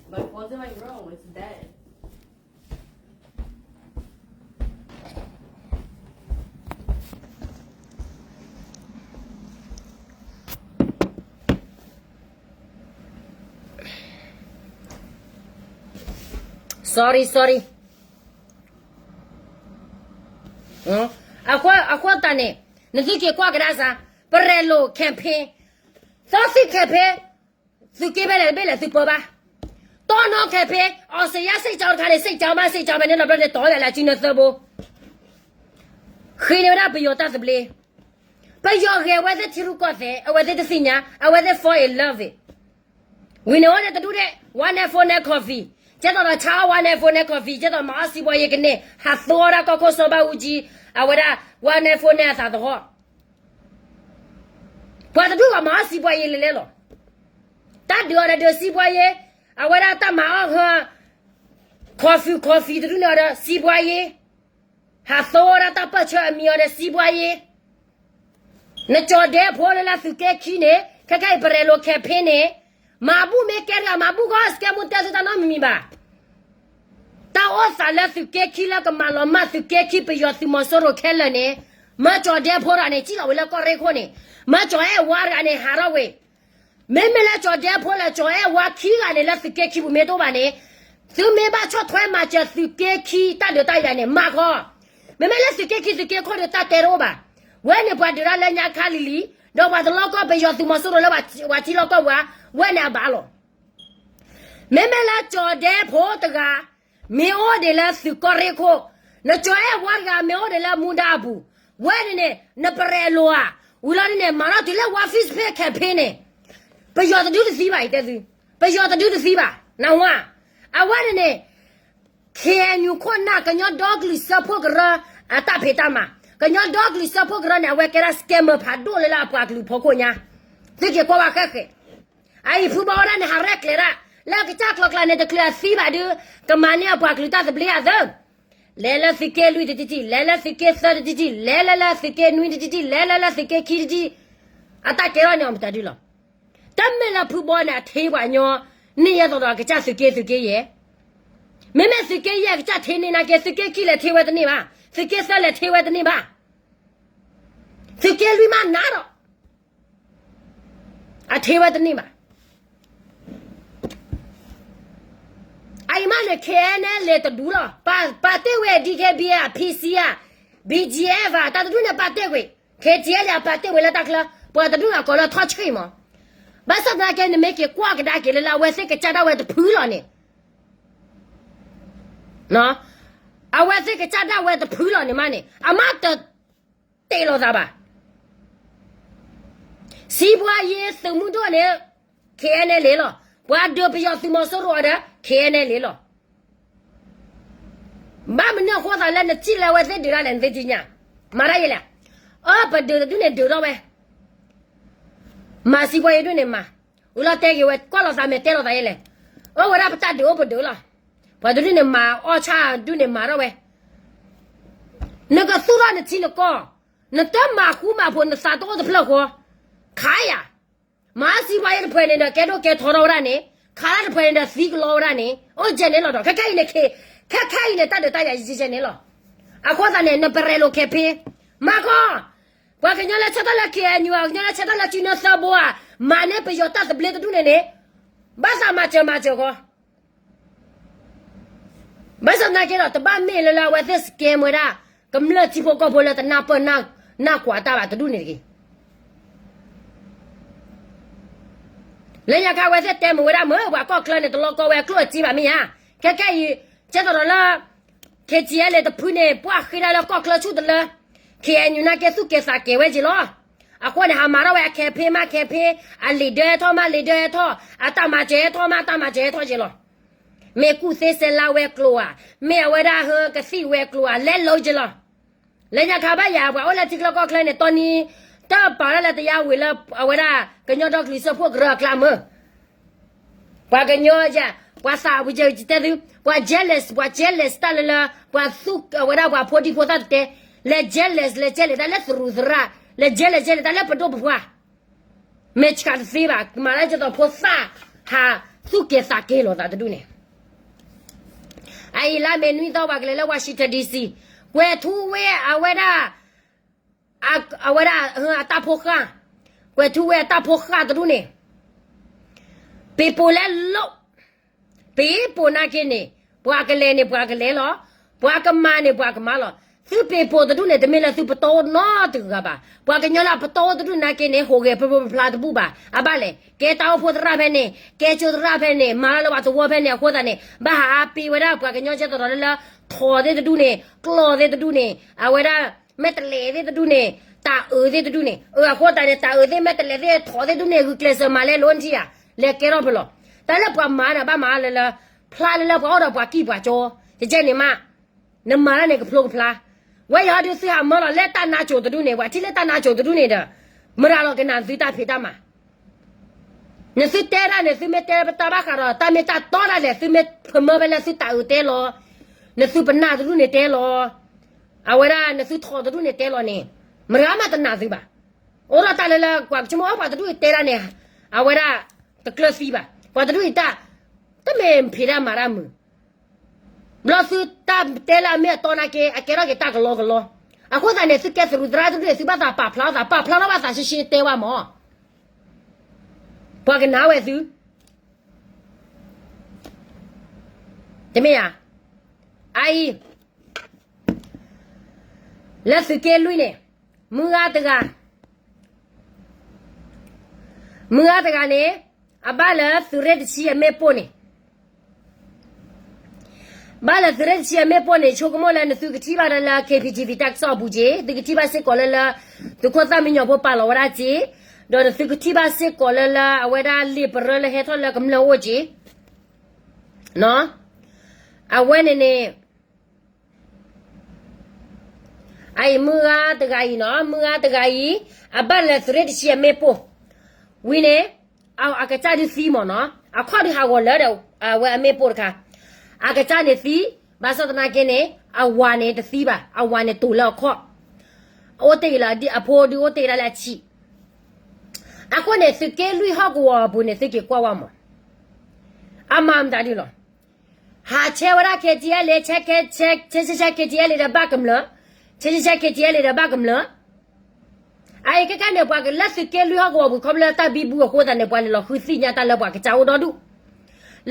My phone's in my room, it's dead. Sorry, sorry. အဃိသတးန့ၣ် နသုက့ၤကွၢ်ကဒါစ့ၢ်, ပရဲၤလိာ် campaign, သီသံၣ် campaign, သုးက့ဖဲလဲၣ်တဘ့ၣ်လဲၣ်သုပၢဘၣ်, တီနီ campaign, အီစထြ့လယါ စ့ၣ်ကၠီတခါန့ၣ် စ့ၣ်ကၠီမး စ့ၣ်ကၠီဖဲန့ၣ်လီၤ ဘျီန့ၣ်တီၤဝဲဒၣ်လၢအစုနၢသၢဘိ, ဃ့န့ၢ်ဝဲဒၣ်ပယီၤတၢ်သဘျ့, ပယီၤဂဲၤဝဲသ့ၣ်ထံရူၢ်ကီၢ်သဲး အဝဲသ့ၣ်တသ့ၣ်ညါ အဝဲသ့ၣ် fall in love ဝံၤန့ၣ်အိၣ်ဒီးတဒူၣ်ဒဲး ဝါနဲၣ်ဖိနဲၣ် coffee, ကဲသိးဒီးဆါအီၣ်ဝါနဲၣ်ဖိနဲၣ် coffee, ကဲသိးမၤအီၣ်စံးဘှီယ့ကန့ၢ် ဟးသိအီၣ်ဒၣ်ကီၢ်ခိၣ်စီၤဘၣ်အူကၠံ, အဝဲဒၣ် ဝါနဲၣ်ဖိနဲၣ်အသးသဟီၣ်, ပှၤတဒူၣ်ဂီၢ်မၤအီၣ်စံးဘှီယ့လဲၤလဲၤလီၤ, တၢ်ဒုးအီၤဒီးဒုးစံးဘှီယ့, အဝဲဒၣ်တၢ်မၤအီၣ်ဟၢ coffee coffee တဒူၣ်န့ၣ်အီၤဒီးစံးဘှီယ့, ဟးသိအီၣ်ဒၣ်တၢ်ပၢၢ်ဆၢအမံၤအီၤဒီးစံးဘှီယ့, နကၠီၤဒဲဖိလၢလၢသုးက့ခံန့ၣ် ခဲခါအံၤပရဲၤလိာ် campaign န့ၣ်, မၤဘူၣ်မ့ၢ်ကဲတဂၤ မၤဘူၣ်ကီၢ် စကဲမူတဲသုတၢ်နီတမံၤမံၤဘၣ်. တၢ်အိၣ်သးလၢသုးက့ခံလၢကမၤလီၤမၢ်သုးက့ခံပယီၤသုးမီၤစိရိၤခဲလၢာ်န့ၣ်, မၢကၠီၤဒဲဖိတဂၤန့ၣ် စံၣ်လီၤဝဲလၢကီၢ်ရ့ၣ်ခိၣ်န့ၣ်, မၢကၠီၤအဲၣ်ဝါတဂၤန့ၣ် ဟးထီၣ်ဝဲ မ့မ့ၢ်လၢကၠီၤဒဲဖိလၢကၠီၤအဲၣ်ဝါခံဂၤန့ၣ် လၢသုးက့ခံပူၤမ့ၢ်တအိၣ်ဘၣ်န့ၣ်, သုမ့ၢ်ဘၣ်ဆီၣ်ထွဲမၤစၢၤသုးက့ခံတၢ်ဒုးတၢ်ယၤန့ၣ် မၤခီ. မ့မ့ၢ်လၢသုးက့ခံသုးက့ခိၣ်ဒီးတၢ်တဲတအိၣ်ဘၣ်. ဝဲန့ၣ်ပှၤဒုးတၢ်လၢညါခါလံၤလံၤ, ဒီးပှၤတလီကီပယီၤသုးမီၤစိရိၤလၢပှၤထံလီၢ်ကီၢ်ပူၤဧါ, ဝဲန့ၣ်အဘၣ်လီၤ. မ့မ့ၢ်လၢကၠီၤဒဲဖိတဂၤ မ့ၢ်အိၣ်ဒံးလၢသုးကီၢ်ရ့ၣ်ခိၣ်, နကၠီၤအဲၣ်ဝါတဂၤ မ့ၢ်အိၣ်ဒံးလၢမူဒါအပူၤ, ဝဲန့ၣ်န့ၣ် နပရဲးလိာ်ဧါ, ဝံၤလီၤန့ၣ်န့ၣ် မၤထီၣ်တုၤလၢ War Fist Pay Campaign န့ၣ်, ပယီၤတဒုတသံဘၣ် ယတဲသု, ပယီၤတဒုတသံဘၣ်, နဝါ, အဝဲန့ၣ်န့ၣ် ခ့ၣ်အဲၣ်ယူၣ် ခိၣ်နၢ် ကညီဒီကလုာ်စၢဖှိၣ်ကရၢ အတၢ်ဖံးတၢ်မၤ, ကညီဒီကလုာ်စၢဖှိၣ်ကရၢန့ၣ် အဝဲကဲဒၣ် scammer ဖးဒိၣ်လၢလၢအပှၤကလုာ်ဖီခိၣ်ညါ, သုက့ၤကွၢ်ဝဲဃဲဃဲ အအံၤဖုဘီဝဲဒၣ်န့ၣ် ဟးရဲၣ်ကျဲၤဒၣ် လၢကစၢ်ကျီကျါန့ၣ် တချုးအသံဘၣ်ဒုး ကမၤန့ၢ်အပှၤကလုာ်တၢ်သဘျ့အသၢ, လဲၤလၢသုးက့လွံၢ်တထံၣ်ထံၣ်, လဲၤလၢသုးက့သၢတထံၣ်ထံၣ်, လဲၤလၢလၢသုးက့နွံတထံၣ်ထံၣ်, လဲၤလၢလၢသုးက့ခံတထံၣ်, အတၢ်ကဲထီၣ်န့ၣ်အီၤမတၤဒုလီၤ. တမ့ၢ်လၢဖုဘီန့ၣ် အထ့ပှၤကညီန့ၣ် ယဲသိးဒီးအကစၢ်သုးက့သုးက့ယဲၢ်, မ့မ့ၢ်သုးက့ယဲၢ်အကစၢ်ထ့န့ၢ်နာ်က့ သုးက့ခံလဲၤထ့ဝဲတန့ၢ်ဘၣ်, သုးက့သၢလဲၤထ့ဝဲတန့ၢ်ဘၣ်, သုးက့လွံၢ်မးနးဒီး အထ့ဝဲတန့ၢ်ဘၣ်. အအံၤမးန့ၣ် KNLA တဒူလီၤ. ပာ်တ့ၢ်ဝဲ DKBA အ PC ဧါ, BGF ဧါ, တၢ်တဒူန့ၣ်ပာ်တ့ၢ်ကွံာ်, KTLA ပာ်တ့ၢ်ဝဲလၢတၢ်ချၢ, ပှၤတဒူန့ၣ်ကိးလၢထီၣ်ဆှံမး. ဘၣ်ဆၣ်သနာ်က့ နမ့ၢ်က့ၤကွၢ်ကဒါက့ၤလၢလၢအဝဲသ့ၣ်ကစၢ်ဒၣ်ဝဲတဖုလီၤန့ၣ်, အဝဲသ့ၣ်ကစၢ်ဒၣ်ဝဲတဖုလီၤန့ၣ်မးန့ၣ် အမ့ၢ်တ တဲလိာ်သးဘၣ်. စံးဘှါယ့သုးမုၢ်ဒိၣ်န့ၣ် KNLA လီၤ. ပှၤဒုးပယီၤသုးမီၤစိရိၤအီၤဒီး KNLA လီၤ. ဘၣ်မနုၤအဃိသးလၢနထံၣ်လၢအဝဲသ့ၣ်ဒုးတၢ်လဲၣ် နသ့ၣ်ညါ, မၤတၢ်ယဲလဲၣ်. အၢ ပဒုးတဒူၣ်န့ၣ်ဒုးထီၣ်ဝဲ, မၤစံးဘှါယ့ဒူၣ်န့ၣ်မၤ, ဝံၤလီၤတဲက့ၤဝဲ ကွၢ်လိာ်သးမဲာ်တဲလိာ်သးယဲလဲၣ်. အၢ ဝဲဒၣ်ပတၢ်ဒုးအိၣ်ပဒုးလီၤ. ပှၤတဒူၣ်န့ၣ်မၤအီၣ်ဆၣ်ဒူၣ်န့ၣ်မၤထီၣ်ဝဲ နကသူၣ်ထီၣ်နထံနကီၢ်, နတမၤဃူမၤဖိး နသးတအိၣ်တဖျၢၣ်ဃီ, ခးယၤ, မၤစံးပှၤယဲတဖှဲးန့ၣ်ဒီး ကဲဒိၣ်ကဲထီထီၣ်ဝဲဒၣ်န့ၣ်, ခးတၢ်တဖှဲးန့ၣ်ဒီးသံကလီဝဲဒၣ်န့ၣ်, အိၣ်ကဲန့ၣ်လီၤဒီး ခဲခဲအံၤန့ၣ်, ခဲခဲအံၤန့ၣ် တၢ်ဒုးတၢ်ယၤယကဲန့ၣ်လီၤ. အဃိသတးန့ၣ် နပရဲးလိာ်ခဲဖ့, မၤခီ, ပှၤကညီလၢဆၢထၢၣ်လၢ KNU ပှၤကညီလၢဆၢထၢၣ်လၢစုနၢသၢဘိဧါ, မၤန့ၢ်ပယီၤတၢ်သဘျ့တဒူၣ်န့ၣ်န့ၣ်, ဘၣ်သးမၤစၢၤမၤစၢၤဃီ ဘၣ်ဆၣ်သနာ်က့ဒီး တဘၣ်မ့ၢ်လၢလၢအဝဲသ့ၣ် scam ဝဲဒၣ် ကမျၢၢ်ထံဖိကီၢ်ဖိလၢတနၢ်ပၢၢ်နၢ်ကွၢ်တၢ်ဘၣ်တဒူၣ်န့ၣ်တဂ့ၤ. လၢညါခါအဝဲသ့ၣ်တဲမုာ်ဝဲဒၣ်မ့ၢ် ပှၤကီၢ်ချၢန့ၣ် တလီကီဝဲအကျိၣ်အစ့ဘၣ်မ့ၢ်ဧါ. ခဲခဲအံၤ ကဲသိးဒီးလၢ KTLA တဖုန့ၣ် ပှၢ်ဃ့ဒၣ်လၢကီၢ်ချၢဆူၣ်တလၢ KNU နာ်က့သူၣ်ကဲၤသးကဲၤဝဲက့ၤလီၤ. အဃိန့ၣ် ဟးမၤထီၣ်ဝဲအခဲဖ့မးခဲဖ့, အလံာ်ဒၢဟဲထီၣ်မးလံာ်ဒၢဟဲထီၣ်, အတၢ်မၤစၢၤဟဲထီၣ်မးတၢ်မၤစၢၤဟဲထီၣ်က့ၤလီၤ. မ့ၢ်ကူၣ်သ့စဲးလါဝဲကျိၤဧါ, မ့ၢ်အဝဲဒၣ်ဟၢကသံၣ်ဝဲကျိၤဧါ, လဲလိက့ၤလီၤ. လၢညါခါဘၣ်ယၤ ပှၤအိၣ်လၢထံချၢကီၢ်ချၢန့ၣ် တီနံၤ တၢ်ပာ်ဒၣ်လၢတယါဝံၤလၢ အဝဲဒၣ်ကညီဒီကလုာ်စၢဖှိၣ်ကရၢအကျါမ့ၢ် ပှၤကညီယၤ ပှၤသးဝံၤယတဲသု ပှၤ jealous ပှၤ jealous တၢ်လၢလၢ ပှၤသူၣ်အဝဲဒၣ်ပှၤဖိဒံဖိသၣ်တတဲ လဲၤ jealous လဲၤ jealous တၢ်လၢသရူးသရၣ် လဲၤ jealous jealous တၢ်လၢပဒိၣ်ပပှၢ် မ့ၢ်ဆှးတသ့ဘၣ် မၤလၢကသိးဖိသၣ် ဟးသူၣ်ကဲၤသးကဲၤလိာ်သးတဒူၣ်န့ၣ် အအံၤလါမ့ၤနွံသီ ပှၤကလဲၤလၢ Washington D C ကွဲးထူဝဲအဝဲဒၣ် အဝဲဒၣ်အတၢ်ဖိဃၢ် ကွဲးထူဝဲအတၢ်ဖိဃၢ်တဒူၣ်န့ၣ် ပ့ၤပိာ်လဲလိာ် ပ့ၤပိာ်နာ်က့န့ၣ် ပှၤကလဲၤန့ၣ် ပှၤကလဲၤလီၤ. ပှၤကမၤန့ၣ် ပှၤကမၤလီၤ. သုပ့ၤပိာ်တဒူၣ်န့ၣ် တမ့ၢ်လၢသုပတီၢ်နီတဂၤဘၣ်. ပှၤကညီလၢအပတီၢ်တဒူၣ်နာ်က့န့ၣ် ဟူးဂဲၤပျိပျိပျါတဘူၣ်ဘၣ်. အဘၣ်လဲၣ် ကဲတၢ်အိၣ်ဖှိၣ်သရၣ်ဖဲန့ၣ် ကဲကၠိသရၣ်ဖဲန့ၣ် မၤလၢလၢပှၤသဝီဖဲန့ၣ် အဃိသတးန့ၣ် ဘၣ်ဟးပ့ၤဝဲဒၣ်ပှၤကညီကဲသိးဒီးလၢ ထိးသ့ၣ်တဒူၣ်န့ၣ် ကျီၢ်သ့ၣ်တဒူၣ်န့ၣ် အဝဲဒၣ် မဲာ်တလဲးသ့ၣ်တဒူၣ်န့ၣ် တၢ်အုးသ့ၣ်တဒူၣ်န့ၣ် အဃိသတးန့ၣ် တၢ်အုးသ့ၣ်မဲာ်တလဲးသ့ၣ်ထိးသ့ၣ်တဒူၣ်န့ၣ် ဂုာ်ကျဲးစၢးမၤလဲလိာ်နထံၣ်ဧါ လဲၤကဲထီၣ်ဖဲလီၤ. တၢ်လၢပှၤမၤန့ၣ် ဘၣ်မၤလၢလၢ ဖျါလၢလၢပှၤအိၣ်ဒီးပှၤကံၢ်ပှၤကၠီ ကကဲန့ၣ်မး နမၤတၢ်န့ၣ်ကဖျိကဖျါ ဝဲယဟီဒုးသုဟးမၢလီၤ လၢတၢ်နါစိၤတဒူၣ်န့ၣ် ပှၤထံၣ်လၢတၢ်နါစိၤတဒူၣ်န့ၣ်ဒီး မရၤလီၤကနၣ်သုတၢ်ဖံးတၢ်မၤ နသုတဲဒၣ်န့ၣ် သုမ့ၢ်တဲပတၢ်ဘၣ်ဃးဒီး တၢ်မ့ၢ်တၢ်တီဒၣ်လဲာ် သုမ့ၢ်ဖမၢဖဲလၢသုတၢ်အုးတဲလီၤ နသုပနၢ်တဒူၣ်န့ၣ်တဲလီၤ အဝဲဒၣ်နသုထိးတဒူၣ်န့ၣ်တဲလီၤန့ၣ် မတၤမးတနာ်သုဘၣ်. အိၣ်ဒီးတၢ်လၢလၢ ပှၤကဆိကမိၣ်အီၤ ပှၤတဒူၣ်အံၤတဲဒၣ်န့ၣ် အဝဲဒၣ်တကျၢၤသံဘၣ်. ပှၤတဒူၣ်အံၤတၢ် တမ့ၢ်ဖံးတၢ်မၤတၢ်မုာ် ဘျီသုတၢ်တဲလၢအမ့ၢ်အတီနာ်က့ အကဲထီၣ်က့ၤတၢ်ကလီကလီ. အဃိသတးန့ၣ် သုကဲသရူးသရၣ်တဒူၣ်န့ၣ် သုဘၣ်သးပာ်ဖျါထီၣ်သး ပာ်ဖျါထီၣ်ဘၣ်သးရှဲရှဲတဲဝဲမၢ် ပှၤကနၣ်ဝဲသု, တမ့ၢ်ဧါ. အအံၤ လၢသုးက့လွံၢ်န့ၣ် မုၢ်ဂၤတဂၤ, မုၢ်ဂၤတဂၤန့ၣ် အဘၣ်လၢသုးရ့ၣ်တဆံအမ့ၣ်ပိၢ်န့ၣ်, ဘၣ်လၢသုးရ့ၣ်တဆံအမ့ၣ်ပိၢ်န့ၣ် ဆိကမိၣ်လၢနသုကထံၣ်ဘၣ်ဒီးလၢ K P T V တၢ်ကစီၣ်အပူၤက့ၤ, သုကထံၣ်ဘၣ်စ့ၢ်ကီးလၢလၢ သုးခိၣ်သၣ်မံညီၤဖိပာ်လီၤဝဲဒၣ်က့ၤ, ဒီးနသုကထံၣ်ဘၣ်စ့ၢ်ကီးလၢလၢ အဝဲဒၣ်လံာ်ပရၢလၢဟဲထီၣ်လၢကမျၢၢ်အိၣ်က့ၤ, အဝဲန့ၣ်န့ၣ် အအံၤမုၢ်ဂၤတဂၤအံၤနီၤ, မုၢ်ဂၤတဂၤအံၤ အဘၣ်လၢသုးရ့ၣ်တဆံအမ့ၣ်ပိၢ်, ဝံၤန့ၣ် အကစၢ်ဒုးသံမ့ၢ်နီၤ, အခီၣ်ဒုးဟးဂီၤလၢဒီး အဝဲအမ့ၣ်ပိၢ်တခါ, အကစၢ်န့ၣ်သံ, ဘၣ်ဆၣ်သနာ်က့န့ၣ် အဝၤန့ၣ်တသံဘၣ်, အဝၤန့ၣ်တိာ်လၢအခီၣ်, အိၣ်တ့ၢ်လၢအဖိဒုးအိၣ်တ့ၢ်ဒၣ်လၢအဆံး, အဃိန့ၣ် သုးက့လွံၢ်ဟီၣ်ကဝီၤအပူၤန့ၣ် သုက့ၤကွၢ်ဝဲမး, အမၤမတၤဒုလီၤ. ဟးဆဲဝဲဒၣ် K T L ဆဲဆဲဆဲ K T L ဒီးဘၣ်ကမျၢၢ်, ဆဲဆဲဆဲ K T L ဒီးဘၣ်ကမျၢၢ်, အအံၤခဲခါန့ၣ် ပှၤလၢသုးက့လွံၢ်ဟီၣ်ကဝီၤပူၤ ခီဖျိလၢတၢ်ဘံဘူအဃိသတးန့ၣ် ပှၤလဲၤလီၤဃုသ့ၣ်ညါတၢ်လၢပှၤကစၢ်အိၣ်ဒီဒူၣ်,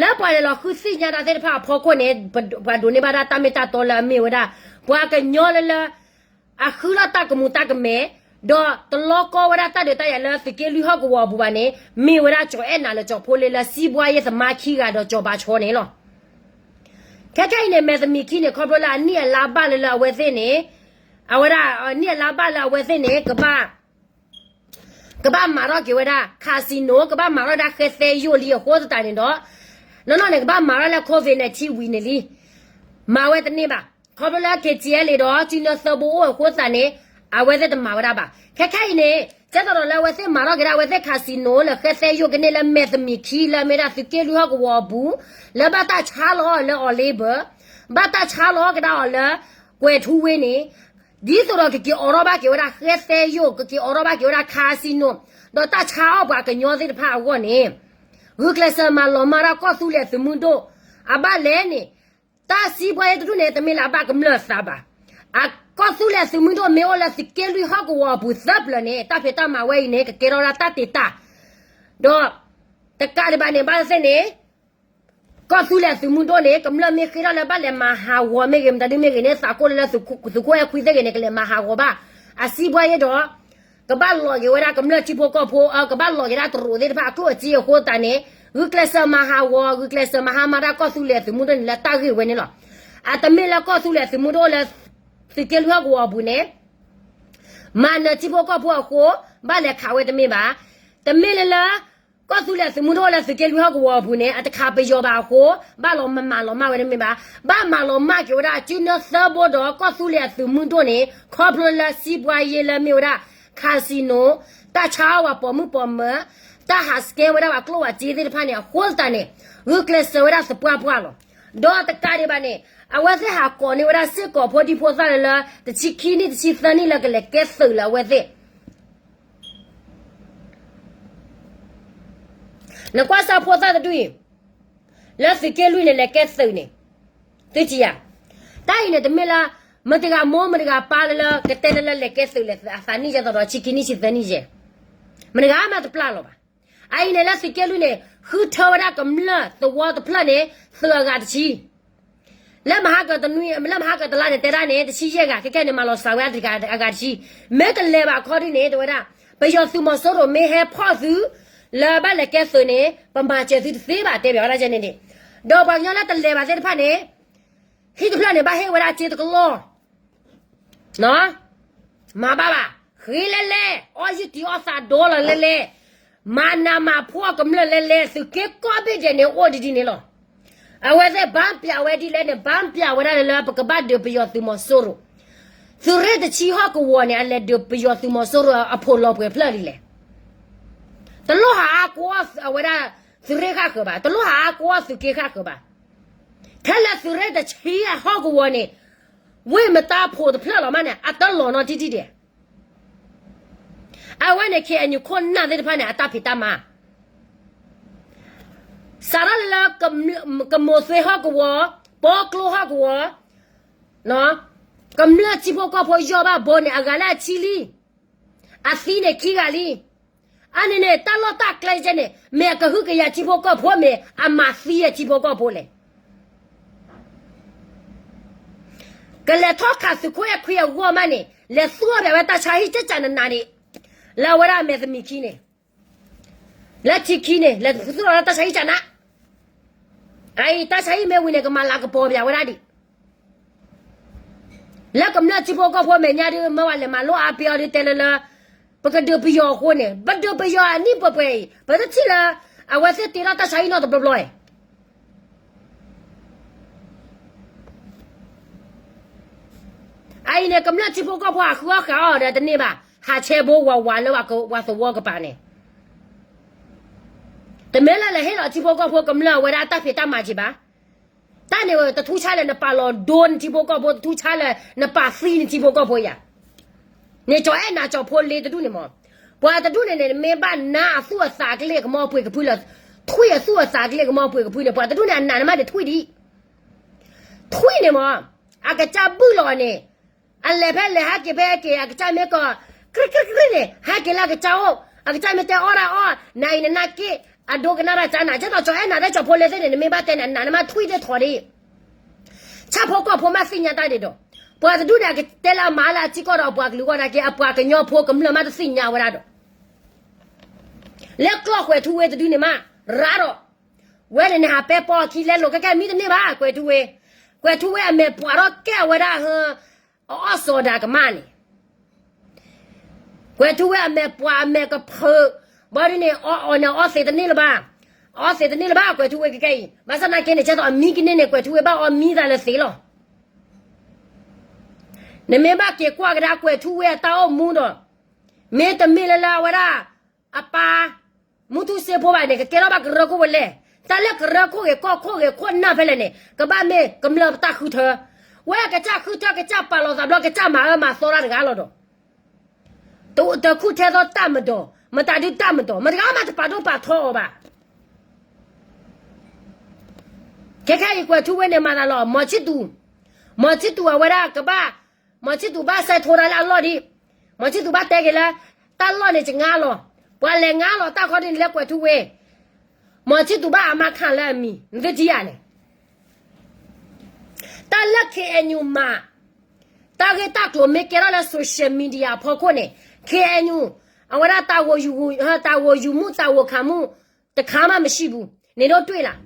လၢပှၤလဲၤလီၤဃုသ့ၣ်ညါတၢ်သ့ၣ်တဖၣ်အဖီခိၣ်န့ၣ် ပှၤဒိးန့ၢ်ဘၣ်ဒၣ်တၢ်မ့ၢ်တၢ်တီလၢအမ့ၢ်ဝဲဒၣ် ပှၤကညီလၢလၢ အဃုထီၣ်တၢ်ကမူၤတၢ်ကမဲာ်, ဒီးတလီကီဝဲဒၣ်တၢ်ဒုးတၢ်ယၤလၢသုးက့လွံၢ်ဟီၣ်ကဝီၤအပူၤဘၣ်န့ၣ် မ့ၢ်ဝဲဒၣ်ကၠီၤအဲၣ်နၤလၢကၠီၤဖိလ့လၢစံးဘှါယ့ၢ်သမါခံဂၤဒီးကၠီၤဘးဆီန့ၣ်လီၤ. ခဲခဲအံၤန့ၣ် မဲာ်သမံးခံန့ၣ် ခီဖျိလၢအနံၣ်အလါဘၣ်လၢလၢအဝဲသ့ၣ်န့ၣ်, အဝဲဒၣ် နံၣ်အလါဘၣ်လၢအဝဲသ့ၣ်န့ၣ် ကဘၣ် ကဘၣ်မၤထီၣ်က့ၤဝဲဒၣ် casino, ကဘၣ်မၤထီၣ်ဒၣ်ဃဲသဲယိာ်လံအဃိသတးန့ၣ်ဒီး, နီၢ်နီၢ်န့ၣ် ကဘၣ်မၤထီၣ်လၢ COVID nineteen ဝံၤန့ၣ်လံ, မၤဝဲတန့ၢ်ဘၣ်. ခီဖျိလၢ K T L ဒီး ကၠံနၢသၢဘိအိၣ်အဃိသတးန့ၣ် အဝဲသ့ၣ်တမၤဝဲဒၣ်ဘၣ်. ခဲခဲအံၤန့ၣ် ကဲသိးဒီးလၢအဝဲသ့ၣ်မၤထီၣ်က့ၤဒၣ်အဝဲသ့ၣ် casino လၢဃဲသဲယိာ်ကန့ၢ်လၢမဲာ်သမံးခံလၢအမ့ၢ်ဒၣ်သုးက့လွံၢ်ဟီၣ်ကဝီၤအပူၤ, လၢဘၣ်တၢ်ဆါလီၤအီၤလၢ အီၤလ့ဘၢၣ်, ဘၣ်တၢ်ဆါလီၤကဒါအီၤလၢ ကွဲၤထူဝ့န့ၣ် ဒ်သိးဒီးကက့ၤအိးထီၣ်ဘၣ်က့ၤဝဲဒၣ်ဃဲသဲယိာ်, ကက့ၤအိးထီၣ်ဘၣ်က့ၤဝဲဒၣ် casino, ဒီးတၢ်ဆါအီၣ်ပှၤကညီသ့ၣ်တဖၣ်အဂီၢ်န့ၣ်, ဂုာ်ကျဲးစၢးမၤလီၤမၢ်ဒၣ်ကီၢ်သူလ့ၤသုးမုၢ်ဒိၣ်, အဘၣ်လဲၣ်န့ၣ်, တၢ်စံးဘှါယ့ၢ်တဒူၣ်န့ၣ် တမ့ၢ်လၢအဘၣ်ကမျၢၢ်သးဘၣ်. အကီၢ်သူလ့ၤသုးမုၢ်ဒိၣ်မ့ၢ်အိၣ်လၢသုးက့လွံၢ်ဟီၣ်ကဝီၤအပူၤသၢပျၢၤန့ၣ် တၢ်ဖံးတၢ်မၤဝဲအံၤန့ၣ် ကကဲထီၣ်ဝဲဒၣ်တၢ်တ့တၢ်, ဒီး တကးဒံးဘၣ်န့ၣ် ဘၣ်သ့ၣ်န့ၣ် ကီၢ်သူလ့ၤသုးမုၢ်ဒိၣ်န့ၣ် ကမျၢၢ်မ့ၢ်ဃ့ထီၣ်လၢဘၣ်လဲၤမၤဟးဂီၤမ့ၢ်ဂ့ၤ မတၤဒုမ့ၢ်ဂ့ၤန့ၣ် သးကိၢ်လၢလၢသုးခိၣ်အဲၣ်ခွံသ့ၣ်ဂ့ၤန့ၣ် ကလဲၤမၤဟးဂီၤဘၣ်. အစံးဘှါယ့ၢ်ဒီး ကဘၣ်လီၤက့ၤဝဲဒၣ်ကမျၢၢ်ထံဖိကီၢ်ဖိ ကဘၣ်လီၤက့ၤဒၣ်တရူးသ့ၣ်တဖၣ်အကျိၣ်အစ့အဃိသတးန့ၣ် ဂုာ်ကျဲးစၢးမၤဟးဂီၤ ဂုာ်ကျဲးစၢးမၤဟါမၢ်ဒၣ်ကီၢ်သူလ့ၤသုးမုၢ်ဒိၣ်န့ၣ်လၢတၢ်ဂ့ၢ်ဝဲန့ၣ်လီၤ. အတမ့ၢ်လၢကီၢ်သူလ့ၤသုးမုၢ်ဒိၣ်လၢ သုးက့လွံၢ်ဟီၣ်ကဝီၤအပူၤန့ၣ် မၤနၢၤထံဖိကီၢ်ဖိအဃိ ဘၣ်လဲၤခးဝဲတမ့ၢ်ဘၣ်. တမ့ၢ်လၢလၢ ကီၢ်သူလ့ၤသုးမုၢ်ဒိၣ်လၢသုးက့လွံၢ်ဟီၣ်ကဝီၤအပူၤန့ၣ် အတခးပယီၤဘၣ်အဃိ ဘၣ်လီၤမၤလီၤမၢ်ဝဲတမ့ၢ်ဘၣ်. ဘၣ်မၤလီၤမၢ်က့ၤဝဲဒၣ် ကၠံနၢသၢဘိဒီးကီၢ်သူလ့ၤအသုးမုၢ်ဒိၣ်န့ၣ် ခီဖျိလၢစံးဘှါယ့ၢ်လၢမ့ၢ်ဝဲဒၣ် casino တၢ်ဆါအီၣ်ပှၤပိာ်မုၣ်ပိာ်မၢၤ တၢ်ဟးစကဲဝဲဒၣ်ပှၤကျိၣ်ပှၤစ့သ့ၣ်တဖၣ်န့ၣ် အဃိသတးန့ၣ် ဂုာ်ကျဲးစၢးဝဲဒၣ်သပှၢ်ပှၢ်လီၤ. ဒီးတကးဒံးဘၣ်န့ၣ် အဝဲသ့ၣ်ဟးကိးန့ၢ်ဝဲဒၣ်စ့ၢ်ကီးဖိဒံဖိသၣ်လၢလၢ တဆံခံနံၣ်တဆံသၢနံၣ်လၢကလဲၤကဲသုးလၢအဝဲသ့ၣ် နကွၢ်စၢ်ဖိသၣ်တဒူၣ်အံၤ လၢသုးက့လွံၢ်န့ၣ် လဲၤကဲသုးန့ၣ် သုထံၣ်ဧါ. တၢ်အံၤန့ၣ် တမ့ၢ်လၢ မတၤတဂၤမိၢ်မတၤတဂၤပၢ်လၢလၢ ကတဲလၢလၢလဲၤကဲသုးလဲၤသုး အသးနံၣ်ယဲသိးဒီး ဆံခံနံၣ်ဆံသၢနံၣ်ယဲ မတၤတဂၤမးတပျၢ်လီၤဘၣ်. အအံၤန့ၣ်လၢသုးက့လွံၢ်န့ၣ် ဃုထၢဝဲဒၣ်ကမျၢၢ်သဝီတဖျၢၣ်န့ၣ် သုးအဂၤတဆံ လၢမဟါကတနွံ လၢမဟါကတလါန့ၣ် တဲဒၣ်န့ၣ် တဆံယဲၢ်ဂၤ ခဲခဲန့ၣ် မၤလီၤစှၤဝဲဒၣ်တဂၤအဂၤတဆံ မ့ၢ်တလဲၤဘၣ်အခီဒ်န့ၣ် တဲဝဲဒၣ် ပယီၤသုးမီၤစိရိၤမ့ၢ်ဟဲဖီၣ်သု လၢဘၣ်လဲၤကဲသုးန့ၣ် ပမၤစၢၤသုတသ့ဘၣ် တဲဘၣ်ဝဲဒၣ်န့ၣ်န့ၣ် ဒီးပှၤကညီလၢတလဲၤဘၣ်သ့ၣ်တဖၣ်န့ၣ် ဟံၣ်တဖျၢၣ်န့ၣ် ဘၣ်ဟ့ၣ်ဝဲဒၣ်စ့တကလီၢ် မၤဘၣ်ဘၣ် ဃ့လဲၤလဲၤ အီၣ်ယုၢ်တံၢ်အီၣ်သးဒီလီၤလဲၤလဲၤ မၤနးမၤဖှီၣ်ကမျၢၢ်လဲၤလဲၤ သုးက့ကိးဘ့ၣ်ဒဲးန့ၣ် အိၣ်ဒ်ဒ်န့ၣ်လီၤ. အဝဲသ့ၣ်ဘၣ်ပျးဝဲဒ်လဲၣ်န့ၣ် ဘၣ်ပျးဝဲဒၣ်လၢလၢ ပကဘၣ်ဒုးပယီၤသုးမီၤစိရိၤ သုးရ့ၣ်တဆံဟီၣ်ကဝီၤန့ၣ် အလဲၤဒုးပယီၤသုးမီၤစိရိၤအဖိလီၤပှဲၤဖျၢၣ်လံလဲၣ်. တလိၣ်ဟးအါကီအဝဲဒၣ် သုးရ့ၣ်ဃၣ်ဃၢၤဘၣ် တလိၣ်ဟးအါကီသုးက့ဃၣ်ဃၢၤဘၣ်. ထဲလၢသုးရ့ၣ်တဆံအဟီၣ်ကဝီၤန့ၣ် ဝ့ၢ်မတါဖိးတဖျၢၣ်လီၤမးန့ၣ် အတလီၤနီတံၢ်တံၢ်ဒဲး. အဝဲန့ၣ် ခ့ၣ်အဲၣ်ယူၣ်ခိၣ်နၢ်သ့ၣ်တဖၣ်န့ၣ် အတၢ်ဖံးတၢ်မၤ စးထီၣ်လၢ ကမိၢ်သွ့ဟီၣ်ကဝီၤ, ပီကျိဟီၣ်ကဝီၤ, ကမျၢၢ်ထံဖိကီၢ်ဖိယီၢ်ဘၣ်ဘီန့ၣ် အဂၤလၢအဆံလံ. အသံန့ၣ်ခံဂၤလံ. အန့ၣ်န့ၣ် တၢ်လီၢ်တၢ်ကျဲကဲန့ၣ် မ့ၢ်အကဟုကယာ်ထံဖိကီၢ်ဖိ မ့ၢ်အမၤသံအထံဖိကီၢ်ဖိလဲၣ်. ကလဲၤထီၣ်ခးသုးခိၣ်အဲၣ်ခွံအဂီၢ်မးန့ၣ် လဲၤသူၣ်ထီၣ်ဘၣ်ဝဲတၢ်ဆါဟံၣ်ကကနးနးဒံး လၢအဝဲဒၣ်အမဲာ်သမံးခံန့ၣ် လၢထံခံန့ၣ် လဲၤသူၣ်ထီၣ်လၢတၢ်ဆါဟံၣ်ကနး အအံၤ တၢ်ဆါဟံၣ်မ့ၢ်ဝံၤန့ၣ် ကမၤလၤကပီၤပၠးဝဲဒၣ်ဒံး လၢကမျၢၢ်ထံဖိကီၢ်ဖိမဲာ်ညါဒုး မ့ၢ်ဝဲလဲၤမၤလိအါပ့ၤအီၤဒုးတဲလၢလၢ ပကဒုးပယီၤအဃိန့ၣ် ပဒုးပယီၤအနံၣ်ပှဲၤပှဲၤအံၤ ပတထံၣ်လၢ အဝဲသ့ၣ်တ့ထီၣ်တၢ်ဆါဟံၣ်နီတဘျီဘျီအံၤ အအံၤန့ၣ် ကမျၢၢ်ထံဖိကီၢ်ဖိအဃုအီၣ်ဃာ်အီၣ်ဒီးတန့ၢ်ဘၣ် ဟးဆဲးဘိဝးဝးလၢပှၤသဝီကပၤန့ၣ် တမ့ၢ်လၢလဲၤဟ့ၣ်လီၤထံဖိကီၢ်ဖိကမျၢၢ်အဝဲဒၣ်တၢ်ဖံးတၢ်မၤက့ၤဘၣ်. တၢ်န့ၣ်တထူဆါလၢနပာ်လီၤဒိနထံဖိကီၢ်ဖိ တထူဆါလၢနပာ်သံနထံဖိကီၢ်ဖိယၤ န့ၣ်ကၠီအဲၣ်နၤကၠီဖိလ့တဒူၣ်န့ၣ်မး ပှၤတဒူၣ်န့ၣ်န့ၣ် နမ့ၢ်ဘၣ်နါအသူၣ်အသးကလ့ၢ်ကမီပှ့ၤကဖုလၢ ထွံၣ်အသူၣ်အသးကလ့ၢ်ကမီပှ့ၤကဖုန့ၣ် ပှၤတဒူၣ်န့ၣ် အနးနမးဒံးထွံၣ်ဒံး ထွံၣ်န့ၣ်မး အကစၢ်ဘုၣ်လီၤန့ၣ် အလဲၤဖဲလဲၤဟဲက့ၤဖဲက့ၤ အကစၢ်မ့ၢ်ကီး ကြ့ကြ့ကြ့န့ၣ် ဟဲက့ၤလၢအကစၢ်အိၣ် အကစၢ်မ့ၢ်တဲအီၣ်ဒၣ်အီၣ် နအံၤနနၢ်က့ၣ် အဒိကနၣ်တၢ်ကနၤ ကဲသိးကၠီအဲၣ်နၤဒီးကၠီဖိလ့သ့ၣ်န့ၣ် နမ့ၢ်ဘၣ်တဲန့ၣ် အနးနမးထွံၣ်သ့ၣ်ထီၣ်ဒံး ဆၣ်ဖိကီၢ်ဖိမးသ့ၣ်ညါတၢ်ဒံးဒီး ပှၤတဒူၣ်န့ၣ် အကတဲလၢအမၤလၢအထံကီၢ်ဒီးပှၤကလုာ်ဂီၢ်နာ်က့ အပှၤကညီဖိကမျၢၢ်မးတသ့ၣ်ညါဝဲဒၣ်ဒီး လၢကျီၢ်ကွဲၤထူဝ့တဒုန့ၣ်မး ရၤဒီး ဝဲန့ၣ်န့ၣ်ဟးပဲပီအခံလဲလိာ်ခဲကဲမံတန့ၢ်ဘၣ် ကွဲၤထူဝ့, ကွဲၤထူဝ့အမဲာ်ပှၤထီၣ်ကဲအဝဲဒၣ်ဟၢ အအီၣ်စီၤဒၤကမၣ်န့ၣ် ကွဲၤထူဝ့အမဲာ်ပှၤအမဲာ်ကဖုး, ဘၣ်ဒ်န့ၣ် အီၣ်အီၣ်န့ၣ်အီၣ်သ့တန့ၢ်လၢၤဘၣ်, အီၣ်သ့တန့ၢ်လၢၤဘၣ် ကွဲၤထူဝ့ကကဲအံၤ, ဘၣ်ဆၣ်သနာ်က့န့ၣ် ကဲသိးအမံကန့ၢ်န့ၣ် ကွဲၤထူဝ့ဘၣ်အီၣ်မံသးလၢသ့လီၤ. နမ့ၢ်ဘၣ်က့ၤကွၢ်ကဒါကွဲၤထူဝ့အတၢ်အိၣ်မူဒီး, မ့တမ့ၢ်လၢလၢအဝဲဒၣ် အပၢ် မူထူစ့ဖိဘၣ်န့ၣ် ကကဲထီၣ်ဘၣ်ကရၢခိၣ်ဝဲလဲၣ်, တၢ်လၢကရၢခိၣ်ဂ့ၤကီၢ်ခိၣ်ဂ့ၤခိၣ်နၢ်ဖဲလဲၣ်န့ၣ် ကဘၣ်မ့ၢ်ကမျၢၢ်ပတၢ်ဃုထၢ, ဝဲကစၢ်ဃုထၢကစၢ်ပာ်လီၤသးဘျီ ကစၢ်မၤအၢမၤသီတၢ်တဂၤလီၤဒီး, တဃုထၢသီတၢ်မဒီး, မတၤဒုတၢ်မဒီး မတၤဂၤမးတပာ်ဒိၣ်ပာ်ထီအီၤဘၣ်. ခဲခဲအံၤကွဲၤထူဝ့န့ၣ်မၤသးလီၤ မီၤဆံၣ်သူး, မီၤဆံၣ်သူးအဝဲဒၣ်ကဘၣ်, မီၤဆံၣ်သူးဘၣ်စဲးထိးတၢ်လၢအလီၢ်ဒံး, မီၤဆံၣ်သူးဘၣ်တဲက့ၤလၢ, တၢ်လီၢ်န့ၣ်ကငါလီၤ, ပှၤလဲၤငါလီၤတၢ်ခီဒ်န့ၣ်လၢကွဲၤထူဝ့, မီၤဆံၣ်သူးဘၣ်အမါခၣ်လၢအမံၤ နသုထံၣ်ဧါန့ၣ် တၢ်လၢ KNU မၤ, တၢ်ဂ့ၢ်တၢ်ကျိၤမ့ၢ်ကဲထီၣ်လၢ social media အဖီခိၣ်န့ၣ်, KNU အဝဲဒၣ်တၢ်ဂိၢ်ယူၤမူ တၢ်ဂိၢ်ယူၤမူ တၢ်ဂိၢ်ခးမူ တခါမးမရှိဘူး, နင်တို့တွေ့လား,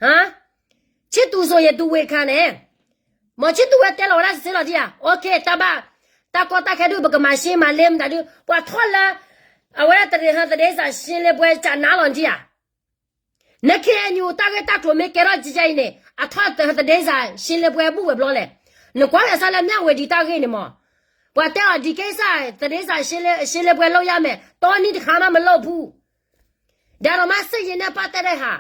ဆံၣ်သူးစိၤယဲၢ်သူဝ့ၢ်ခါန့ၣ်, မီၤဆံၣ်သူးဝဲတဲလီၤဝဲဒၣ်စ့လီၤထံဧါ, တၢ်ဘၣ်, တၢ်ကီတၢ်ခဲဒုး ပကမၤရှဲမၤလ့မတၤဒုး ပှၤထီၣ်လၢ အဝဲဒၣ်တရံးဟၢသဒ့စးရှဲလ့ပွဲကနါလီၤထံဧါ န KNU တၢ်ဂ့ၢ်တၢ်ကျိၤမ့ၢ်ကဲထီၣ်ကကအံၤန့ၣ် အထီၣ်သဒ့စးရှဲလ့ပွဲဘူၣ်ဝဲၤဘျီလဲၣ်, နကွၢ်ဝဲစးလၢမၠၣ်ဝတံၤတၢ်ဂ့ၢ်န့ၣ်မး, ပှၤတဲအီၤဒံးက့ၤစး သဒ့စးရှဲလ့ပွဲလုပ်ရမယ် တီနံၤတခါမးမလုပ်ဘူး, ဒါတော့မးစ့ယဲၢ်နဲၣ်ပၢ်တဲဒၣ်ဟး,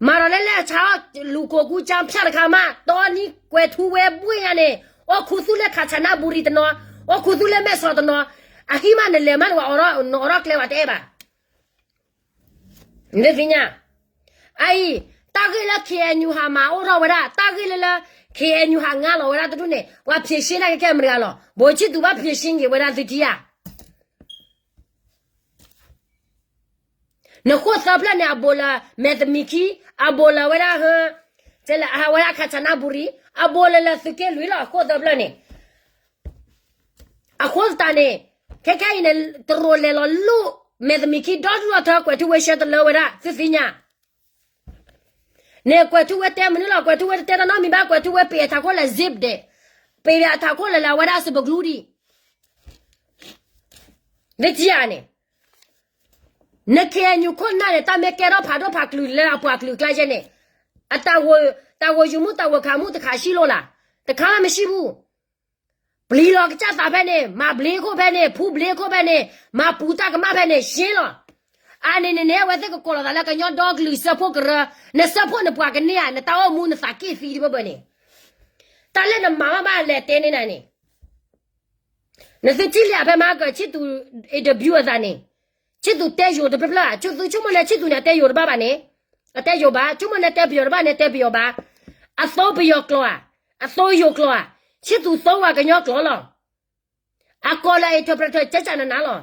မၤဒီးလၢလဲၣ်ဆါအီၣ်လူၤကိးကူကၠါဖၠၣ်တခါမး တီနံၤကွဲၤထူဝ့ဘှ့ၣ်ညါန့ၣ်, အိၣ်ခူသူၣ်လၢခးဆးနါဘူရံၤတနီၤ, အိၣ်ခူသူၣ်လၢမဲၢ်ဆီးတနီၤ, အဟံၣ်မးနလဲၤမးန့ၣ် နအိးထီၣ်ကျဲဝဲတအဲၣ်ဘၣ် နသ့ၣ်ညါ, အအံၤ, တၢ်ဂ့ၢ်လၢ KNU ဟးမၤအိၣ်ထီၣ်ဝဲဒၣ် တၢ်ဂ့ၢ်လၢလၢ KNU ဟးငါလီၤဝဲဒၣ်တဒူၣ်န့ၣ် ပှၤဖြေရှင်းတၢ်ကဲကဲမတၤတဂၤလီၤ, ဘိးဆံၣ်သူးဘၣ်ဖြေရှင်းက့ၤဝဲဒၣ်သုထံဧါ နဃိၣ်သၢဖျၢၣ်န့ၣ် အဘူးလၢမဲာ်သမံးခံ, အဘူးလၢဝဲဒၣ်ဟၢ, ဝဲဒၣ်ခးဆးနါဘူရံၤ, အဘူးလၢလၢသုးက့လွံၢ်လီၤ အဃိၣ်သၢဖျၢၣ်န့ၣ်, အဃိသတးန့ၣ်, ခဲခဲအံၤန့ၣ် တရိးလဲၤလီၤလိၣ်မဲာ်သမံးခံဒီဒူၣ်ဒီထၢ ကွဲၤထူဝ့ရှဲတလၢဝဲဒၣ် သုသ့ၣ်ညါ န့ၣ်ကွဲၤထူဝ့တဲမနုၤလီၤ ကွဲၤထူဝ့တတဲတၢ်နီတမံၤဘၣ် ကွဲၤထူဝ့ပ့ၤအထးခိၣ်လၢ zip ဒဲး, ပ့ၤအထးခိၣ်လၢလၢအဝဲဒၣ်စပကလူဒံး, နထံၣ်ဧါန့ၣ်, န KNU ခိၣ်နၢ်န့ၣ် တၢ်မ့ၢ်ကဲထီၣ်ဖးဒိၣ်ဖးကလုာ်လၢအပှၤကလုာ်ကျါယဲန့ၣ်, အတၢ်ဂိၢ်, တၢ်ဂိၢ်ယူၤမူတၢ်ဂိၢ်ခးမူတခါဆံးလိာ်လၢ်, တခါမးမရှိဘူး ပျံၤလီၤကစၢ်သးဖဲန့ၣ် မၤဘျ့ခိၣ်ဖဲန့ၣ် ဖူဘျ့ခိၣ်ဖဲန့ၣ် မၤပူၤတၢ်ကမၣ်ဖဲန့ၣ် ရှဲလီၤ. အန့ၣ်န့ၣ်န့ၣ် အဝဲသ့ၣ်ကကိးလီၤသးလၢကညီဒီကလုာ်စၢဖှိၣ်ကရၢ, နစၢဖှိၣ်နပှၤကန့ၢ်ဧါ နတၢ်အိၣ်မူနသးက့ၣ်သံတဘၢဘၢန့ၣ်, တၢ်လၢနမၤဘၣ်ဘၣ်လဲၤတဲန့ၢ်နၤန့ၣ် နသုထံၣ်လံအဖဲမၤကၢၢ်ဆံၣ်သူး interview အသးန့ၣ်, ဆံၣ်သူးတဲယိၤတဖျၢၣ်ဖျၢၣ်, ဆံၣ်သူးဆိကမိၣ်န့ၣ် ဆံၣ်သူးန့ၣ် အတဲယိၤတဘၣ်ဘၣ်န့ၣ်, အတဲယိၤဘၣ်, ဆိကမိၣ်န့ၣ်တဲပယီၤတဘၣ်န့ၣ် တဲပယီၤဘၣ်, အသိပယီၤကျိာ်ဧါ, အသိယိၤကျိာ်ဧါ, ဆံၣ်သူးသိဝဲကညီကျိာ်လီၤ. အကိးလၢ interpreter ကကနနၤလီၤ.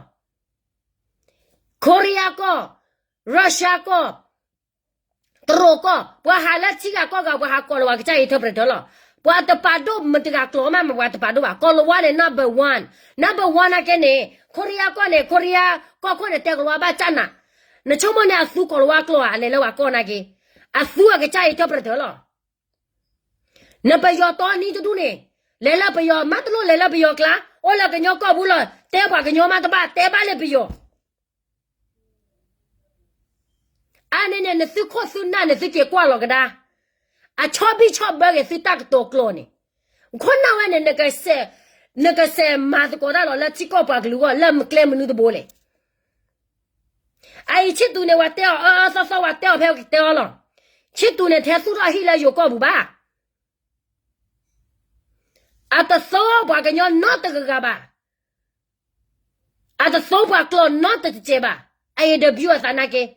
ခိရံယါကီၢ်, Russiaကီၢ်, တရူးကီၢ်, ပှၤဟးလၢထံဂၤကီၢ်ဂၤ ပှၤဟးကိးလၢပှၤကစၢ် interpreter လီၤ. ပှၤတပာ်ဒိၣ်မတၤတဂၤကျိာ်မး မ့ၢ်ပှၤတပာ်ဒိၣ်ဘၣ်. ကိးလၤဝါန့ၣ် number one, number one နာ်က့န့ၣ် ခိရံယါကီၢ်န့ၣ် ခိရံယါကီၢ်ခိၣ်န့ၣ် တဲကိးလၤဝါဘၣ်ကၢ်နၤ, နဆိကမိၣ်န့ၣ် အသူကိးလၤဝါကျိာ်ဧါ, အလဲၤလၢပှၤကီၢ်နာ်က့, အသူအကစၢ် interpreter လီၤ. နပယီၤတီနံတဒူၣ်န့ၣ်, လဲၤလၢပယီၤမးတလိၣ် လဲၤလၢပယီၤကျါ, အိၣ်လၢကညီကီၢ်ပူၤလီၤ, တဲပှၤကညီမးတဘၣ်, တဲဘၣ်လၢပယီၤ အန့ၣ်န့ၣ် နသုခိၣ်သုနၢ်န့ၣ် သုက့ၤကွၢ်လီၤကဒါ, အဆီဘံၣ်ဆီဘၢက့ၤသုတၢ်ကတိၤကျိာ်န့ၣ်, ခိၣ်နၢ်ဝဲန့ၣ် နကစဲးမၤသကိးတၢ်လီၤလၢထံကီၢ်ပှၤကလုာ်အဂီၢ် လၢကျဲမနုၤတဘိလဲၣ်. အအံၤဆံၣ်သူးန့ၣ် ပှၤတဲအီၤအၢအၢသီသီ ပှၤတဲအီၤဖဲတဲအီၤလီၤ. ဆံၣ်သူးန့ၣ် ထဲသူၣ်ထီၣ်ဟံၣ်လၢယိၤကီၢ်ပူၤဘၣ်. အတသိပှၤကညီနီတဂၤဂၤဘၣ်. အတသိပှၤကျိာ်နီတစဲးဘၣ်. အ interview အသးနာ်က့,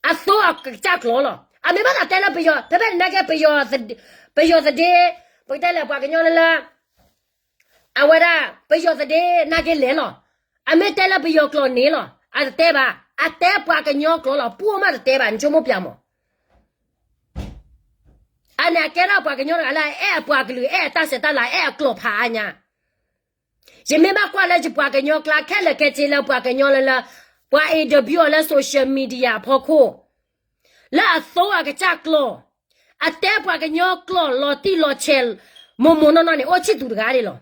အသိအကစၢ်ကျိာ်လီၤ. အမ့ၢ်ဘၣ်သးတဲလၢပယီၤ, ဖဲဖဲန့ၣ်နာ်က့ ပယီၤသဒ့, ပကတဲလဲၣ်ပှၤကညီလၢလၢ အဝဲဒၣ် ပယီၤသဒ့နာ်က့လဲၤလီၤ. အမ့ၢ်တဲလၢပယီၤကျိာ်န့ၣ်လီၤ. အတတဲဘၣ်. အတဲပှၤကညီကျိာ်လီၤ. ပှိၢ်မးတတဲဘၣ်. နဆိကမိၣ်ပျၢ်မး. အန့ၣ်အကဲထီၣ်ပှၤကညီတဂၤလၢအအဲၣ်အပှၤကလုာ် အဲၣ်အတၢ်ဆဲးတၢ်လၤ အဲၣ်အကျိာ်ဖးအါညါ. ယမ့ၢ်ဘၣ်ကွၢ်လၢယပှၤကညီကျါ ခဲလၢာ်ခဲဆ့လၢပှၤကညီလၢလၢ ပှၤ interview အီၤလၢ social media အဖီခိၣ် လၢအသိအကစၢ်ကျိာ်, အတဲပှၤကညီကျိာ်လီၤတံၢ်လီၤဆဲး မိၢ်မိၢ်နီၢ်နီၢ်န့ၣ် အိၣ်ဆံၣ်သူးတဂၤဒၣ်လီၤ.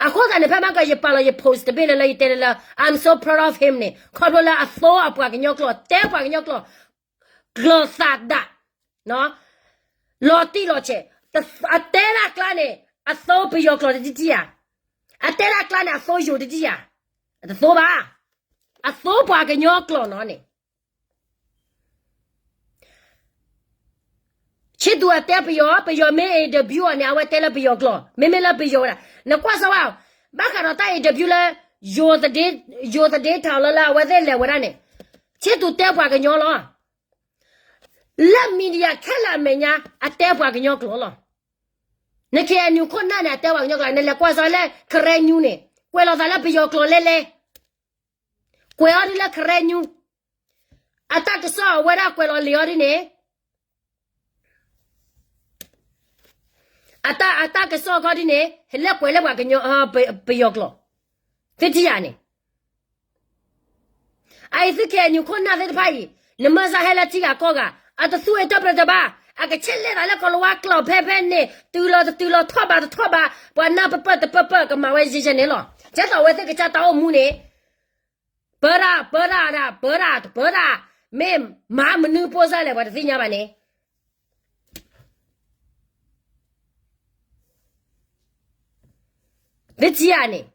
အဃိသတးန့ၣ် ဖဲမၤကီးယပာ်လီၤယ post တဘ့ၣ်လၢလၢယတဲလၢလၢ I'm so proud of him န့ၣ် ခီဖျိလၢအသိအပှၤကညီကျိာ် တဲပှၤကညီကျိာ် ကျိာ်သးဒး လီၤတံၢ်လီၤဆဲး, အတဲဒၣ်ကျါန့ၣ် အသိပယီၤကျိာ်တထံၣ်ဧါ, အတဲဒၣ်ကျါန့ၣ် အသိယိၤတထံၣ်ဧါ, အတသိဘၣ်, အသိပှၤကညီကျိာ်နီၤန့ၣ် ဆံၣ်သူးအတဲပယီၤ, ပယီၤမ့ၢ် interview အီၤန့ၣ် အဝဲတဲလၢပယီၤကျိာ်, မ့မ့ၢ်လၢပယီၤဝဲဒၣ်, နကွၢ်စၢၤဝဲ, ဘၣ်ဃးဒီးတၢ် interview လၢ ယိၤသဒ့ထီၣ်လၢလၢအဝဲသ့ၣ်လဲၤဝဲဒၣ်န့ၣ်, ဆံၣ်သူးတဲပှၤကညီလီၤ. လၢ media ခဲလၢာ်အမဲာ်ညါ အတဲပှၤကညီကျိာ်လီၤ. န KNU ခိၣ်နၢ်န့ၣ် အတဲပှၤကညီကျိာ်, နလဲၤကွၢ်စၢၤလၢ Karen News န့ၣ် ကွဲးလီၤသးလၢပယီၤကျိာ်လဲလဲ, ကွဲးအီၤဒ်လၢ Karen News, အတၢ်ကစီၣ်အဝဲဒၣ်ကွဲးလီၤလံာ်အီၤဒ်န့ၣ် အတၢ် အတၢ်ကစီၣ်ခီဒ်န့ၣ် ဟဲလၢကွဲးလၢပှၤကညီ ပယီၤကျိာ်, သုထံၣ်ယၤန့ၣ်, အအံၤသု KNU ခိၣ်နၢ်သ့ၣ်တဖၣ်အံၤ, နမၤစၢၤဟဲလၢထံဂၤကီၢ်ဂၤ, အတသူ interpreter ဘၣ်, အကဆဲးလဲၤသးလၢကိၤလၤဝါကျိာ်ဖဲဖဲန့ၣ်, တုၤလီၤတတုၤလီၤ ထီၣ်ဘးတထီၣ်ဘး, ပှၤနၢ်ပၢၢ်ပၢၢ်တပၢၢ်ပၢၢ် ကမၤဝဲယဲၢ်ယဲၢ်န့ၣ်လီၤ. ကဲသိးအဝဲသ့ၣ်ကစၢ်တၢ်အိၣ်မူန့ၣ် ပၢတၢ် ပၢတၢ်ဒၣ် ပၢတၢ်တပၢတၢ်, မ့ၢ်မၤမနုၤပိၢ်စၢ်လဲၣ် ပှၤတသ့ၣ်ညါဘၣ်န့ၣ်, သုထံၣ်ယၤန့ၣ်,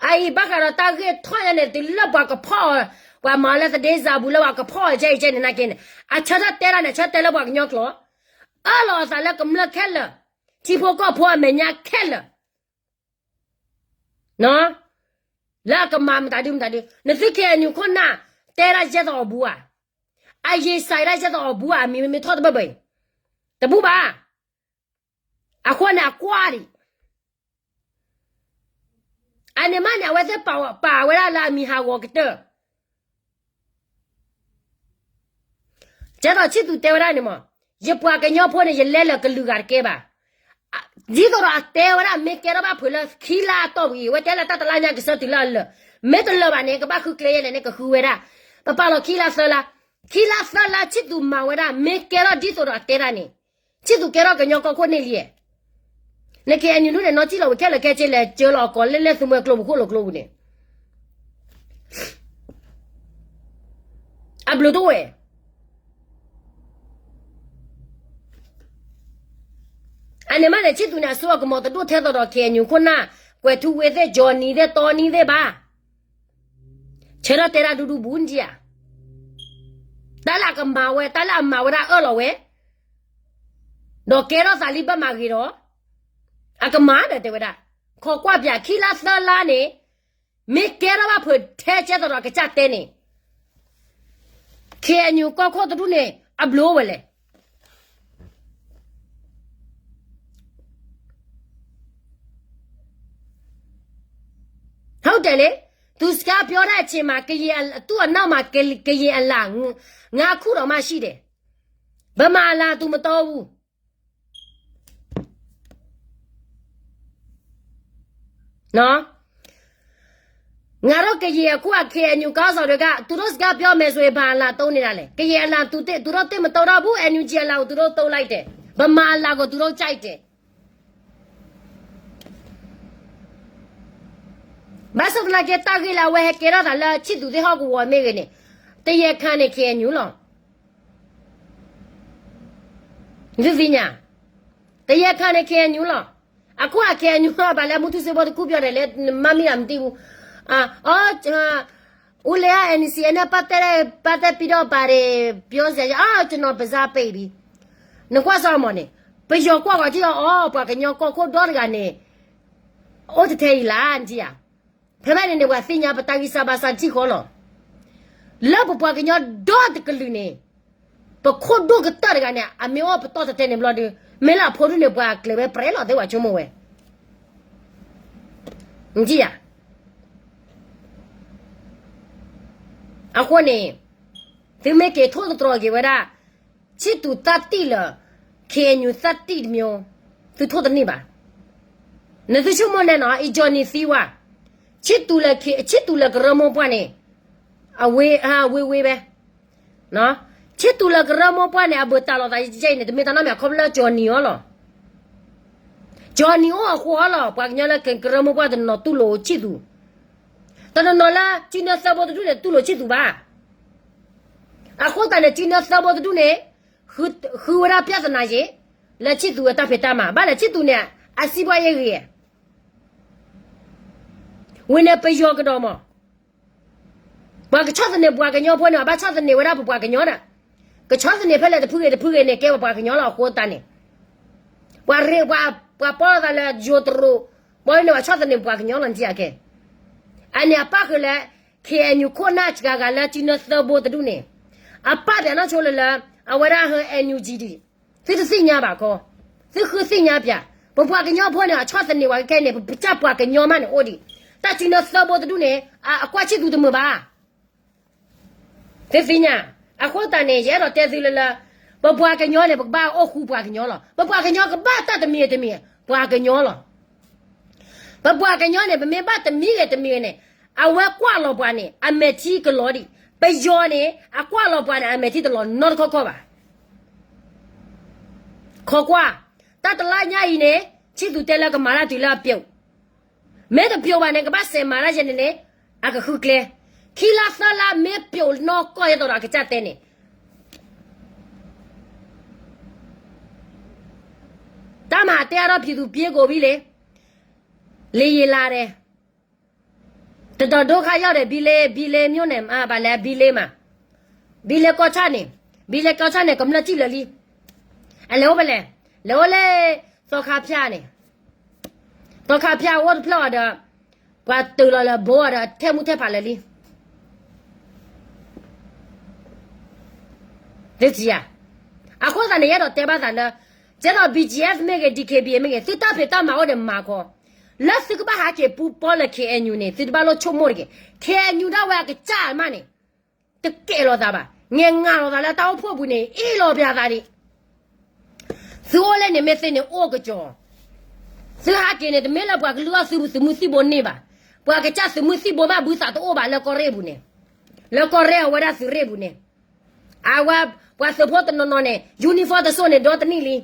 အအံၤဘၣ်ဃးဒီးတၢ်ဂ့ၢ်ထီၣ်ညါန့ၣ် တုၤလၢပှၤကဖီၣ်အီၤ, ပှၤမၤလၢသဒ့စၤဘူလၢပှၤကဖီၣ်အီၤ ကဲအံၤကဲန့ၣ်နာ်က့န့ၣ်, အဆၢထၢၣ်တဲတၢ်န့ၣ် ဆၢတဲလၢပှၤကညီကျိာ်, အၢၣ်လီၤအသးလၢကမျၢၢ်ခဲလၢာ်, ထံဖိကီၢ်ဖိအမဲာ်ညါခဲလၢာ် လၢအကမၤမတၤဒုမတၤဒု, နသု KNU ခိၣ်နၢ် တဲဒၣ်ယဲသိးအီၤဘူးဧါ, အယံာ်စၢ်ဒၣ်ယဲသိးအီၤဘူးဧါ, မံၤမ့ၢ်ထီၣ်တဘၢဘၢအံၤ, တဘူးဘၣ်, အဃိန့ၣ်အကွၢ်ဒံး, အန့ၣ်မးန့ၣ် အဝဲသ့ၣ်ပာ်ဝဲဒၣ်လၢအမံၤဟးဂီၤကတၢၢ် ကဲသိးဆံၣ်သူးတဲဝဲဒၣ်န့ၣ်မး, ယပှၤကညီဖိန့ၣ် ယလဲလၢာ်ကလုာ်ဂၤတကဲဘၣ်. ဒ်သိးဒီးအတဲဝဲဒၣ် မ့ၢ်ကဲထီၣ်ဘၣ်ဖုးလၢခံလါအတီၢ်ပူၤအံၤ, အဝဲတဲလၢတၢ်တလါညါကဆၢတုၤလၢအလၢာ်, မ့ၢ်တလၢာ်ဘၣ်န့ၣ် ကဘၣ်ဃုကျဲယဲလဲၣ်န့ၣ် ကဃုဝဲဒၣ်. ပပာ်လီၤခံလါသၢလါ, ခံလါသၢလါဆံၣ်သူးမၤဝဲဒၣ် မ့ၢ်ကဲထီၣ်ဒ်သိးဒီးအတဲဒၣ်န့ၣ်, ဆံၣ်သူးကဲထီၣ်ကညီကီၢ်ခိၣ်န့ၣ်လံ. န KNU ဒူၣ်န့ၣ် နီၢ်စံၣ်လီၤဝံၤခဲလၢာ်ခဲဆ့လဲၤစၢလီၤအကိးလၢလဲၣ်သုးမွဲကျိပူၤခိၣ်လိာ်ကျိပူၤန့ၣ် အဘျုးတအိၣ်ဝဲ. အန့ၣ်မးန့ၣ် ဆံၣ်သူးန့ၣ် အစိအကမီၤတဒိၣ်ထဲသိးဒီး KNU ခိၣ်နၢ်, ကွဲးထူဝ့သ့ၣ်, ကၠီနံၤသ့ၣ်, တီနံၤသ့ၣ်ဘၣ်. ဆၢထၢၣ်တဲဒၣ်ဒူဒူဘူးနံဧါ. တၢ်လၢအကမၤဝဲ, တၢ်လၢအမၤဝဲဒၣ်အၢၣ်လီၤဝဲ, ဒီးကဲထီၣ်သးလံဘၣ်မၤဂ့ၤဒီး, အကမၤဒီးတဲဝဲဒၣ်, ခိးကွၢ်ပၠးခံလါသၢလါန့ၣ်, မ့ၢ်ကဲထီၣ်ဘၣ်ဖုးထဲကဲသိးဒီးကစၢ်တဲန့ၣ်, KNU ကီၢ်ခိၣ်တဒူၣ်န့ၣ် အဘျုးအိၣ်ဝဲလဲၣ်. ဟုတ်တယ်လေ, သူစကားပြောတဲ့အချိန်မှာ ကရင်အ- သူ့အနောက်မှာ က- ကရင်အလံာ် ငါးခုတောင်မှရှိတယ်. ဗမာအလံာ် သူမသုံးဘူး. နော်။ ငါတို့ကရင်အခုအ KNU ခေါင်းဆောင်တွေက သူတို့စကားပြောမယ်ဆိုရင် ဘာအလံာ်သုံးနေတာလဲ. ကရင်အလံာ် သူတို့ သူတို့သ့မသုံးတော့ဘူး, NUG အလံာ်ကို သူတို့သုံးလိုက်တယ်. ဗမာအလံာ်ကို သူတို့ကြိုက်တယ်. ဘၣ်ဆၣ်သနာ်က့ တၢ်ဂ့ၢ်လၢအဝဲဟဲကဲထီၣ်သးလၢ ချစ်သူသ့ၣ်ဟီၣ်ကဝီၤမ့ၢ်ဂ့ၤန့ၣ်, တရားခံန့ၣ် KNU လီၤ. သုသ့ၣ်ညါ, တရားခံန့ၣ် KNU လီၤ. အခုအ KNU ဘၣ်လဲၣ် မူထူစ့ဖိတကူပြောတယ်လၢ မမီးအမတံဘူး. အ ဦးလေးက NCA နဲ့ပတ်သက်တဲ့ ပတ်သက်ပြီးတော့ ဘာတွေ ပြောစရာ အာ ကျွန်တော်ပါးစပ်ပိတ်ပြီ. နကွၢ်စၢ်မီၢ်န့ၣ်, ပယီၤကွၢ်ဂီၤထံၣ်အီၤ ပှၤကညီကီၢ်ခိၣ်ဒီတဂၤန့ၣ် အိၣ်တထဲအံၤလၢနထံၣ်ဧါ. ဖဲဖဲန့ၣ်န့ၣ် ပှၤသ့ၣ်ညါပတၢ်ဂံၢ်စၢ်ဘါစၢ်ထံၣ်ဃီလီၤ. လၢပပှၤကညီဒီတကလုာ်န့ၣ်, ပခိၣ်ဒိၣ်ကတၢၢ်တဂၤန့ၣ် အမ့ၢ်အိၣ်ပတီၢ်တထဲန့ၣ်ဘျီဒီး, မ့ၢ်လၢအဖိဒူၣ်န့ၣ် ပှၤကျဲၤဝဲပြဲလီၤသ့ၣ်ပှၤဆိကမိၣ်ဝဲ. နထံၣ်ဧါ. အဃိန့ၣ်, သုမ့ၢ်က့ၤထိၣ်သတြီၤက့ၤဝဲဒၣ် ချစ်သူသတ္တိလၢ KNU သတ္တိတမျိုး, သုထိၣ်တန့ၢ်ဘၣ်. နသုဆိကမိၣ်န့ၣ်နီၤ အံၤ Johnny သံဝါ, ချစ်သူလၢ ချစ်သူလၢကရၢမိၢ်ပှၢ်န့ၣ်, အဝ့ဝ့ဝဲ, ချစ်သူလၢကရၢမိၢ်ပှၢ်န့ၣ် အဘၢၣ်တၢ်လိာ်သးယဲအံၤန့ၣ် တမ့ၢ်တၢ်နီတမံၤ အခီဖျိလၢ Johnny အီၤလီၤ. Johnny အိၣ်အဃိအီၤလီၤ ပှၤကညီလၢကရၢမိၢ်ပှၢ်တနီၤနီၤတူၢ်လိာ်ချစ်သူ, တနီၤနီၤလၢကၠံနၢသၢဘိတဒူၣ်န့ၣ် တူၢ်လိာ်ချစ်သူဘၣ်. အဃိသတးန့ၣ် ကၠံနၢသၢဘိတဒူၣ်န့ၣ် ဃုဝဲဒၣ် ပြဿနာ ယ့ၣ် လၢချစ်သူအတၢ်ဖံးတၢ်မၤ, ဘၣ်လဲၣ် ချစ်သူန့ၣ် အစံးဘှါယဲဂ့ၤ, ဝံၤန့ၣ်ပယီၤကဒီးမး, ပှၤကဆီၣ်သနံးပှၤကညီဖိန့ၣ် အဘၣ်ဆီၣ်သနံးဝဲဒၣ်ပပှၤကညီဒီး, ကဆီၣ်သနံးဖဲလဲၣ်တဖုဂ့ၤတဖုဂ့ၤန့ၣ် ကဲပပှၤကညီလီၤ အဃိသတးန့ၣ်, ပှၤရ့ ပှၤပီၣ်လိာ်သးလၢယိၤတရူး, ဘီန့ၣ် ပှၤဆီၣ်သနံးပှၤကညီလီၤ နထံၣ်ဧါကဲ. အန့ၣ်အပၣ်ဃုာ်လၢ KNU ခိၣ်နၢ်စှၤဂၤလၢကၠံနၢသၢဘိတဒူၣ်န့ၣ်, အပၣ်ပၠးနီၢ်ဆိလၢလၢ အဝဲဒၣ်ဟၢ NUG ဒံး, သုတသ့ၣ်ညါဘၣ်ခီ, သုဃုသ့ၣ်ညါပၠး, ပပှၤကညီဖိန့ၣ် အဆီၣ်သနံးပှၤခဲခဲန့ၣ် ပကစၢ်ပှၤကညီမးန့ၣ်အိၣ်ဒံး, တၢ်ကၠံနၢသၢဘိတဒူၣ်န့ၣ် အကွၢ်ဆံၣ်သူတမုာ်ဘၣ်. သုသ့ၣ်ညါ, အဃိသတးန့ၣ် ယအဲၣ်ဒိးတဲသုလၢလၢ, ပပှၤကညီန့ၣ် ပကဘၣ်အိၣ်ဃူပှၤကညီလီၤ. ပပှၤကညီကဘၣ်တၢ်တမံၤဂ့ၤတမံၤ, ပှၤကညီလီၤ. ပပှၤကညီန့ၣ် ပမ့ၢ်ဘၣ်တမံၤဂ့ၤတမံၤဂ့ၤန့ၣ်, အဝဲကွၢ်လီၤပှၤန့ၣ် အမဲာ်ထံကလီၤဒံး, ပယီၤန့ၣ် အကွၢ်လီၤပှၤန့ၣ် အမဲာ်ထံတလီၤနီတခီခီဘၣ်. ခိးကွၢ်, တၢ်တလါညါအံၤန့ၣ် ဆံၣ်သူတဲလၢကမၤတၢ်တုၤလၢအပျိာ်, မ့ၢ်တပျိာ်ဘၣ်န့ၣ် ကဘၣ်စဲးမၤတၢ်ယဲန့ၣ်န့ၣ်, အကဃုကျဲ, ခံလါသၢလါမ့ၢ်ပျိာ်နီၢ်ကီၢ်ယဲသိးဒီးအကစၢ်တဲန့ၣ်, တၢ်မၤတဲအါထီၣ်ဖံးသူပျ့ကိးဘံလ့, လံယ့လါဒဲး, တဒီးဒိခါယီၢ်ဒီး ဘံလ့ ဘံလ့ မြို့နယ် ဘၣ်လဲၣ် ဘံလ့မး, ဘံလ့ကီၢ်ဆၣ်န့ၣ်, ဘံလ့ကီၢ်ဆၣ်န့ၣ် ကမျၢၢ်စံၣ်လၢာ်လံ, အလဲၤအိၣ်ဖဲလဲၣ်, လဲၤအိၣ်လၢ သီခါဖၠၣ်န့ၣ်, သီခါဖၠၣ်အိၣ်တဖျၢၣ်အီၤဒီး, ပှၤတုၤလီၤလၢဘိအီၤဒီးထဲမူထဲဖးလၢာ်လံ သုထံၣ်ဧါ. အဃိသတးန့ၣ် ယအဲၣ်ဒိးတဲဘၣ်သးလၢ, ကဲသိး BGF မ့ၢ်ဂ့ၤ DKBA မ့ၢ်ဂ့ၤ သုတၢ်ဖံးတၢ်မၤအိၣ်ဒီးမၤခီ, လၢသုကဘၣ်ဟးက့ၤပူၤပီလၢ KNU န့ၣ် သုတဘၣ်လိၣ်ဆိကမိၣ်တဂ့ၤ, KNU ဒၣ်ဝဲအကစၢ်မးန့ၣ်, တကဲလိာ်သးဘၣ်, ငဲၤငါလိာ်သးလၢတၢ်အိၣ်ဖှိၣ်ပူၤန့ၣ် အ့ၣ်လိာ်ပၠးသးဒံး သုအိၣ်လဲၣ်န့ၣ် မ့ၢ်သ့န့ၣ်အိၣ်ကစီၤ, သုဟးက့ၤန့ၣ် တမ့ၢ်လၢပှၤကလုၢ်အီၣ်သုသုးမုၢ်သံၣ်ဘိန့ၢ်ဘၣ်, ပှၤကစၢ်သုးမုၢ်သံၣ်ဘိမးဘုသးတအိၣ်ဘၣ်လၢကီၢ်ရ့ၣ်ပူၤန့ၣ်, လၢကီၢ်ရ့ၣ်အဝဲဒၣ်သုးရ့ၣ်ပူၤန့ၣ်, အဝဲ, ပှၤသုးဖိတနီၤနီၤန့ၣ် uniform တစိၢ်န့ၣ် ဒီတနံၣ်လံ,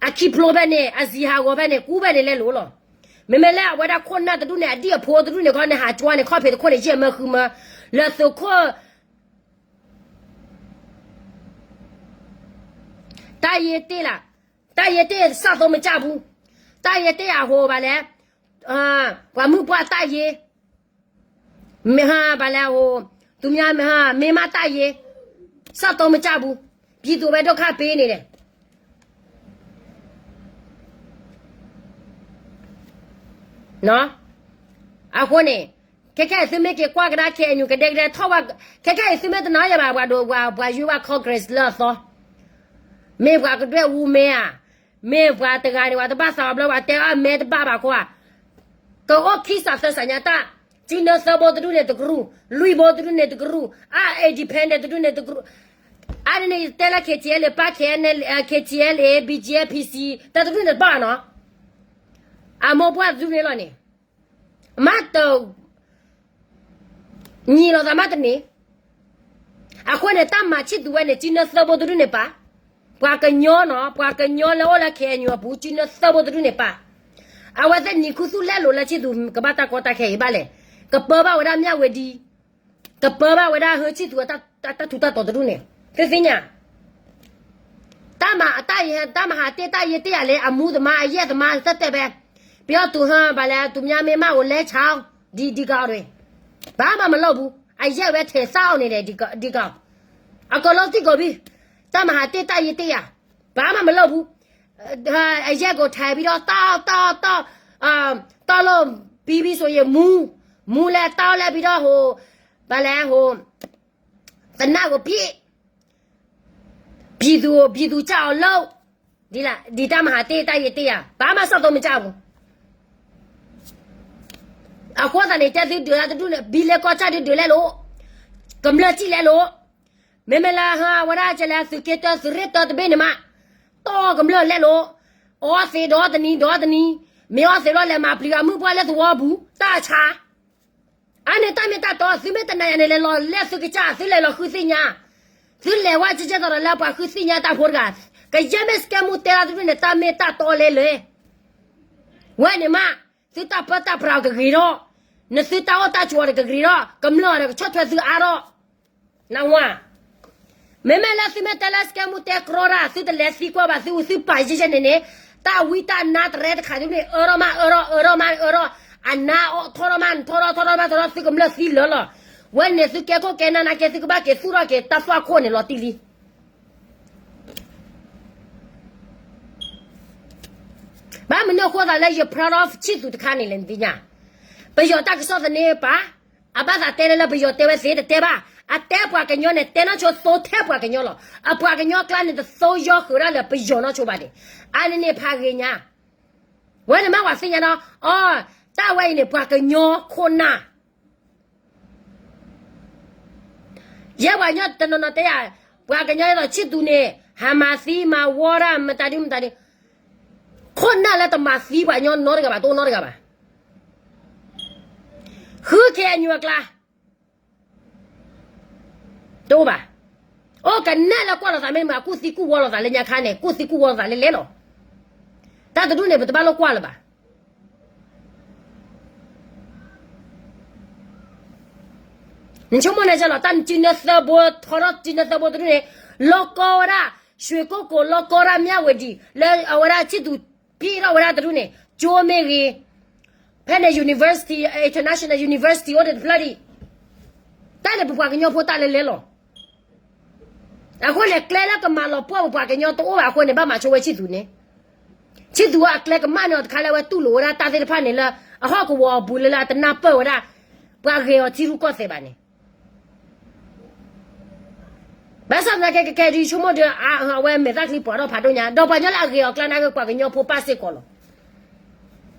အခံဖျိဖဲန့ၣ် အစံးဟးဂီၤဖဲန့ၣ် ကူဖဲန့ၣ်လဲၤလိာ်လီၤ. မ့မ့ၢ်လၢအဝဲဒၣ်ခိၣ်နၢ်တဒူၣ်န့ၣ် အဒံၣ်အဖိတဒူၣ်န့ၣ်ခီန့ၣ် ဟးကွၢ်န့ၣ် ခီၣ်ဖံးတခိၣ်န့ၣ် ယဲၢ်မၢဃုမၢ, လၢသုးခိၣ် တၢ်ယ့တ့ၢ်လၢ, တၢ်ယ့တ့ၢ်စၢ်သိမ့ၢ်ကၢ်ပူၤ, တၢ်ယ့တ့ၢ်အဟိဘၣ်လဲၣ်, ပှၤမုၢ်ပှၢ်တၢ်ယ့, မ့ၢ်ဟါဘၣ်လဲၣ်အဟိ, သူများမ့ၢ်ဟါ မ့ၢ်မးတၢ်ယ့, စၢ်သိမ့ၢ်ကၢ်ပူၤ, ပြည်သူပဲဒုက္ခပေးနေတယ်. အဃိန့ၣ်, ခဲခဲအံၤသုမ့ၢ်က့ၤကွၢ်ကဒါ KNU ကဒဲကဒဲထီၣ်ဝဲ, ခဲခဲအံၤသုမ့ၢ်တနာ်ယၤဘၣ် ပှၤဒိးပှၤ ပှၤယွၤဝဲ Congress လၢအသီ, မ့ၢ်ပှၤကဒွဲၣ်အူမဲဧါ, မ့ၢ်ပှၤတဂၤန့ၣ် ပှၤတဘၣ်သးအဘျီ ပှၤတဲအမဲတဘၣ်ဘၣ်ခီဧါ, ကအိၣ်ခံစးသၢစးညါတၢ် ကၠုနၢသၢဘိတဒူၣ်န့ၣ်တကရူၢ်, လွံၢ်ဘိတဒူၣ်န့ၣ်တကရူၢ်, အ independent တဒူၣ်န့ၣ်တကရူၢ်, အါန့ၣ်န့ၣ် ယတဲလၢ K T L ပၣ် K N L, K T L A, B G F, P C, တၢ်တဒူၣ်န့ၣ်တပၣ်နီၤ, အမိၢ်ပှၢ်တဒူၣ်န့ၣ်လီၤန့ၣ်, မ့ၢ်တ ညီလိာ်သးမ့ၢ်တန့ၣ်, အဃိန့ၣ် တၢ်မၤဆံၣ်သူးဝဲန့ၣ် ကၠုနၢသၢဘိတဒူၣ်န့ၣ်ပၣ်, ပှၤကညီနီၤ, ပှၤကညီလၢအိၣ်လၢ K N U အပူၤ ကၠုနၢသၢဘိတဒူၣ်န့ၣ်ပၣ်, အဝဲသ့ၣ်နံၤခူသူၣ်လဲလိာ်လၢဆံၣ်သူးကဘၣ်တၢ်ကီတၢ်ခဲအံၤဘၣ်လဲၣ်, ကပၢဘၣ်ဝဲဒၣ်မၠၣ်ဝတံၤ, ကပၢဘၣ်ဝဲဒၣ်ဟၢဆံၣ်သူးအတၢ်ထူးတၢ်တီၤတဒူၣ်န့ၣ်, သုသ့ၣ်ညါ တၢ်မၤ တၢ်မၤဟးတ့ၢ်တၢ်ယ့တ့ၢ်ယၤလၢအမူသမါအယဲၢ်သမါတၢ်တဲဘဲ, ပယီၤတူၢ်ဟါဘၣ်လဲၣ် တူၢ်မၠါမ့ၢ်မးအိၣ်လဲၤဆါအီၤ, ဒ်ဒ်ကီးဒ်, ဘၣ်မၤမလိၢ်ဘူး, အယဲၢ်ဝဲထဲးသၣ်အီၤန့ၣ်ဒီး ဒ်ကီး, အကလီၤတံၢ်ကီးဘံ, တၢ်မၤဟးတ့ၢ်တၢ်ယ့တ့ၢ်ယၤ, ဘၣ်မၤမလိၢ်ဘူး, အယဲၢ်ကအိၣ်ထဲးဘံဒီး တီတီတီ, တီလိၣ်ဘံဘံဆိယ့ၣ်မူ, မူလဲၤတီလဲၤဘံဒီးဟိ, ဘၣ်လဲၣ်ဟိ, သနာ်က့ဖံ ပြည်သူ့ ပြည်သူ့ကျန်းမာရေး, ဒ်တၢ်မၤဟးတ့ၢ်တၢ်ယ့တ့ၢ်ယၤ ဘၣ်မၤစ့ၢ်ကီးမ့ၢ်ကၢ်ပူၤ, အဃိသတးန့ၣ် တဲသုဒုးတဒူၣ်န့ၣ် ဘံလဲၤကီၢ်ကၢ်ဒုးဒုးလဲလိာ်, ကမျၢၢ်စံၣ်လဲလိာ်, မ့မ့ၢ်လၢဟါဝဲဒၣ်ကလဲၤသုးက့တၢသုးရ့ၣ်တၢတဘ့ၣ်န့ၣ်မး, တီကမျၢၢ်လဲလိာ်, အီသံးဒီတနံၤဒီတနံၤ, မ့ၢ်အီသံးလီၤလဲၤမၤပျံၤအမုၢ်ပှၢ်လၢသဝီပူၤ တၢ်ဆါ အါန့ၣ်တၢ်မ့ၢ်တၢ်တီ, သုမ့ၢ်တနာ်ယၤန့ၣ် လဲၤလီၤလဲၤသုကစၢ်, သုလဲၤလီၤဃုသ့ၣ်ညါ, သုလဲၤဝဲကကဲသိးဒီးလၢပှၤဃုသ့ၣ်ညါတၢ်ဖိတဂၤ, ကယဲၢ်မ့ၢ်စကဲမူတဲလီၤတဒူၣ်န့ၣ် တၢ်မ့ၢ်တၢ်တီလဲလဲၣ်, ဝဲန့ၣ်မး, သုတၢ်ပၢတၢ်ပြးကဂ့ၤထီၣ်, နသုတၢ်အိၣ်တၢ်ဆိးကဂ့ၤထီၣ်, ကမျၢၢ်ဒီးကဆီၣ်ထွဲသုအါထီၣ်, နဝၤ မ့မ့ၢ်လၢသုမ့ၢ်တဲလၢစကဲမူတဲကြီတၢ် သုတလဲၤသံကွၢ်ဘၣ်သုအူသုပၢ်ယဲၢ်ယဲၢ်န့ၣ်န့ၣ်, တၢ်ဝံတၢ်နါတရဲတခါဒ်န့ၣ် အၢထီၣ်မးအၢထီၣ် အၢထီၣ်မးအၢထီၣ်, အနါထီၣ်ထီၣ်မးထီၣ်ထီၣ်ထီၣ်ထီၣ်ထီၣ် သုကမျၢၢ်သံလၢာ်လီၤ, ဝဲန့ၣ်သုကဲခိၣ်ကဲနါနာ်က့ သုကဘၣ်က့ၤသူၣ်ထီၣ်က့ၤတၢ်သွၣ်ခိၣ်န့ၣ်လီၤတံၢ်လံ ဘၣ်မနုၤအဃိသးလၢယ proud of ဆံၣ်သူးတခါန့ၣ်လဲၣ်နသ့ၣ်ညါ, ပယီၤတၢ်ကစီၣ်သန့ပၣ်, အဘၣ်သးတဲလၢလၢပယီၤတဲဝဲသ့တတဲဘၣ်, အတဲပှၤကညီန့ၣ် တဲနီၢ်ဆိသိထဲပှၤကညီလီၤ, အပှၤကညီကျါန့ၣ်တသိယီဃုာ်ဒၣ်လၢပယီၤနီၢ်ဆိဘၣ်န့ၣ်, အါန့ၣ်န့ၣ်ဖးဂ့ၤညါ, ဝဲန့ၣ်မ့ၢ်ပှၤသ့ၣ်ညါဒီး, အီ, တၢ်ဝဲအံၤန့ၣ်ပှၤကညီခိၣ်နၢ် ယဲပှၤကညီတနီၤနီၤတဲယၤ, ပှၤကညီဒ်သိးဆံၣ်သူးန့ၣ် ဟးမၤသံမၤဝီတၢ်မတၤဒုမတၤဒု, ခိၣ်နၢ်လၢတမၤသံပှၤကညီနီတဂၤဘၣ် တအိၣ်နီတဂၤဘၣ်, ဃု K N U အကျါ, တအိၣ်ဘၣ်, အိၣ်ကနၣ်လၢကွၢ်လိာ်သးမ့ၢ်မး ကူၣ်သံကူၣ်ဝီလိာ်သးလၢညါခါန့ၣ် ကူၣ်သံကူၣ်ဝီလိာ်သးလၢလဲၣ်လီၤ, တၢ်တဒူၣ်န့ၣ် ပတဘၣ်လိာ်ကွၢ်လၢၤဘၣ် နဆိကမိၣ်န့ၣ်လီၤ တၢ်ကၠုနၢသၢဘိ ထီထီၣ်ကၠုနၢသၢဘိတဒူၣ်န့ၣ်, လီၤကီဝဲဒၣ်, ရွှေကုက္ကို လီၤကီဝဲဒၣ်မၠၣ်ဝတံၤ လၢအဝဲဒၣ်ဆံၣ်သူးပံၣ်ထီၣ်ဝဲဒၣ်တဒူၣ်န့ၣ် ကၠိမ့ၢ်ဂ့ၤ, ဖဲန့ၣ် university, international university အိၣ်ဒံးတဖျၢၣ်ဒံး, တၢ်န့ၣ်ပပှၤကညီဖိတၢ်လဲၤလဲၤလီၤ အဃိန့ၣ် ကျဲလၢကမၤလီၤပှီၢ်ပပှၤကညီတအိၣ်ဘၣ်အဃိန့ၣ် ဘၣ်မၤဆိဝဲဆံၣ်သူးန့ၣ်, ဆံၣ်သူးအကျဲကမၣ်န့ၢ်အီၤတခါလၢအဝဲတူၢ်လိာ်ဝဲဒၣ်တၢ်သ့ၣ်တဖၣ်န့ၣ်လၢ အဟီၣ်ကဝီၤအပူၤလၢလၢအတနၢ်ပၢၢ်ဝဲဒၣ် ပှၤဂ့ၤအီၤထံရူၢ်ကီၢ်သဲးဘၣ်န့ၣ် ဘၣ်ဆၣ်သနာ်က့ ကကဲဒ်ဆိကမိၣ်ဒီး အဝဲမဲာ်သၣ်ချံပှၤထီၣ်ဖးဒိၣ်ညါ ဒီးပှၤကညီလၢအဂ့ၤအီၤကျါနာ်က့ ပှၤကညီဖိပၢ်စ့ၢ်ကီးလီၤ.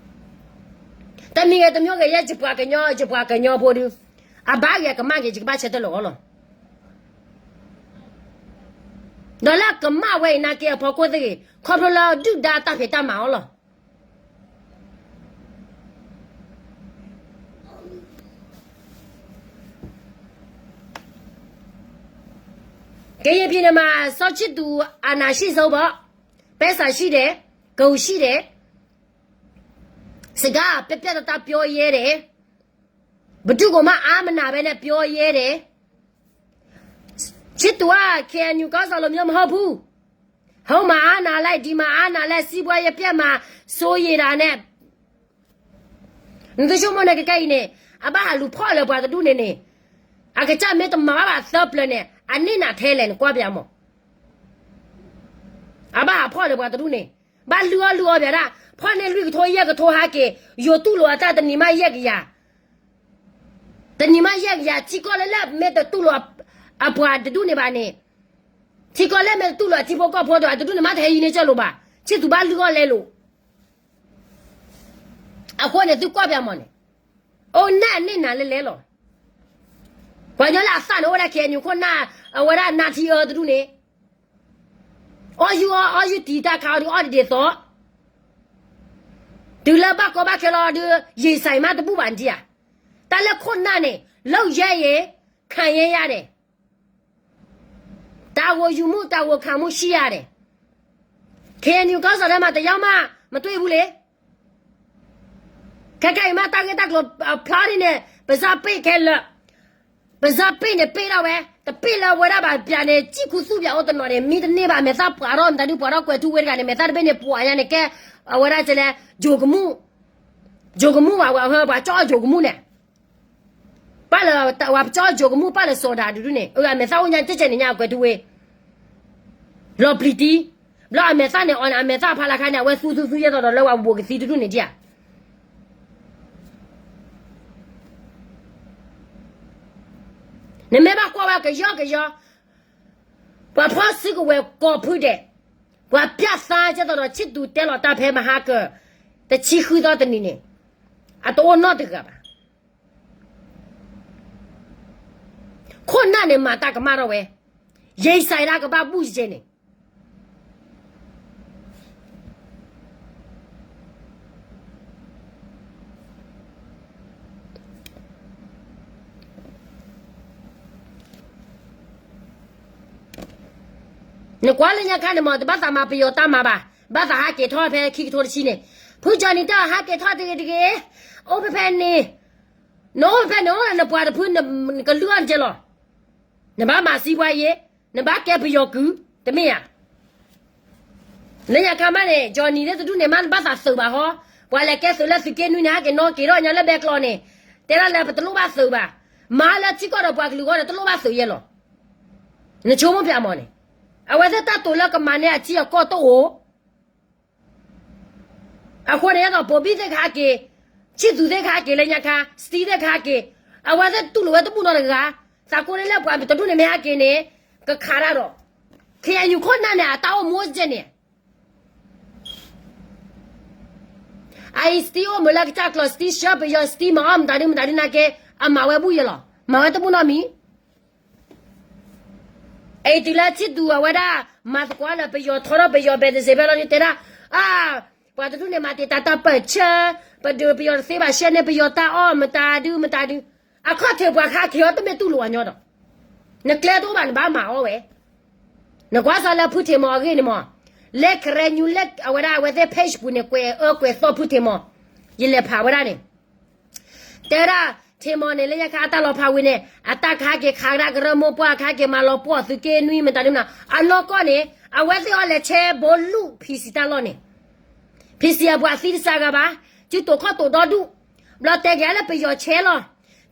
တမံၤဂ့ၤတမံၤဂ့ၤ ယဲယပှၤကညီ ယပှၤကညီဖိဒုး အဘၣ်ဂ့ၤအကမၣ်ဂ့ၤ ယကဘၣ်ဆၢထၢၣ်လီၤအီၤလီၤ. ဒီးလၢအကမၣ်ဝဲအံၤနာ်က့အဖီခိၣ်သ့ၣ်ဂ့ၤ ခီဖျိလၢဒုၣ်ဒါတၢ်ဖံးတၢ်မၤအီၤလီၤ. ကရင်ပြည်နယ်မှာ စောချစ်သူ အာဏာရှိဆုံးပေါ့, ပဲဆံရှိတယ်, ဂုဏ်ရှိတယ်, စကားပြတ်ပြတ်သားသားပြောရဲတယ်, ဘယ်သူ့ကိုမှအားမနာဘဲနဲ့ပြောရဲတယ်. ချစ်သူက K N U ခေါင်းဆောင်လိုမျိုးမဟုတ်ဘူး. ဟိုမှာအားနာလိုက် ဒီမှာအားနာလိုက် စီးပွားရေးပျက်မှာ စိုးရိမ်တာနဲ့ နသုဆိကမိၣ်န့ၣ် ကကဲအံၤန့ၣ် အဘၣ်ဟးလူၤဖီၣ်လၢပှၤတဒူၣ်န့ၣ်န့ၣ် အကစၢ်မ့ၢ်တမၤဘၣ်ဘၣ်သၢပျၢၤန့ၣ် အန့ၢ်နၤထဲလဲၣ်န့ၣ် ကွၢ်ပၠးမး. အဘၣ်ဟးဖီၣ်လၢပှၤတဒူၣ်န့ၣ် ဘၣ်လုၢ်အီၣ်လုၢ်အီပၠးဒၣ် ဖီၣ်န့ၢ်လွံၢ်ကထိယဲၢ်ကထိဟးက့ၤ ယိၤတူၢ်လိာ်အတၢ်တနံၤမးယဲၢ်ကယၤ တနံၤမးယဲၢ်ကယၤ ထံကီၢ်လၢလၢမ့ၢ်တတူၢ်လိာ် အပှၤတဒူၣ်န့ၣ်ဘၣ်န့ၣ် ထံကီၢ်လၢမ့ၢ်တတူၢ်လိာ်အထံဖိကီၢ်ဖိဒီး အတဒူၣ်န့ၣ်မးတဟဲယံၤန့ၢ်ကၢၢ်လိာ်ဘၣ် ဆံၣ်သူးဘၣ်လုၢ်အီၣ်လဲလိာ် အဃိန့ၣ် သုကွၢ်ပၠးမးန့ၣ် အိၣ်နၢ်န့ၢ်နၤလဲလဲလီၤ. ပှၤကညီလၢအသၣ်န့ၣ် အိၣ်ဝဲဒၣ် KNU ခိၣ်နၢ် အဝဲဒၣ်နါထံအၢတဒူၣ်န့ၣ် အီၣ်ယူၢ်အီၣ် အီၣ်ယူၢ်တံၤတၢ်ခါအီၤဒုး အီၣ်တဒ်သိး တုၤလၢဘၣ်ကီဘၣ်ခဲလီၤဒုး ရင်ဆိုင်မးတဘူၣ်ဘၣ်နထံဧါ. တၢ်လၢခိၣ်နၢ်န့ၣ် လုပ်ရဲရင် ခံရဲရတယ်. တာဝန်ယူမှု တာဝန်ခံမှုရှိရတယ်. KNU ခေါင်းဆောင်ထဲမှာ တစ်ယောက်မှ မတွေ့ဘူးလေ. ခဲခဲအံၤမး တၢ်ဂ့ၢ်တၢ်ကျိၤအဖျါဒ်န့ၣ် ပစၢ်ပ့ၢ်ခဲလၢာ်, ပစၢ်ပ့ၢ်န့ၣ် ပ့ၢ်ထီၣ်ဝဲ, တပ့ၢ်လၢဝဲဒၣ်ဘၣ်ပၠးန့ၣ် စံၣ်ခူသူၣ်ပၠးအိၣ်တနီၤန့ၣ် မံတန့ၢ်ဘၣ် မဲာ်သၣ်ပှၤထီၣ် မတၤဒုပှၤထီၣ်ကွဲၤထူဝ့တဂၤန့ၣ် မဲာ်သၣ်တဘ့ၣ်န့ၣ်ပှၤညါန့ၣ်ကဲ အဝဲဒၣ်ကလဲၣ် ယိၤကမူၣ်, ယိၤကမူၣ်ဝဲ ပှၤကၠီယိၤကမူၣ်န့ၣ် ပၢ်လၢ ပှၤကၠီယိၤကမူၣ် ပၢ်လၢစီၤဒၤဒုဒုန့ၣ် အမဲာ်သၣ်အိၣ်ညါကဲကဲန့ၣ်ညါအကွဲၤထူဝ့ လီၤပျံၤတံၢ်, ဘျီအမဲာ်သၣ်န့ၣ် အမဲာ်သၣ်ဖးလၢခါန့ၣ် အဝဲသူသူသူယဲသိးဒီးလၢပှၤဘိးကသံတဒူၣ်န့ၣ်ဒ်ဧါ. နမ့ၢ်ဘၣ်ကွၢ်ဝဲကယီကယီ, ပှၤဖီၣ်စုကဝဲၤကိးဖုဒဲး, ပှၤပျၢ်သါကဲသိးဒီး ဆံၣ်သူးတဲလီၤတၢ်ဖဲမဟါကၢၤ တဆံဃုသီတနံၤန့ၣ် အတအိၣ်နီတဂၤဘၣ်. ခိၣ်နၢ်န့ၣ်မၤတၢ်ကမၣ်ထီၣ်ဝဲ, ယံာ်စဲးဒၣ်ကဘၣ်ဘူၣ်ယဲန့ၣ် နကွၢ်လၢညါခါန့ၣ်မး တဘၣ်သးမၤပယီၤတၢ်မၤဘၣ်, ဘၣ်သးဟးက့ၤထီၣ်ဖဲခံကထိတဆံန့ၣ်, ဖုကၠီနံၤတၢ်ဟးက့ၤထီၣ်တဂ့ၤတဂ့ၤ, အိၣ်ဖဲဖဲန့ၣ်, နအိၣ်ဖဲဖဲန့ၣ် နပှၤတဖု နကလုၢ်အီၣ်နကဲလီၤ, နဘၣ်မၤစံးပှၤယ့, နဘၣ်ကဲပယီၤကုၢ်, တမ့ၢ်ဧါ. လၢညါခါမးန့ၣ် ကၠီနံၤလၢတဒူၣ်န့ၣ်မး နဘၣ်သးသုးဘၣ်ဟီ, ပှၤလဲၤကဲသုးလၢသုးက့နွံန့ၣ် ဟဲက့ၤနီၣ်က့ၤထီၣ်ညါလၢဘဲကျီန့ၣ်, တဲဒၣ်လၢပတလိၣ်ဘၣ်သုးဘၣ်, မၤလၢထံကီၢ်ဒီးပှၤကလုာ်ဂီၢ်န့ၣ် တလိၣ်ဘၣ်သုးယဲလီၤ. နဆိကမိၣ်ဖဲအမီၤန့ၣ်, အဝဲသ့ၣ်တၢ်တိာ်လၢကမၤန့ၢ်အထံအကီၢ်တအိၣ် အဃိန့ၣ်ဒီး ဘိၤဘံၣ်သ့ၣ်ကဟးက့ၤ, ဆံၣ်သူးသ့ၣ်ကဟးက့ၤလၢညါခါ, စတံသ့ၣ်ကဟးက့ၤ, အဝဲသ့ၣ်တူၢ်လိာ်ဝဲတဘူၣ်နီတဂၤ, သးကိးန့ၣ်လၢပှၤတဒူၣ်န့ၣ်မ့ၢ်ဟဲက့ၤန့ၣ်, ကခးတၢ်ဒီး, ခ့ၣ်အဲၣ်ယူၣ်ခိၣ်နၢ်န့ၣ် အတၢ်အိၣ်မူကဲန့ၣ် အအံၤစတံအိၣ်မုာ်လၢကစၢ်ကျီၤ စတံဆှၢပယီၤ စတံမၤအီၣ်မတၤဒုမတၤဒုနာ်က့, အမၤဝဲဘူၣ်ယဲလီၤ, မၤဝဲတဘူၣ်နီတမံၤ အအံၤတုၤလၢဆံၣ်သူးအဝဲဒၣ် မၤသကိးလၢပယီၤထီထီၣ်ပယီၤဘဲးတစ့းဖဲလီၤန့ၣ်တဲဒၣ်, အါ, ပှၤတဒူၣ်န့ၣ်မၤတ့ၢ်တၢ်တၢ်ပၢၢ်ဆၢ, ပဒုးပယီၤတသ့ဘၣ် ဆှၢန့ၢ်ပယီၤတၢ်အီၣ်မတၤဒုမတၤဒု, အခီၣ်ထံးပှၤခါက့ၤအီၤတမ့ၢ်တူၢ်လိာ်အီၤညီဒီး, နကျဲတအိၣ်ဘၣ်နဘၣ်မၤအီၣ်ဝဲ နကွၢ်စ့ၢ်လၢဖုထံးမီၤအဂ့ၢ်န့ၣ်မး, လၢ Karen News လၢအဝဲဒၣ်အဝဲသ့ၣ် page ပူၤန့ၣ် ကွဲးအၢကွဲးသီဖုထံးမီၤ, ယလဲၤဖးဝဲဒၣ်န့ၣ်, တဲဝဲဒၣ် ထံးမီၤန့ၣ် လၢညါခါအတၢ်လီၤဖးဝံၤန့ၣ် အတၢ်ကဟဲက့ၤခးကဒါကရၢမိၢ်ပှၢ် ကဟဲက့ၤမၤလီၤပှီၢ်သုးက့နွံ မတၤဒုမနၤ အနီၢ်ကီၢ်န့ၣ် အဝဲသ့ၣ်အီၤလဲၤဆဲဘိလူၢ် ဖံးစံးတၢ်လီၢ်န့ၣ်, ဖံးစံးအပှၤသံတစှၤဂၤဘၣ်, စုတိာ်ခီၣ်တိာ်ဒီဒူၣ်, ဘျီတဲက့ၤလၢပယီၤဆဲလီၤ,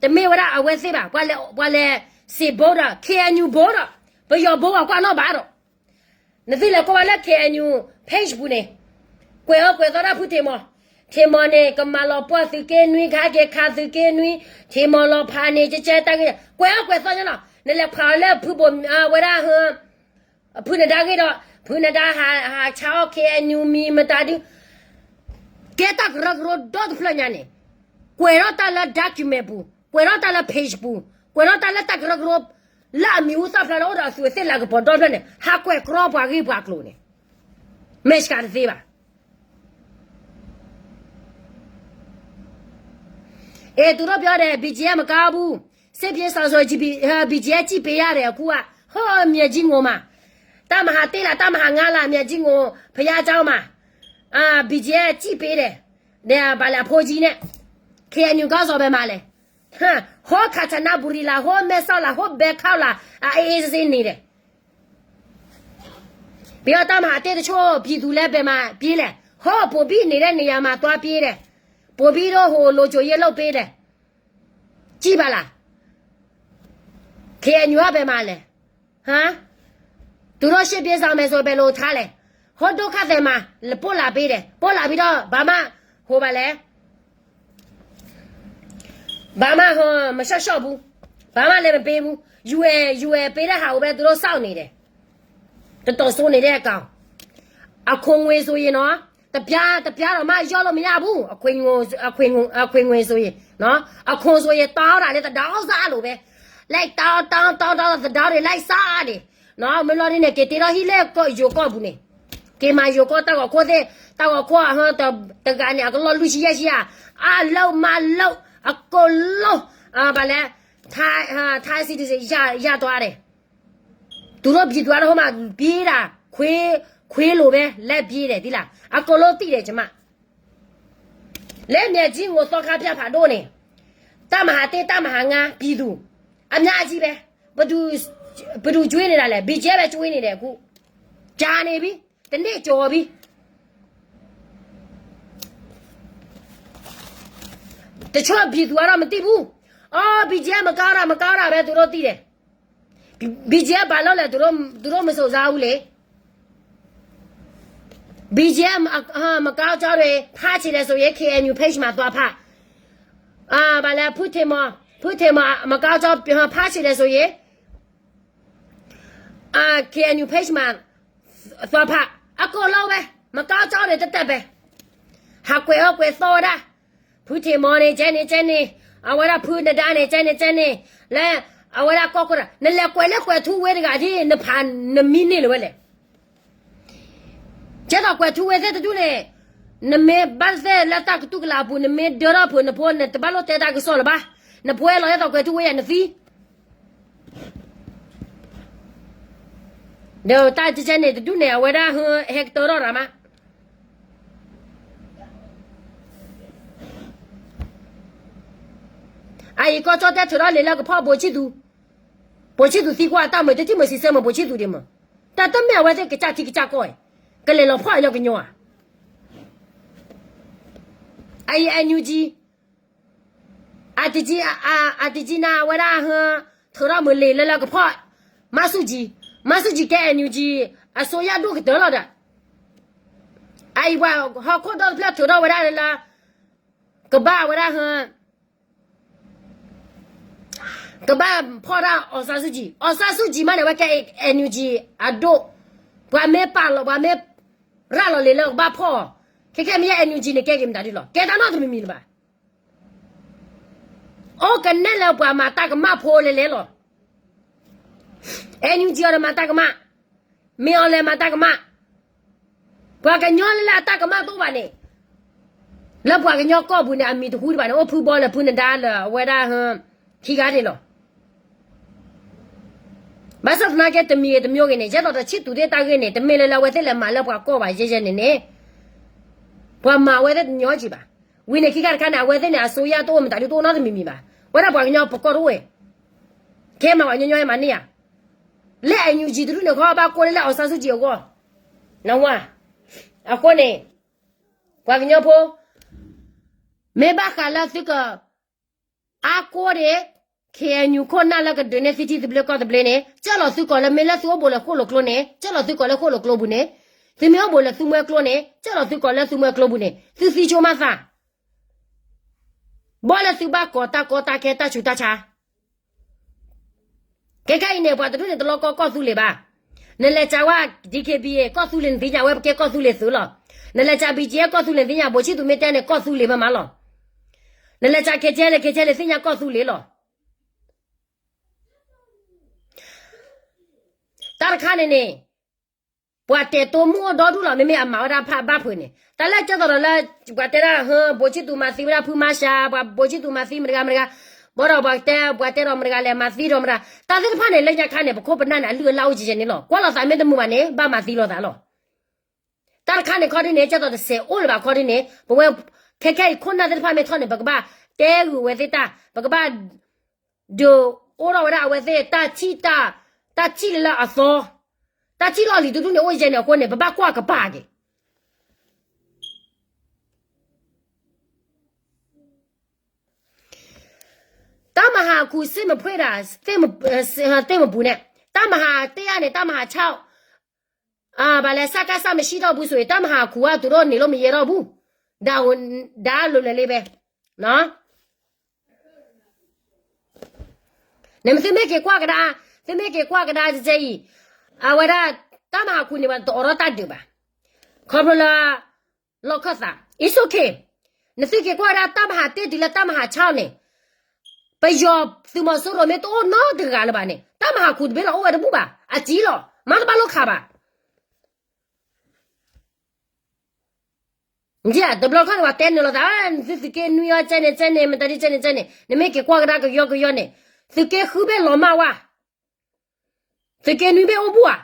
တမ့ၢ်ဝဲဒၣ်အဝဲသ့ၣ်ဘၣ်, ပှၤလဲၤစံးဘိဒီး ခ့ၣ်အဲၣ်ယူၣ် ဘိဒီး, ပယီၤဘိအကွၢ်နီၣ်ဘၣ်ဒီး နသုလဲၤကွၢ်ဝဲလၢ ခ့ၣ်အဲၣ်ယူၣ် page ပူၤန့ၣ်, ကွဲးအၢကွဲးသီဒၣ်ဖုထံးမီၤ, ထံးမီၤန့ၣ် ကမၤလီၤပှီၢ်သုးက့နွံ ကဟဲက့ၤခးသုးက့နွံ, ထံးမီၤလီၤဖးန့ၣ် ကကဲတၢ်ဂ့ၢ်, ကွဲးအၢကွဲးသီညါလီၤ, နလဲၤဖးအီၤလၢဖုဘိၣ်ဝဲဒၣ် ဖုနဒါဂ့ၢ်ဒီး ဖုနဒါဟးဆါအီၣ် ခ့ၣ်အဲၣ်ယူၣ် မံၤမတၤဒု ကဲတၢ်ကရၢကရိဒီတဖျၢၣ်ညါန့ၣ်, ကွဲးထီၣ်တၢ်လၢ document ပူၤ, ကွဲးထီၣ်တၢ်လၢ page ပူၤ, ကွဲးထီၣ်တၢ်လၢတၢ်ကရၢကရိ လၢအမံၤဟူသၣ်ဖျါလၢအိၣ်ဒီးအသုးသ့ၣ်လၤကပီၤဒီဖျၢၣ်န့ၣ် ဟးကွဲးကြီပှၤဂ့ၢ်ပှၤကျိၤန့ၣ်, မ့ၢ်စှၤတသ့ဘၣ်. အဲ သူတို့ပြောတယ် ဘီဂျီအမ် မကောင်းဘူး, စစ်ပြေးရှောင်ဆိုရင် ဘီဂျီအမ် ကြည့်ပေးရတယ် အခုက, ဟိုး မြေကြီးငိုမှာ, တပ်မဟာတစ်လား တပ်မဟာငါးလား မြေကြီးငို ဘုရားကျောင်းမှာ, အာ ဘီဂျီအမ် ကြည့်ပေးတယ်, ဒီး ဘာလဲ အဖိကြီးနဲ့ ခ့ၣ်အဲၣ်ယူၣ် ခေါင်းဆောင် ဘယ်မှာလဲ, ဟိုး ခါချနဘူရီလား ဟိုး မဲဆောက်လား ဟိုး ဘဲခေါက်လား အေးအေးဆေးဆေးနေတယ်. ပြီးတော့ တပ်မဟာတစ်တချို့ ပြည်သူလည်း ဘယ်မှာပြေးလဲ, ဟိုး ဗိုလ်ဘီနေတဲ့နေရာမှာ သွားပြေးတယ်, ဗိုလ်ဘီတို့ ဟို လုံခြုံရေးလုပ်ပေးတယ်, ကြည့်ပါလား, ခ့ၣ်အဲၣ်ယူၣ် က ဘယ်မှာလဲ, ဟမ်, သူတို့ စစ်ပြေးရှောင်မယ်ဆို ဘယ်လိုထားလဲ, ဟို ဒုက္ခသည်မှာ ပို့လာပေးတယ်, ပို့လာပြီးတော့ ဘာမှ ဟို ဘာလဲ ဘာမှ ဟို မလျှော့ဘူး, ဘာမှလည်း မပေးဘူး, ယူအယ် ယူအယ် ပေးတဲ့ဟာကိုပဲ သူတို့ စောင့်နေတယ်, တတော်စိုးနေတဲ့ကောင်, အခွန်ငွေဆိုရင်နော် တပြား တပြားတော့မှ လျှော့လို့မရဘူး. အခွင့်ငို အခွင့်ငို အခွင့်ငွေဆိုရင် နော်, အခွန်ဆိုရင် တောင်းတာလည်း တစ်တောင်းစလို့ပဲ. လိုက်တောင်း တောင်း တောင်း တောင်း တစ်တောင်းတွေ လိုက်စားနေ, နော်, မ့ၢ်လီၤဒ်န့ၣ် က့ၤတ့ထီၣ်ဟံၣ်လၢယိၤကီၢ်ပူၤန့ၣ်, က့ၤမၤယိၤကီၢ်တၢ်ဂီၤခိၣ်သ့ၣ်, တၢ်ဂီၤခိၣ်အဟၢ တဂၤန့ၣ် အကလီၢ်လွံၢ်ဆံယဲၢ်ဆံဧါ, အလုပ်မလုပ် အကုန်လုံး ဘာလဲ, Thai citizen ရသွားတယ်. သူတို့ပြည်သူအားလုံးမှာ ပြေးတာ, ခွေး, ခွေးလိုပဲ လမ်းပြေးတယ် သိလား. အကုန်လုံးသိတယ် ကျမ. လၢ မျက်စိငိုသောက်ခါဖျားဖးဒိၣ် န့ၣ်, တပ်မဟာတစ် တပ်မဟာငါး ပြည်သူ အများကြီးပဲ. ဘယ်သူ, ဘယ်သူကျွေးနေတာလဲ, BGF ပဲ ကျွေးနေတယ် အခု. ကြာနေပြီ, တစ်နှစ်ကျော်ပြီ. တချို့ပြည်သူကတော့ မသိဘူး. အော်, BGF မကောင်းတာ မကောင်းတာပဲ သူတို့သိတယ်. BGF ဘာလုပ်လဲ, သူတို့, သူတို့မစုံစမ်းဘူးလေ. BGF မကောင်းကြောင်းတွေ ဖတ်ချင်တယ်ဆိုရင် KNU page မှာသွားဖတ်. ဘာလဲ, ဖုထေမော်, ဖုထေမော် မကောင်းကြောင်း ဖတ်ချင်တယ်ဆိုရင် KNU page မှာ သွားဖတ်. အကုန်လုံးပဲ, မကောင်းကြောင်းတွေ သက်သက်ပဲ. ဟးကွဲးအီၣ်ကွဲးသီဝဲဒၣ်. ဖုထေမော်န့ၣ် ကဲန့ၣ် ကဲန့ၣ်, အဝဲဒၣ်ဖုနဒါန့ၣ် ကဲန့ၣ် ကဲန့ၣ်, လၢ အဝဲဒၣ်ကီၢ်ခိၣ်တၢ်, နလဲၤကွဲးလၢကွဲးထူဝ့တဂၤဒ် နဖးနမံန့ၢ်လၢၤဝဲလဲၣ်. ကဲသိးကွဲးထူဝ့သ့ၣ်တဒူၣ်န့ၣ်, နမ့ၢ်ဘၣ်သ့ၣ်လၢတၢ်ကတူၢ်ကလာ်အပူၤ နမ့ၢ်ဒၢထီၣ်ဖုးနဖိ နတဘၣ်လိၣ်တဲတၢ်ကစီၣ်လၢၤဘၣ်. နဖိအဲၣ်လီၤ ကဲသိးကွဲးထူဝ့ယၤ နသံ ဒီးတၢ်ကဲန့ၣ်တဒူၣ်န့ၣ် အဝဲဒၣ်ဟဲကတၢၢ်ထီၣ်ရၤမး. အအံၤကီၢ်ကၠီၣ်တဲၣ်ထုးထီၣ်လံာ်လၢကဖီၣ်ဘိးဆံၣ်သူ, ဘိးဆံၣ်သူသံကွၢ်တၢ်မုာ်တထံၣ်မုာ်စံးဆၢမုာ်ဘိးဆံၣ်သူဒံးမုာ်, တၢ်တမ့ၢ်အဝဲသ့ၣ်ကစၢ်ထံကစၢ်ကီၢ်အံၤ, ကလဲၤလီၤဖီၣ်အညီကညီဧါ. အအံၤ NUG အတကံ, အတကံနၤ အဝဲဒၣ်ဟဲ ထုးထီၣ်မုာ်လံာ်လၢလၢကဖီၣ် မၤဆူၣ်ကံ, မၤဆူၣ်ကံကဲ NUG အစိုးရဒိၣ်ကတၢၢ်လီၤဒီး, အအံၤပှၤဟီၣ်ခိၣ်ဒီတဖျၢၣ်ထုးထီၣ်ဝဲဒၣ်လၢ ကဘၣ်ဝဲဒၣ်ဟဲ ကဘၣ်ဖီၣ်တၢ် အောင်ဆန်းစုကြည်, အောင်ဆန်းစုကြည်မးန့ၣ် အဝဲကဲ NUG အဒိၣ်, ပှၤမ့ၢ်ပာ်လီၤ ပှၤမ့ၢ်ရၤလီၤလံာ်လၢကဘၣ်ဖီၣ်အီၤ, ခဲခဲမ့ၢ်ယဲ NUG န့ၣ် ကဲက့ၤမတၤဒ်လီၤ, ကဲတၢ်နီတမံၤမံၤလၢၤဘၣ်. အိၣ်ကနဲၣ်လၢပှၤမၤတၢ်ကမၣ်ဖိလဲၤလဲၤလီၤ. NUG အီၤဒီးမၤတၢ်ကမၣ်, မ့ၢ်အီၤလဲၤမၤတၢ်ကမၣ်, ပှၤကညီလၢလၢအတၢ်ကမၣ်တအိၣ်ဘၣ်န့ၣ်, လၢပှၤကညီကီၢ်ပူၤန့ၣ် အမံၤတဟူတဘၣ်န့ၣ် အိၣ်ဖုဘီလၢ ဖုနဒါလၢ အဝဲဒၣ်ဟဲ ခံဂၤန့ၣ်လီၤ. ဘၣ်ဆၣ်သနာ်က့ တမံၤဂ့ၤတမံၤဂ့ၤန့ၣ် ယဲသိးဒီးဆံၣ်သူးသ့ၣ်တၢ်ဂ့ၢ်န့ၣ် တမ့ၢ်လၢလၢအဝဲသ့ၣ်လဲၤမၤလၢပှၤကီၢ်ဘၣ် ယဲယဲန့ၣ်န့ၣ်, ပှၤမၤအဝဲသ့ၣ်တညီကံဘၣ်. ဝံၤန့ၣ်ခံခါတခါန့ၣ် အဝဲသ့ၣ်န့ၣ် အစိုးရတအိၣ်မတၤဒုတအိၣ်နီတမံၤမံၤဘၣ်. ဝဲဒၣ်ပှၤကညီပကီၢ်တအိၣ်ဝဲ, ကဲမၤပှၤညီညီမၤန့ၢ်ဧါ. လၢ NUG တဒူၣ်န့ၣ် ခီဘၣ်ကိးလၢလၢ အောင်ဆန်းစုကြည် အဂီၢ်, နဝၤ, အဃိန့ၣ် ပှၤကညီဖိ, မ့ၢ်ဘၣ်ဃးလၢသုက အါကိးဒံး KNU ခိၣ်နၢ်လၢကဒုးနဲၣ်သုထံသဘျ့ကီၢ်သဘျ့န့ၣ် ကၢၢ်လီၤသုကိးလၢ မ့ၢ်လၢသုအိၣ်ဘူးလၢဃိၣ်လိာ်ကျိန့ၣ် ကၢၢ်လီၤသုကိးလၢဃိၣ်လိာ်ကျိပူၤန့ၣ်, သုမ့ၢ်အိၣ်ဘူးလၢသုမွဲကျိန့ၣ် ကၢၢ်လီၤသုကိးလၢသုမွဲကျိပူၤန့ၣ် သုသံဆိမးသး, ဘီၣ်လၢသုဘၣ်ကိးတၢ်ကီတၢ်ခဲတၢ်ဆူးတၢ်ဆါ ခဲခဲအံၤန့ၣ် ပှၤတဒူၣ်န့ၣ် တလီၤကီကီၢ်သူလ့ၤဘၣ်. နလဲၤကးဝဲ DKBA ကီၢ်သူလ့ၤ နသ့ၣ်ညါဝဲ ပကဲကီၢ်သူလ့ၤသုးလီၤ. နလဲၤကး BGF ကီၢ်သူလ့ၤ နသ့ၣ်ညါ ဘိးဆံၣ်သူမ့ၢ်တဲန့ၣ် ကီၢ်သူလ့ၤမ့ၢ်မးလီၤ. နလဲၤကး KTLA, KTLA သ့ၣ်ညါကီၢ်သူလ့ၤလီၤ. တၢ်တခါန့ၣ်န့ၣ် ပှၤတဲာ်တိမုၢ်အိၣ်ဒီဒူၣ်လီၤ. မ့မ့ၢ်အမၤဝဲဒၣ်ဖးဘၣ်ဖုးန့ၣ် တၢ်လၢကၢသိးဒီးလၢ ပှၤတဲဒၣ်ဟၢ ဘိးဆံၣ်သူမၤသံဝဲဒၣ်ဖုမါရှါ, ပှၤဘိးဆံၣ်သူမၤသံမတဂၤမတဂၤ, ဘီဒီးပှၤတဲ ပှၤတဲဒီးမတဂၤလဲၤမၤသံဒီးမတဂၤ, တၢ်သ့ၣ်တဖၣ်န့ၣ် လၢညါခါန့ၣ် ပခိၣ်ပနၢ်န့ၣ် အလုၢ်အလၢ်အိၣ်ကဲကဲန့ၣ်လီၤ. ကွၢ်လိာ်သးမ့ၢ်တမုာ်ဘၣ်န့ၣ် ဘၣ်မၤသံလိာ်သးလီၤ. တၢ်တခါန့ၣ်ခီဒ်န့ၣ် ကၢသိးတစဲးအိၣ်လၢၤဘၣ်ခီဒ်န့ၣ် ပဝဲ ခဲခဲအံၤခိၣ်နၢ်သ့ၣ်တဖၣ်မ့ၢ်ထီၣ်န့ၣ် ပကဘၣ်တဲဂုာ်ဝဲသ့ၣ်တၢ်, ပကဘၣ် ဒုးအိၣ်ထီၣ်ဝဲဒၣ်အဝဲသ့ၣ် တၢ်ထံၣ်လၢအသီ, တၢ်ထံၣ်လီၤလံၤတဒူၣ်န့ၣ် အိၣ်ယဲန့ၣ်အဃိန့ၣ် ပဘၣ်ကွၢ်ကပၤက့ၤ တၢ်မၤဟးခူၣ်စ့ၣ်မဖှ့ၣ်ဒၣ် သ့ၣ်မပူၤန့ၣ်, တၢ်မၤဟးတ့ၢ်ဧါန့ၣ် တၢ်မၤဟးဆၣ်, ဘၣ်လဲၣ် စကစ မရှိတော့ဘူးဆိုရင် တၢ်မၤဟးခူၣ်ဧါ သူတို့နေလို့မရဲတော့ဘူး, ဒါ ဒါလိုလဲၤလံပဲ နမ့ၢ်သုမ့ၢ်က့ၤကွၢ်ကဒါ, သုမ့ၢ်က့ၤကွၢ်ကဒါကဲအံၤ, အဝဲဒၣ် တၢ်မၤဟးခူၣ်န့ၣ် ပှၤတအိးထီၣ်တၢ်ဒုးဘၣ်. ခီဖျိလၢ လီၢ်ခၢၣ်သး it's okay. နသုက့ၤကွၢ်ဝဲဒၣ်တၢ်မၤဟးတ့ၢ်တုၤလၢတၢ်မၤဟးဆါအီၤန့ၣ်, ပယီၤသုးမီၤစိရိၤမ့ၢ်တအိၣ်နီတဂၤလၢၤဘၣ်န့ၣ် တၢ်မၤဟးခူၣ်တဘ့ၣ်လီၤအိၣ်ဝဲတဘူၣ်ဘၣ် အစံလီၤ မၤတဘၣ်လိာ်ခးဘၣ်. တဘျီခီန့ၣ် ပှၤတဲနုာ်လီၤသး သုသုးက့နွံအီၤကဲန့ၣ်ကဲန့ၣ် မတၤဒ်ကဲန့ၣ်ကဲန့ၣ် နမ့ၢ်က့ၤကွၢ်ကဒါကယီကယီန့ၣ် သုးက့ဃုဘ့ၣ်လီၤမၢ်ဝဲ သုးက့နွံဘ့ၣ်အိၣ်ဘူၣ်ဧါ,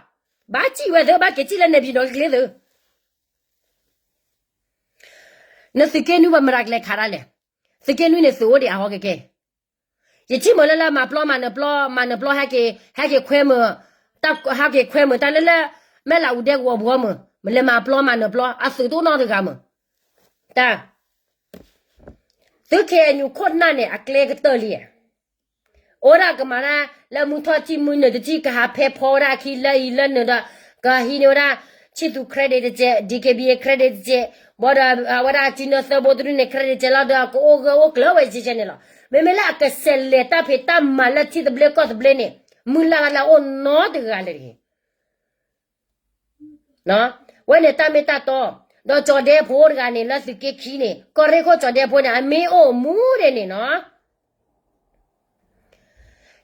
ဘၣ်စံၣ်ဝဲသု ဘၣ်က့ၤစံၣ်လၢနဲၣ်ဖံးနီၤကကျ့သု, နသုးက့နွံပှၤမတၤကလဲၤခးဒၣ်လဲာ်, သုးက့နွံန့ၣ်သုးအိၣ်ဒံးအဟီကကဲ, ယထံၣ်မ့ၢ်လၢလၢမၤပျီမၤနၢၤပျီ မၤနၢၤပျီ ဟဲက့ၤခွဲမုာ်, ဟဲက့ၤခွဲမုာ်တၢ်လၢလၢ မဲၢ်လးအူဒဲကဝီၤပူၤမုာ် မ့ၢ်လဲၤမၤပျီမၤနၢၤပျီ အသုးတအိၣ်နီတဂၤမုာ်, တၢ် သု KNU ခိၣ်နၢ်န့ၣ် အကျဲကတၢၢ်လံ, အိၣ်ဒၣ်ကမၤဒၣ် လၢမုၢ်ထီၣ်တထံၣ်မုၢ်နုာ်တထံၣ် ကဟးဖဲဖီဝဲဒၣ်အခံလၢအံၤလၢနုာ်ဒီး ကဟံးန့ၢ်ဝဲဒၣ် ဆံၣ်သူ credit တကဲး DKBA credit တကဲး, ဘၣ်ဒီးအဝဲဒၣ်စုနၢသၢဘိတဒုန့ၣ် credit တကဲးလီၤဒီး ကအိၣ်ဂၢၢ်အိၣ်ကျၢၤဝဲကဲကဲန့ၣ်လီၤ. မ့မ့ၢ်လၢအကဆဲးလဲၤတၢ်ဖံးတၢ်မၤလၢထံသဘျ့ကီၢ်သဘျ့န့ၣ် မုၢ်လၢ်လၢအိၣ်နီတဂၤလၢၤတဂ့ၤ ဝဲန့ၣ်တၢ်မ့ၢ်တၢ်တီ, ဒီးကၠီၤဒဲဖိတဂၤန့ၣ် လၢသုးက့ခံန့ၣ် ကီၢ်ရ့ၣ်ခိၣ်ကၠီၤဒဲဖိန့ၣ် အမ့ၢ်အိၣ်မူဒဲးန့ၣ်နီၤ,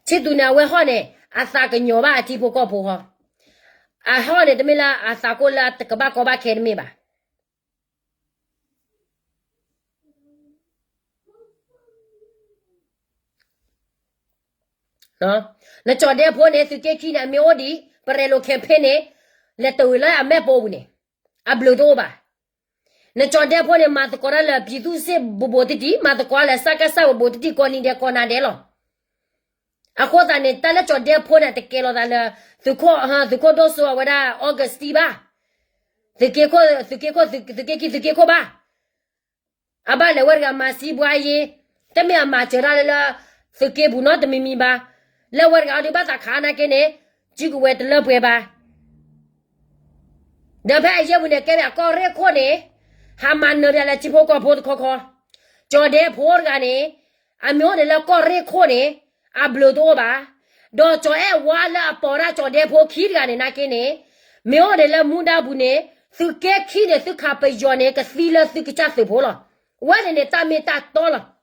ဆံၣ်သူန့ၣ် အဝဲဟီၣ်န့ၣ် အသးကညီၤဘၣ်အထံဖိကီၢ်ဖိဟီ, အဟီၣ်န့ၣ် တမ့ၢ်လၢအသးကိၢ်လၢအကဘၣ်ကီဘၣ်ခဲတမ့ၢ်ဘၣ်. နကၠီၤဒဲဖိန့ၣ် သုးက့ခံန့ၣ် အမ့ၢ်အိၣ်ဒံး ပရဲလိာ် campaign န့ၣ် လဲၤတဝံၤလၢအမဲာ်ပိာ်ပူၤန့ၣ် အဘျုးတအိၣ်ဘၣ်. နကၠီၤဒဲဖိန့ၣ် မၤသကိးတၢ်လၢ ပြည်သူ့စစ် ဘူးဘူးတံၢ်တံၢ် မၤသကိးလၢ စကစ ဘူးဘူးတံၢ်တံၢ် ကိးနံၤဒဲးကိးနၤဒဲးလီၤ. အဃိသတးန့ၣ် တၢ်လၢကၠီၤဒဲဖိန့ၣ် တကဲလီၤသးလၢ သုးခိၣ်ဒိၣ်စိအဝဲဒၣ် August ဘၣ်. သုးက့ခိၣ် သုးက့ခိၣ် သုးက့ခံ သုးက့ခိၣ်ဘၣ်. အဘၣ်လဲၤဝဲတဂၤမၤစံးဘှါယ့, တမ့ၢ်အမၤစၢၤတၢ်လၢလၢ သုးက့ပူၤနီတမံၤမံၤဘၣ်. လၢဝဲတဂၤအီၤဒုးဘၣ်သးခးနာ်က့န့ၣ် စုကဝဲၤတလၢပှဲၤဘၣ်. ဒီးဖဲအယဲၢ်ပူၤန့ၣ် ကဲဘၣ်ကီၢ်ရ့ၣ်ခိၣ်န့ၣ် ဟးမၤနၢၤဘၣ်လၢထံဖိကီၢ်ဖိတခီခီ, ကၠီၤဒဲဖိတဂၤန့ၣ် အမ့ၢ်အိၣ်ဒံးလၢကီၢ်ရ့ၣ်ခိၣ်န့ၣ် အဘျုးတအိၣ်ဘၣ်. ဒီးကၠီၤအဲၣ်ဝါလၢအပိာ်ဒၣ်ကၠီၤဒဲဖိခံတဂၤန့ၣ်နာ်က့န့ၣ် မ့ၢ်အိၣ်ဒံးလၢမူဒါပူၤန့ၣ် သုးက့ခံန့ၣ် သုခးပယီၤန့ၣ် ကသံလၢသုကစၢ်သုးဖိလီၤ. ဝဲန့ၣ်န့ၣ် တၢ်မ့ၢ်တၢ်တီလီၤ.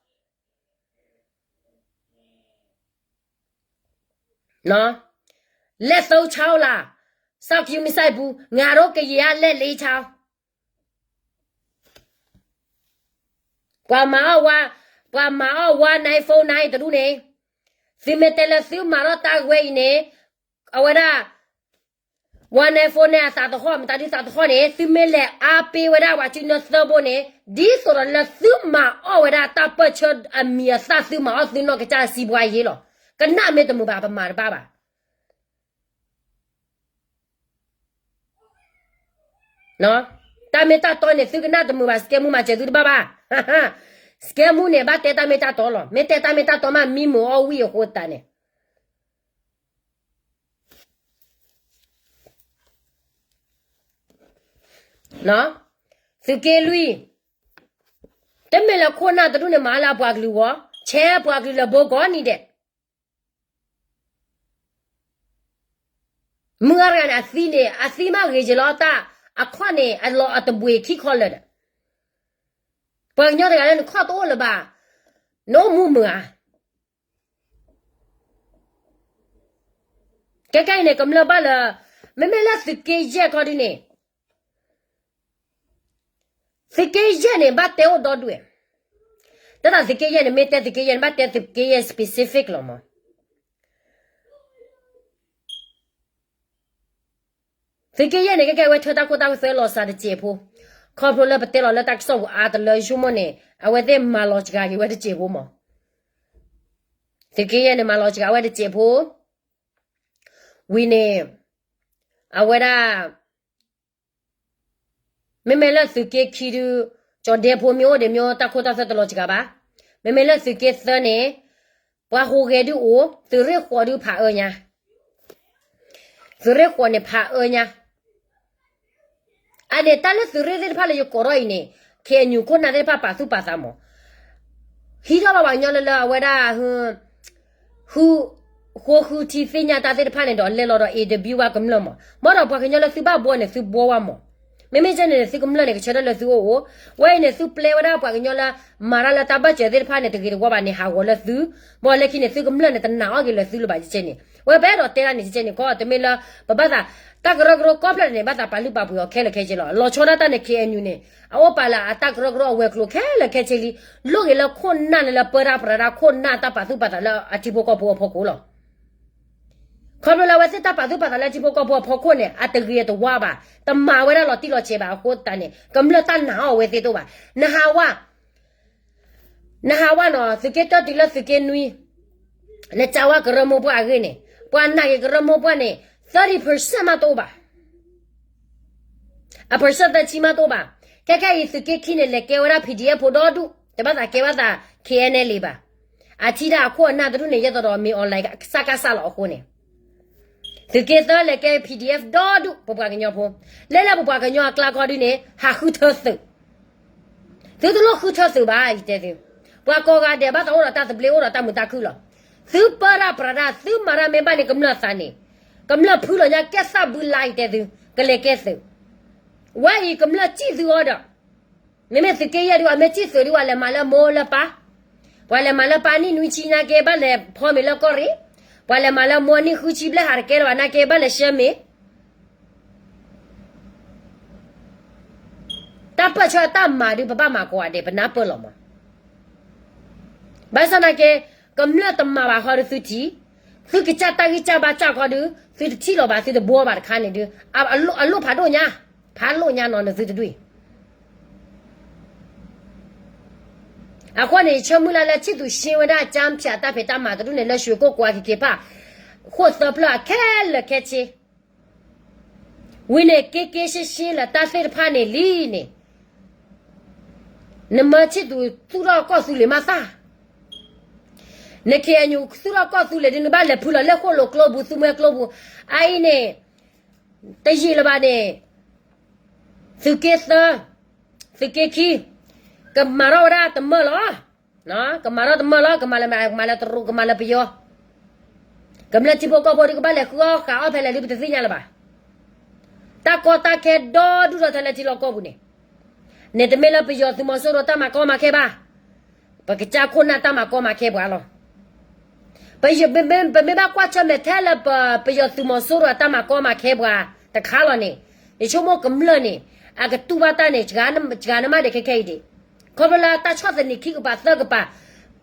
လဲၤသုးဆါအီၤလၢ စၢ်ကယူမံစၢ်ပူၤ ငါတို့ကရင်က လက်လေးချောင်း ပှၤမၤအီၣ်ဝါ, ပှၤမၤအီၣ်ဝါ nine four nine တဒူၣ်န့ၣ်, သုမ့ၢ်တဲလၢသုမၤထီၣ်တၢ်ဝဲအံၤန့ၣ်, အဝဲဒၣ် ဝါ nine four nine အသးသဟီၣ် မတၤဒုသးသဟီၣ်န့ၣ် သုမ့ၢ်လဲၤအါပ့ၤဝဲဒၣ်ပှၤစုနၢသၢဘိန့ၣ် ဒ်သိးဒီးလၢသုမၤအီၣ်ဝဲဒၣ်တၢ်ပၢၢ်ဆၢအမံၤအသၣ် သုမၤအီၣ်သုနီၢ်ကစၢ်စံးဘှါယ့လီၤ. ကနၣ်မ့ၢ်တမုာ်ဘၣ် ပမၤတဘၣ်ဘၣ်. တၢ်မ့ၢ်တၢ်တီန့ၣ် သုကနၣ်တမုာ်ဘၣ် စကဲမူမၤစၢၤသုတဘၣ်ဘၣ်. စကဲမူန့ၣ် ဘၣ်တဲတၢ်မ့ၢ်တၢ်တီလီၤ. မ့ၢ်တဲတၢ်မ့ၢ်တၢ်တီမး မံမုာ်အီၣ်ဝံၣ်အဃိသတးန့ၣ် သုးက့လွံၢ်, တမ့ၢ်လၢခိၣ်နၢ်တဒူၣ်န့ၣ်မၤလၢအပှၤကလုာ်ဂီၢ်, ဆဲးပှၤကလုာ်လၢဘိကိးနံၤဒဲး. မုၢ်ဂၤတဂၤန့ၣ် အသံန့ၣ် အသံမးဂ့ၤက့ၤလီၤတၢ်, အခီၣ်န့ၣ် အလီၤအတဘှံးခံခီလၢာ်ဒီး, ပှၤကညီတဂၤလၢနခီၣ်တအိၣ်လၢၤဘၣ်, နအိၣ်မူမုာ်ဧါ. ကဲကဲအံၤန့ၣ် ကမျၢၢ်ဘၣ်လၢ မ့မ့ၢ်လၢသုးက့ယဲၢ်ခီဒ်န့ၣ်, သုးက့ယဲၢ်န့ၣ် ဘၣ်တဲအိၣ်ဒီဒူၣ်, တၢ်သးသုးက့ယဲၢ်န့ၣ် မ့ၢ်တဲသုးက့ယဲၢ်န့ၣ် ဘၣ်တဲသုးက့ယဲၢ် specific လီၤမး. သုးက့ယဲၢ်န့ၣ် ကဲကဲဝဲထၢတၢ်ခိၣ်တၢ်သၢလီၤစှၤတစဲးဖိ, ခီဖျိလၢပတဲလီၤလၢတၢ်ကစီၣ်ပူၤအါတလၢယဆိကမိၣ်န့ၣ် အဝဲသ့ၣ်မၤလီၤစှၤက့ၤဝဲတစဲးဖိမး. သုးက့ယဲၢ်န့ၣ် မၤလီၤစှၤဝဲတစဲးဖိ, ဝံၤန့ၣ် အဝဲဒၣ် မ့မ့ၢ်လၢသုးက့ခံဒုး ကၠီၤဒဲဖိမ့ၢ်အိၣ်ဒံးမ့ၢ်တၢ်ခိၣ်တၢ်သၢတလီၤစှၤဘၣ်. မ့မ့ၢ်လၢသုးက့သၢန့ၣ် ပှၤဟူးဂဲၤဒုးအိၣ်, သုးရ့ၣ်ဃိးဒုးဖးအၢညါ, သုးရ့ၣ်ဃိးန့ၣ်ဖးအၢညါ. အန့ၣ်တၢ်လၢသုးရ့ၣ်သ့ၣ်တဖၣ်လၢယကိးထီၣ်အံၤန့ၣ် KNU ခိၣ်နၢ်သ့ၣ်တဖၣ်ပာ်သူၣ်ပာ်သးမး, ဟံးထီၣ်ဘၣ်ပှၤကညီလၢလၢအဝဲဒၣ် ဃု, ဃိဃုထံသ့ၣ်ညါတၢ်သ့ၣ်တဖၣ်န့ၣ်ဒီး လဲၤလီၤဒီး interview ဝဲကမျၢၢ်မး. မ့ၢ်ဒီးပှၤကညီလၢသုဘၣ်ဘှီန့ၣ် သုဘှီဝဲမး. မ့မ့ၢ်ကဲန့ၣ်န့ၣ် သုကမျၢၢ်န့ၣ် ကဆၢထၢၣ်လၢသုအိၣ်အိၣ်, ဝဲအံၤန့ၣ် သုပျဲဝဲဒၣ်ပှၤကညီလၢ မၤတၢ်လၢတၢ်ဘၢၣ်စၢၤသ့ၣ်တဖၣ်န့ၣ် တဂ့ၤတဝါဘၣ်န့ၣ် ဟးဂီၤလၢသု, ဘၣ်လၢခံန့ၣ် သုကမျၢၢ်န့ၣ် တနာ်အီၣ်က့ၤလၢသုလၢၤဘၣ်ကဲန့ၣ်, ဝဲပအဲၣ်ဒိးတဲဒၣ်န့ၣ်ကဲန့ၣ် ကီတမ့ၢ်လၢ ပဘၣ်သး တၢ်ကရၢကရိကီၢ်ဖျၢၣ်န့ၣ် ဘၣ်သးပာ်လုၢ်ပာ်ပှ့ၤအီၤခဲလၢာ်ခဲဆ့လီၤ. လီၤဆီဒၣ်တၢ်န့ၣ် ခ့ၣ်အဲၣ်ယူၣ်န့ၣ် အအိၣ်ပာ်လၢအတၢ်ကရၢကရိအဝဲၤကျိၤခဲလၢာ်ခဲဆ့လံ, လိၣ်ဂ့ၤလၢခိၣ်နၢ်လၢလၢပၢတၢ်ပြးတၢ်ခိၣ်နၢ်တၢ်ပာ်သူၣ်ပာ်သးလၢအထံဖိကီၢ်ဖိအဖီခိၣ်လီၤ. ခီဖျိလၢအဝဲသ့ၣ်တၢ်ပာ်သူၣ်ပာ်သးလၢထံဖိကီၢ်ဖိအဖီခိၣ်န့ၣ် အတဂ့ၤအတဝါဘၣ်, တမၤဝဲဒၣ်လီၤတံၢ်လီၤဆဲးဘၣ်အဃိသတးန့ၣ် ကမျၢၢ်တၢ်နာ်အီၤဝဲသ့ၣ်တအိၣ်ဘၣ်. နဟးဝဲ, နဟးဝဲနီၤ သုးက့တၢတုၤလၢသုးက့နွံ, နကးဝဲကရၢမိၢ်ပှၢ်အဂ့ၢ်န့ၣ် ပှၤနာ်က့ၤကရၢမိၢ်ပှၢ်န့ၣ် သၢဆံ percent မးတအိၣ်ဘၣ်. အ percent သၢဆံမးတအိၣ်ဘၣ်. ခဲခဲအံၤသုးက့ခံန့ၣ် လဲၤကဲဝဲဒၣ် P D F ဖိဒီဒူၣ်, တဘၣ်သးကဲဘၣ်သး K N L A ဘၣ်. အထံၣ်ဒၣ်အခိၣ်အနၢ်တဒူၣ်န့ၣ် ယဲသိးဒီးမ့ၢ် online စကစ လီၤအဃိန့ၣ် သုးက့သၢလဲၤကဲ P D F ဒီဒူၣ် ပပှၤကညီဖိ, လၢလၢပပှၤကညီအကျါခီဒုန့ၣ် ဟးဃုထၢသုး သုတလိၣ်ဃုထၢသုးဘၣ် ယတဲသု, ပှၤကိးဂၤဒဲးဘၣ်သးအိၣ်ဒီးတၢ်သဘျ့အိၣ်ဒီးတၢ်မုာ်တၢ်ခုၣ်လီၤ. သုပၢတၢ်ပြးတၢ် သုမၤတၢ်မ့ၢ်ဘၣ်န့ၣ် ကမျၢၢ်သးန့ၣ်, ကမျၢၢ်ဖုလီၤညါကဲသၣ်ဘုလါ ယတဲသု, ကလဲၤကဲသုး, ဝဲအံၤကမျၢၢ်စံၣ်သုအီၤဒီး, မ့မ့ၢ်သုးက့ယဲၢ်ဒုး အမ့ၢ်စံၣ်သုးဒုး ပှၤလဲၤမၤလၢမိၢ်လၢပၢ်, ပှၤလဲၤမၤလၢပၢ်နံၣ်နွံဆံနာ်က့ ဘၣ်လဲၤဖီမ့ၤလၢကီၢ်ရ့ၣ်, ပှၤလဲၤမၤလၢမိၢ်နံၣ်ဃုဆံဘျဲၣ်ဟးတကဲလၢၤဘၣ်နာ်က့ ဘၣ်လဲၤဆှၢမ့ၤ တၢ်ပၢၢ်ဆၢတၢ်မၤဒုး ပဘၣ်မၤကိးဂၤဒဲး ပနၢ်ပၢၢ်လီၤမး. ဘၣ်ဆၣ်သနာ်က့ ကမျၢၢ်တမၤဘၣ်ဃီဒီးသုထံၣ်, သုကစၢ်တၢ်ဂံၢ်စၢ်ဘါစၢ်ဃီဒုး သုတထံၣ်လီၤဘၣ် သုတဘှီဘၣ်တခါန့ၣ်ဒုး အလိၣ်ဖးဒိၣ်ညါ, ဖးလိၣ်ညါနီၤ နသုတဒူၣ်အံၤ အဃိန့ၣ် ယဆၢမုၢ်လၢ်လၢ ဆံၣ်သူးရှ့ဝဲဒၣ် ကၠၢဖၠးတၢ်ဖံးတၢ်မၤတဒူၣ်န့ၣ် လၢရွှေကုက္ကို အက့ၤက့ၤဖၣ် ဃိၣ်သၢဖျၢၣ်အခဲလၢာ်ခဲဆ့ ဝံၤန့ၣ် က့က့ရှ့ရှ့လၢတၢ်သ့ၣ်တဖၣ်န့ၣ်လံန့ၣ်, နမၢဆံၣ်သူးသူၣ်ထီၣ်ကီၢ်သူလ့ၤမးသၣ်, နခ့ၣ်အဲၣ်ယူၣ်သူၣ်ထီၣ်ကီၢ်သူလ့ၤဒုး နဘၣ်လဲၤဖုလီၤလၢဃိၣ်လိာ်ကျိပူၤ သူမှဲကျိပူၤ, အအံၤန့ၣ် တယံာ်လၢၤဘၣ်န့ၣ် သုးက့သၢ, သုးက့ခံ, ကမၤထီၣ်ဝဲဒၣ်တမၢၢ်လီၤ. ကမၤထီၣ်တမၢၢ်လီၤ, ကမၤလၢမနုၤ, ကမၤလၢတရူး, ကမၤလၢပယီၤ, ကမျၢၢ်ထံဖိကီၢ်ဖိဒုး ကဘၣ်လဲၤဃုအီၣ်ဃာ်အီၣ်ဖဲလဲၣ်ဒုး ပတသ့ၣ်ညါလၢၤဘၣ်. တၢ်ကီတၢ်ခဲဒီဒူၣ်ဒီးထဲလၢထံလီၢ်ကီၢ်ပူၤန့ၣ်, န့ၣ်တမ့ၢ်လၢပယီၤသုးမီၤစိရိၤတၢ်မၤကီမၤခဲဘၣ်, ပကစၢ်ခိၣ်နၢ်တၢ်မၤကီမၤခဲပှၤလီၤ. ပမ့ၢ်ဘၣ်ကွၢ်ဆၢၣ်မဲာ်ထဲလၢပယီၤသုးမီၤစိရိၤအတၢ်မၤကီမၤခဲပှၤတခါလီၤန့ၣ်, ယဆိကမိၣ်ကမျၢၢ်န့ၣ် အကတူၢ်ဘၣ်တၢ်န့ၣ် စှၤနမးဒံးခဲခဲအံၤဒံး, ခီဖျိလၢတၢ်ဆီၣ်သနံးခံကပၤသၢကပၤ,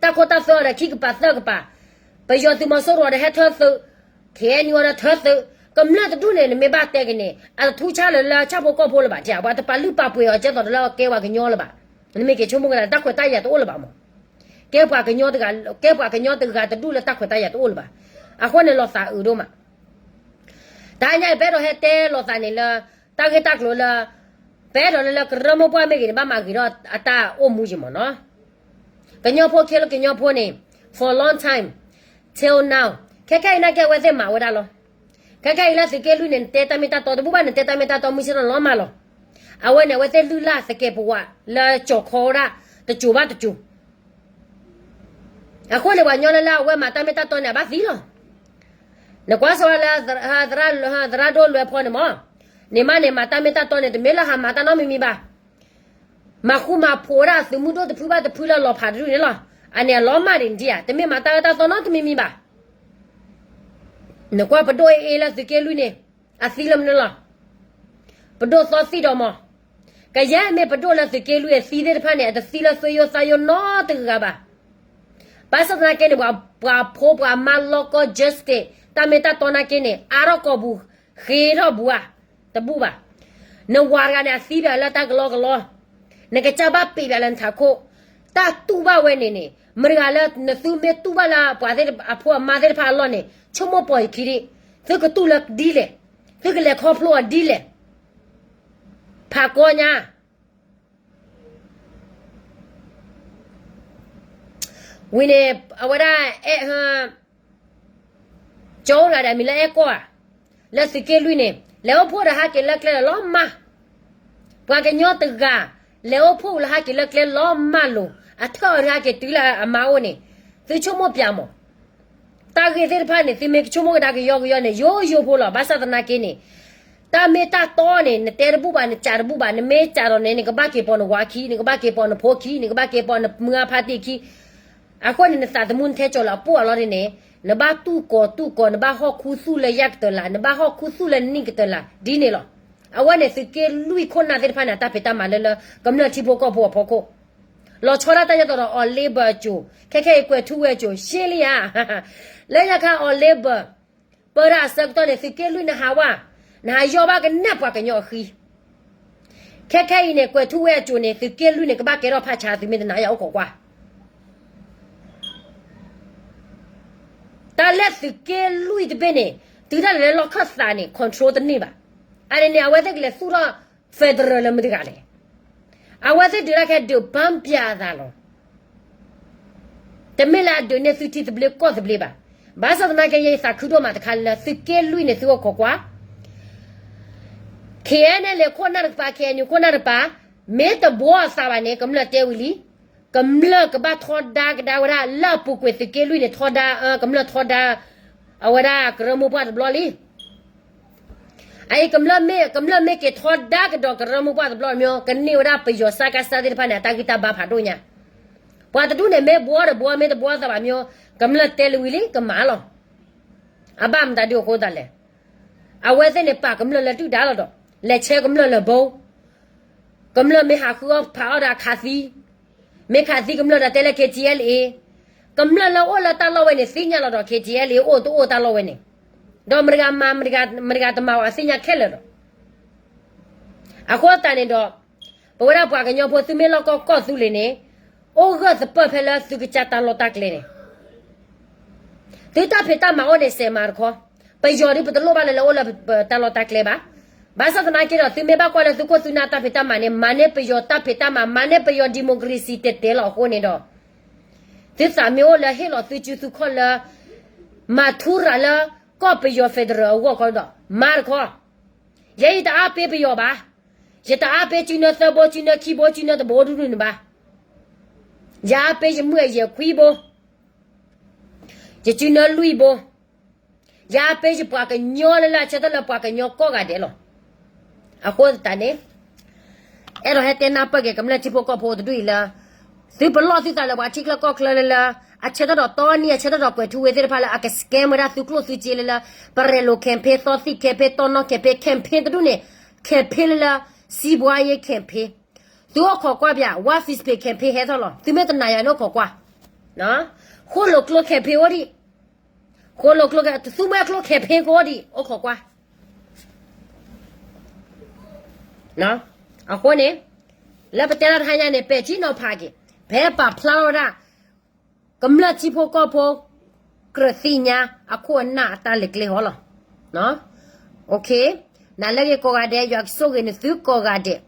တၢ်ခိတၢ်သွဲအီၤဒီးခံကပၤသၢကပၤ, ပယီၤသုးမီၤစိရိၤဒီးဟဲထၢသုး, ခ့ၣ်အဲၣ်ယူၣ်အီၤဒီးထၢသုး, ကမျၢၢ်တဒူၣ်န့ၣ် နမ့ၢ်ဘၣ်တဲက့ၤန့ၣ် အတထူဆါလၢလၢဆၣ်ဖိကီၢ်ဖိလၢၤဘၣ်, ပှၤတပာ်လုၢ်ပာ်ပှ့ၤအီၤကဲသိးဒီးလၢကဲပှၤကညီလၢၤဘၣ်. နမ့ၢ်က့ၤဆိကမိၣ်ကဒါ တၢ်ခွဲးတၢ်ယာ်တအိၣ်လၢၤဘၣ်မး, ကဲပှၤကညီတဂၤ, ကဲပှၤကညီတဂၤတဒူၣ်လၢတၢ်ခွဲးတၢ်ယာ်တအိၣ်လၢၤဘၣ်. အဃိန့ၣ်လီၤသးအုးဒိၣ်မး တဟါညါအံၤ ပအဲၣ်ဒိးဟဲတဲလိာ်သးန့ၣ်လၢ တၢ်ဂ့ၢ်တၢ်ကျိၤလၢ ပအဲၣ်ဒိးလၢလၢကရၢမိၢ်ပှၢ်မ့ၢ်ဂ့ၤန့ၣ် ဘၣ်မၤဂ့ၤထီၣ်အတၢ်အိၣ်မူယံၤမးနီၤ. ကညီဖိခဲလၢာ်ကညီဖိန့ၣ် for a long time till now ခဲခဲအံၤနာ်က့အဝဲသ့ၣ်မၤဝဲဒၣ်လီၤ. ခဲခဲအံၤလၢသုးက့လွံၢ်န့ၣ် နတဲတၢ်မ့ၢ်တၢ်တီတဘူၣ်ဘၣ် နတဲတၢ်မ့ၢ်တၢ်တီမုၢ်ဆ့ၣ်ထီၣ်လီၤမးလီၤ. အဝဲန့ၣ် အဝဲသ့ၣ်လုၢ်လၢ်သကဲးပဝးလၢကၠီၤခီဝဲဒၣ် တစိၤဘၣ်တစိၤ အဃိန့ၣ် ပှၤကညီလၢလၢအဝဲမၤတၢ်မ့ၢ်တၢ်တီန့ၣ် အဘၣ်သံလီၤ. နကွၢ်စၢၤဝဲလၢ သရၣ်ဒိၣ်လွဲဖီန့ၣ်မး, န့ၣ်မးန့ၣ် မၤတၢ်မ့ၢ်တၢ်တီန့ၣ် တမ့ၢ်လၢဟးမၤတၢ်နီတမံၤမံၤဘၣ်. မၤဃူမၤဖိးဝဲဒၣ်အသုးမုၢ်ဒိၣ်တဖုဘၣ်တဖုလၢလီၤဖးတဒူၣ်န့ၣ်လီၤ. အန့ၣ်အလီၤမၢ်ဒံးနဒံဧါ, တမ့ၢ်မၤတၢ်အၢတၢ်သီနီတမံၤမံၤဘၣ်. နကွၢ်ပဒိၣ်အ့အ့လၢသုးက့လွံၢ်န့ၣ် အသံလၢမနုၤလီၤ. ပဒိၣ်သီသံဒီးမး, ကယဲၢ်မ့ၢ်ပဒိၣ်လၢသုးက့လွံၢ်အသံသ့ၣ်တဖၣ်န့ၣ် အတသံလၢသွေးယို သားယို နီတဂၤဘၣ်. ဘၣ်ဆၣ်သနာ်က့န့ၣ် ပှၤဖိပှၤမါလီကီ justice တၢ်မ့ၢ်တၢ်တီနာ်က့န့ၣ် အါထီၣ်ကိာ်ပူၤ ဃ့ထီၣ်ပူၤဧါ, တဘူၣ်ဘၣ်. နဝၤတဂၤန့ၣ် အသံဘၣ်လၢတၢ်ကလီကလီ, နကစၢ်ဘၣ်ပံးဘၣ်လၢနထးခိၣ်, တၢ်တူၢ်ဘၣ်ဝဲန့ၣ်န့ၣ် မတၤတဂၤလၢနသုမ့ၢ်တူၢ်ဘၣ်လၢပှၤသ့ၣ်အဖိအမါသ့ၣ်တဖၣ်အလီၢ်န့ၣ် ဆိကမိၣ်ပိာ်ယခံဒံး, သုကတူၢ်လၢဒ်လဲၣ်, သုကလဲၤခီဖျိအီၤဒ်လဲၣ် ဖးကီညါ ဝံၤန့ၣ် အဝဲဒၣ် အဲၣ် ကၠီအိၣ်တဂၤဒီး အမံၤလၢအဲၣ်ကီၢ်ဧါ, လၢသုးက့လွံၢ်န့ၣ် လဲၤအိၣ်ဖှိၣ်ဒီးဟးက့ၤလၢကျဲလီၤမၢ်, ပှၤကညီတဂၤ လဲၤအိၣ်ဖှိၣ်လၢဟးက့ၤလၢကျဲလီၤမၢ်လိၤ, အထၢၣ်အီၤဒီးဟးက့ၤတုၤလၢအမါအိၣ်န့ၣ်, သုဆိကမိၣ်ပၠးမး တၢ်ဂ့ၢ်သ့ၣ်တဖၣ်န့ၣ် သုမ့ၢ်ကဆိကမိၣ်ကဒါကယီကယီန့ၣ် ယိယိဖိလီၤ. ဘၣ်ဆၣ်သနာ်က့န့ၣ် တၢ်မ့ၢ်တၢ်တီန့ၣ် နတဲတဘူၣ်ဘၣ် နစံးတဘူၣ်ဘၣ်, နမ့ၢ်စံးဒီးန့ၣ် နကဘၣ်က့ၤပိာ်နဝၤခံ, နကဘၣ်က့ၤပိာ်နဖိခံ, နကဘၣ်က့ၤပိာ်နမုၢ်အဖါတံၢ်ခံ, အဃိန့ၣ် နသးသမူနထဲကၠီၤလၢအပိၢ်အလီၢ်ဒ်န့ၣ်, နဘၣ်တူၢ်ကိးတူၢ်ကိး, နဘၣ်ဟီၣ်ခူသူၣ်လၢယၣ်ကတၢၢ်လၢ်, နဘၣ်ဟီၣ်ခူသူၣ်လၢနနံၣ်ကတၢၢ်လၢ်, ဒ်န့ၣ်လီၤ. အဝဲန့ၣ် သုးက့လွံၢ်ခိၣ်နၢ်သ့ၣ်တဖၣ်န့ၣ် အတၢ်ဖံးတၢ်မၤလၢလၢ ကမျၢၢ်ထံဖိကီၢ်ဖိအဖီခိၣ်, လီၤဆီဒၣ်တၢ်ယဲၢ်တီၤဒီး အီၤလ့ဘၢၣ်အစိၤ, ခဲခဲအံၤကွဲးထူဝဲအစိၤ ရှင်းလံဧါ. လၢညါခါအီၤလ့ဘၢၣ် ပၢဒၣ်အဆၢကတီၢ်န့ၣ် သုးက့လွံၢ်နဟးဝဲ, နဟးယီၢ်ဘၣ်ကနၣ်ပှၤကညီအဃံ. ခဲခဲအံၤန့ၣ် ကွဲးထူဝဲအစိၤန့ၣ် သုးက့လွံၢ်န့ၣ် ကဘၣ်ကဲထီၣ်ဖးဆါ သုမ့ၢ်တနာ်ယအိၣ်ခိးကွၢ် တၢ်လၢသုးက့လွံၢ်တဘ့ၣ်န့ၣ် တုၤဒၣ်လဲာ်လၢလီၢ်ခၢၣ်သးန့ၣ် control တန့ၢ်ဘၣ်. အန့ၣ်န့ၣ် အဝဲသ့ၣ်ကလဲၤသူၣ်ထီၣ် federal လၢမတၤတဂၤလဲၣ်. အဝဲသ့ၣ်ဒုးဒၣ်ခဲဒုးဘၣ်ပျၢ်အသးလီၤ. တမ့ၢ်လၢအဒုးန့ၢ်သုထံသဘျ့ကီၢ်သဘျ့ဘၣ်. ဘၣ်ဆၣ်သနာ်က့ ယသးခုဒိၣ်မးတခါလၢ သုးက့လွံၢ်န့ၣ် သုအိၣ်ခိးကွၢ် KNLA ခိၣ်နၢ်တကပၤ KNU ခိၣ်နၢ်တကပၤ မ့ၢ်တဘှီအသးဘၣ်န့ၣ် ကမျၢၢ်တဲဝံၤလံ, ကမျၢၢ်ကဘၣ်ထီဒါကဒါဝဲဒၣ် လၢအပူၤကွံာ်သုးက့လွံၢ်န့ၣ် ထီဒါ, ကမျၢၢ်ထီဒါ အဝဲဒၣ်ကရၢမိၢ်ပှၢ်တဘျီလံ. အအံၤ ကမျၢၢ်မ့ၢ်က့ၤထီဒါကဒီးကရၢမိၢ်ပှၢ်တဘျီမ့ၢ် ကန့ၢ်ဝဲဒၣ်ပယီၤစကစသ့ၣ်တဖၣ်န့ၣ် အတၢ်ဂံၢ်တၢ်ဘါဖးဒိၣ်ညါ. ပှၤတဒူၣ်န့ၣ် မ့ၢ်ဘှီဒီးဘှီ မ့ၢ်တဘှီသးဘၣ်မ့ၢ် ကမျၢၢ်တဲလၢဝံၤလံ ကမၤလီၤ. အဘၣ်မတၤဒုအဃိသတးလဲၣ်. အဝဲသ့ၣ်န့ၣ်ပာ်ကမျၢၢ်လၢဒုၣ်ဒါလီၤဒီး လဲၤဆဲကမျၢၢ်လၢဘိ, ကမျၢၢ်မ့ၢ်ဟးဃုအီၣ်ဖးအီၣ်ဒီးခးသံ, မ့ၢ်ခးသံကမျၢၢ်ဒီးတဲလၢ KTLA, ကမျၢၢ်လၢအိၣ်လၢတၢ်လီၢ်ဝဲန့ၣ် သ့ၣ်ညါလီၤဒီး KTLA အိၣ်တအိၣ်တၢ်လီၢ်ဝဲန့ၣ်, ဒီးမတၤဂၤမၤ မတၤဂၤတမၤအီၤ အသ့ၣ်ညါခဲလၢာ်ဒီး အဃိသတးန့ၣ်ဒီး ပဝဲဒၣ်ပှၤကညီဖိသုမ့ၢ်လီၢ်ကီၢ်ကီၢ်သူလ့ၤန့ၣ် အိၣ်ဂၢၢ်သပၢၢ်ဖဲလၢသုကစၢ်တၢ်လီၢ်တၢ်ကျဲန့ၣ်, သုတၢ်ဖံးတၢ်မၤအိၣ်န့ၣ် စဲးမၤတခီ, ပယီၤဒ်ပတလိၣ်ဘၣ်လၢလၢအိၣ်လၢတၢ်လီၢ်တၢ်ကျဲဘၣ်. ဘၣ်ဆၣ်သနာ်က့ဒီး သုမ့ၢ်ဘၣ်ကွၢ်လၢသုခိၣ်သုနၢ်တၢ်ဖံးတၢ်မၤန့ၣ် မၤန့ၢ်ပယီၤတၢ်ဖံးတၢ်မၤ မၤန့ၢ်ပယီၤ democracy တဲတဲလီၤအဃိန့ၣ်ဒီး သုသးမ့ၢ်အိၣ်လၢဟ့ၣ်လီၤသုစုခီၣ်လၢ မၤထူရၤလၢ ကီၢ်ပယီၤ federal အဂီၢ်ခီဒီး မၤတခီ, ယဲယတအါပ့ၤပယီၤဘၣ်, ယတအါပ့ၤစုနၢသၢဘိ စုနၢခံဘိ စုနၢတဘိဒူၣ်ဒူၣ်န့ၣ်ဘၣ်. ယအါပ့ၤယမုၢ်အယဲၢ်ခွံဘိ, ယစုနၢလွံၢ်ဘိ, ယအါပ့ၤယပှၤကညီလၢလၢအဆၢထၢၣ်လၢ ပှၤကညီကိးဂၤဒဲးလီၤ. အဃိသတးန့ၣ် အဲၣ်ဒိးဟဲတဲနၢ်ပၢၢ်က့ၤ ကမျၢၢ်ထံဖိကီၢ်ဖိတဒူၣ်အံၤလၢ သုပလီၢ်သုသးလၢပှၤထံချၢကီၢ်ချၢလၢလၢ အဆၢထၢၣ်ဒီးတီနံၤ အဆၢထၢၣ်ဒီးကွဲးထူဝဲသ့ၣ်တဖၣ်လၢ အက scam ဝဲဒၣ်သုကျိၣ်သုစ့လၢလၢ ပရဲၤလိာ် campaign သီသံၣ် campaign တီနီၣ် campaign campaign တဒူၣ်န့ၣ် campaign လၢလၢ စံးဘှါယ့ campaign သုအိၣ်ခိးကွၢ်ပၠး ဝါ Facebook campaign ဟဲထီၣ်လီၤ. သုမ့ၢ်တနာ်ယၤန့ၣ်အိၣ်ခိးကွၢ်, ဃိၣ်လိာ်ကျိ campaign အိၣ်ဒံး, ဃိၣ်လိာ်ကျိ သူမွဲကျိ campaign ကအိၣ်ဒံး အိၣ်ခိးကွၢ် အဃိန့ၣ် လၢပတဲတၢ်တဟါညါန့ၣ် ပဲာ်ထံနီၤဖးက့ၤ ဖဲပာ်ဖျါထီၣ်ဝဲဒၣ် ကမျၢၢ်ထံဖိကီၢ်ဖိ ကြၢးသ့ၣ်ညါအခိၣ်အနၢ်အတၢ်လဲၤကျဲဟီလီၤ. နၤလၢဂ့ၤကိးဂၤဒဲး ယွၤကဆိၣ်ဂ့ၤနသုကိးဂၤဒဲး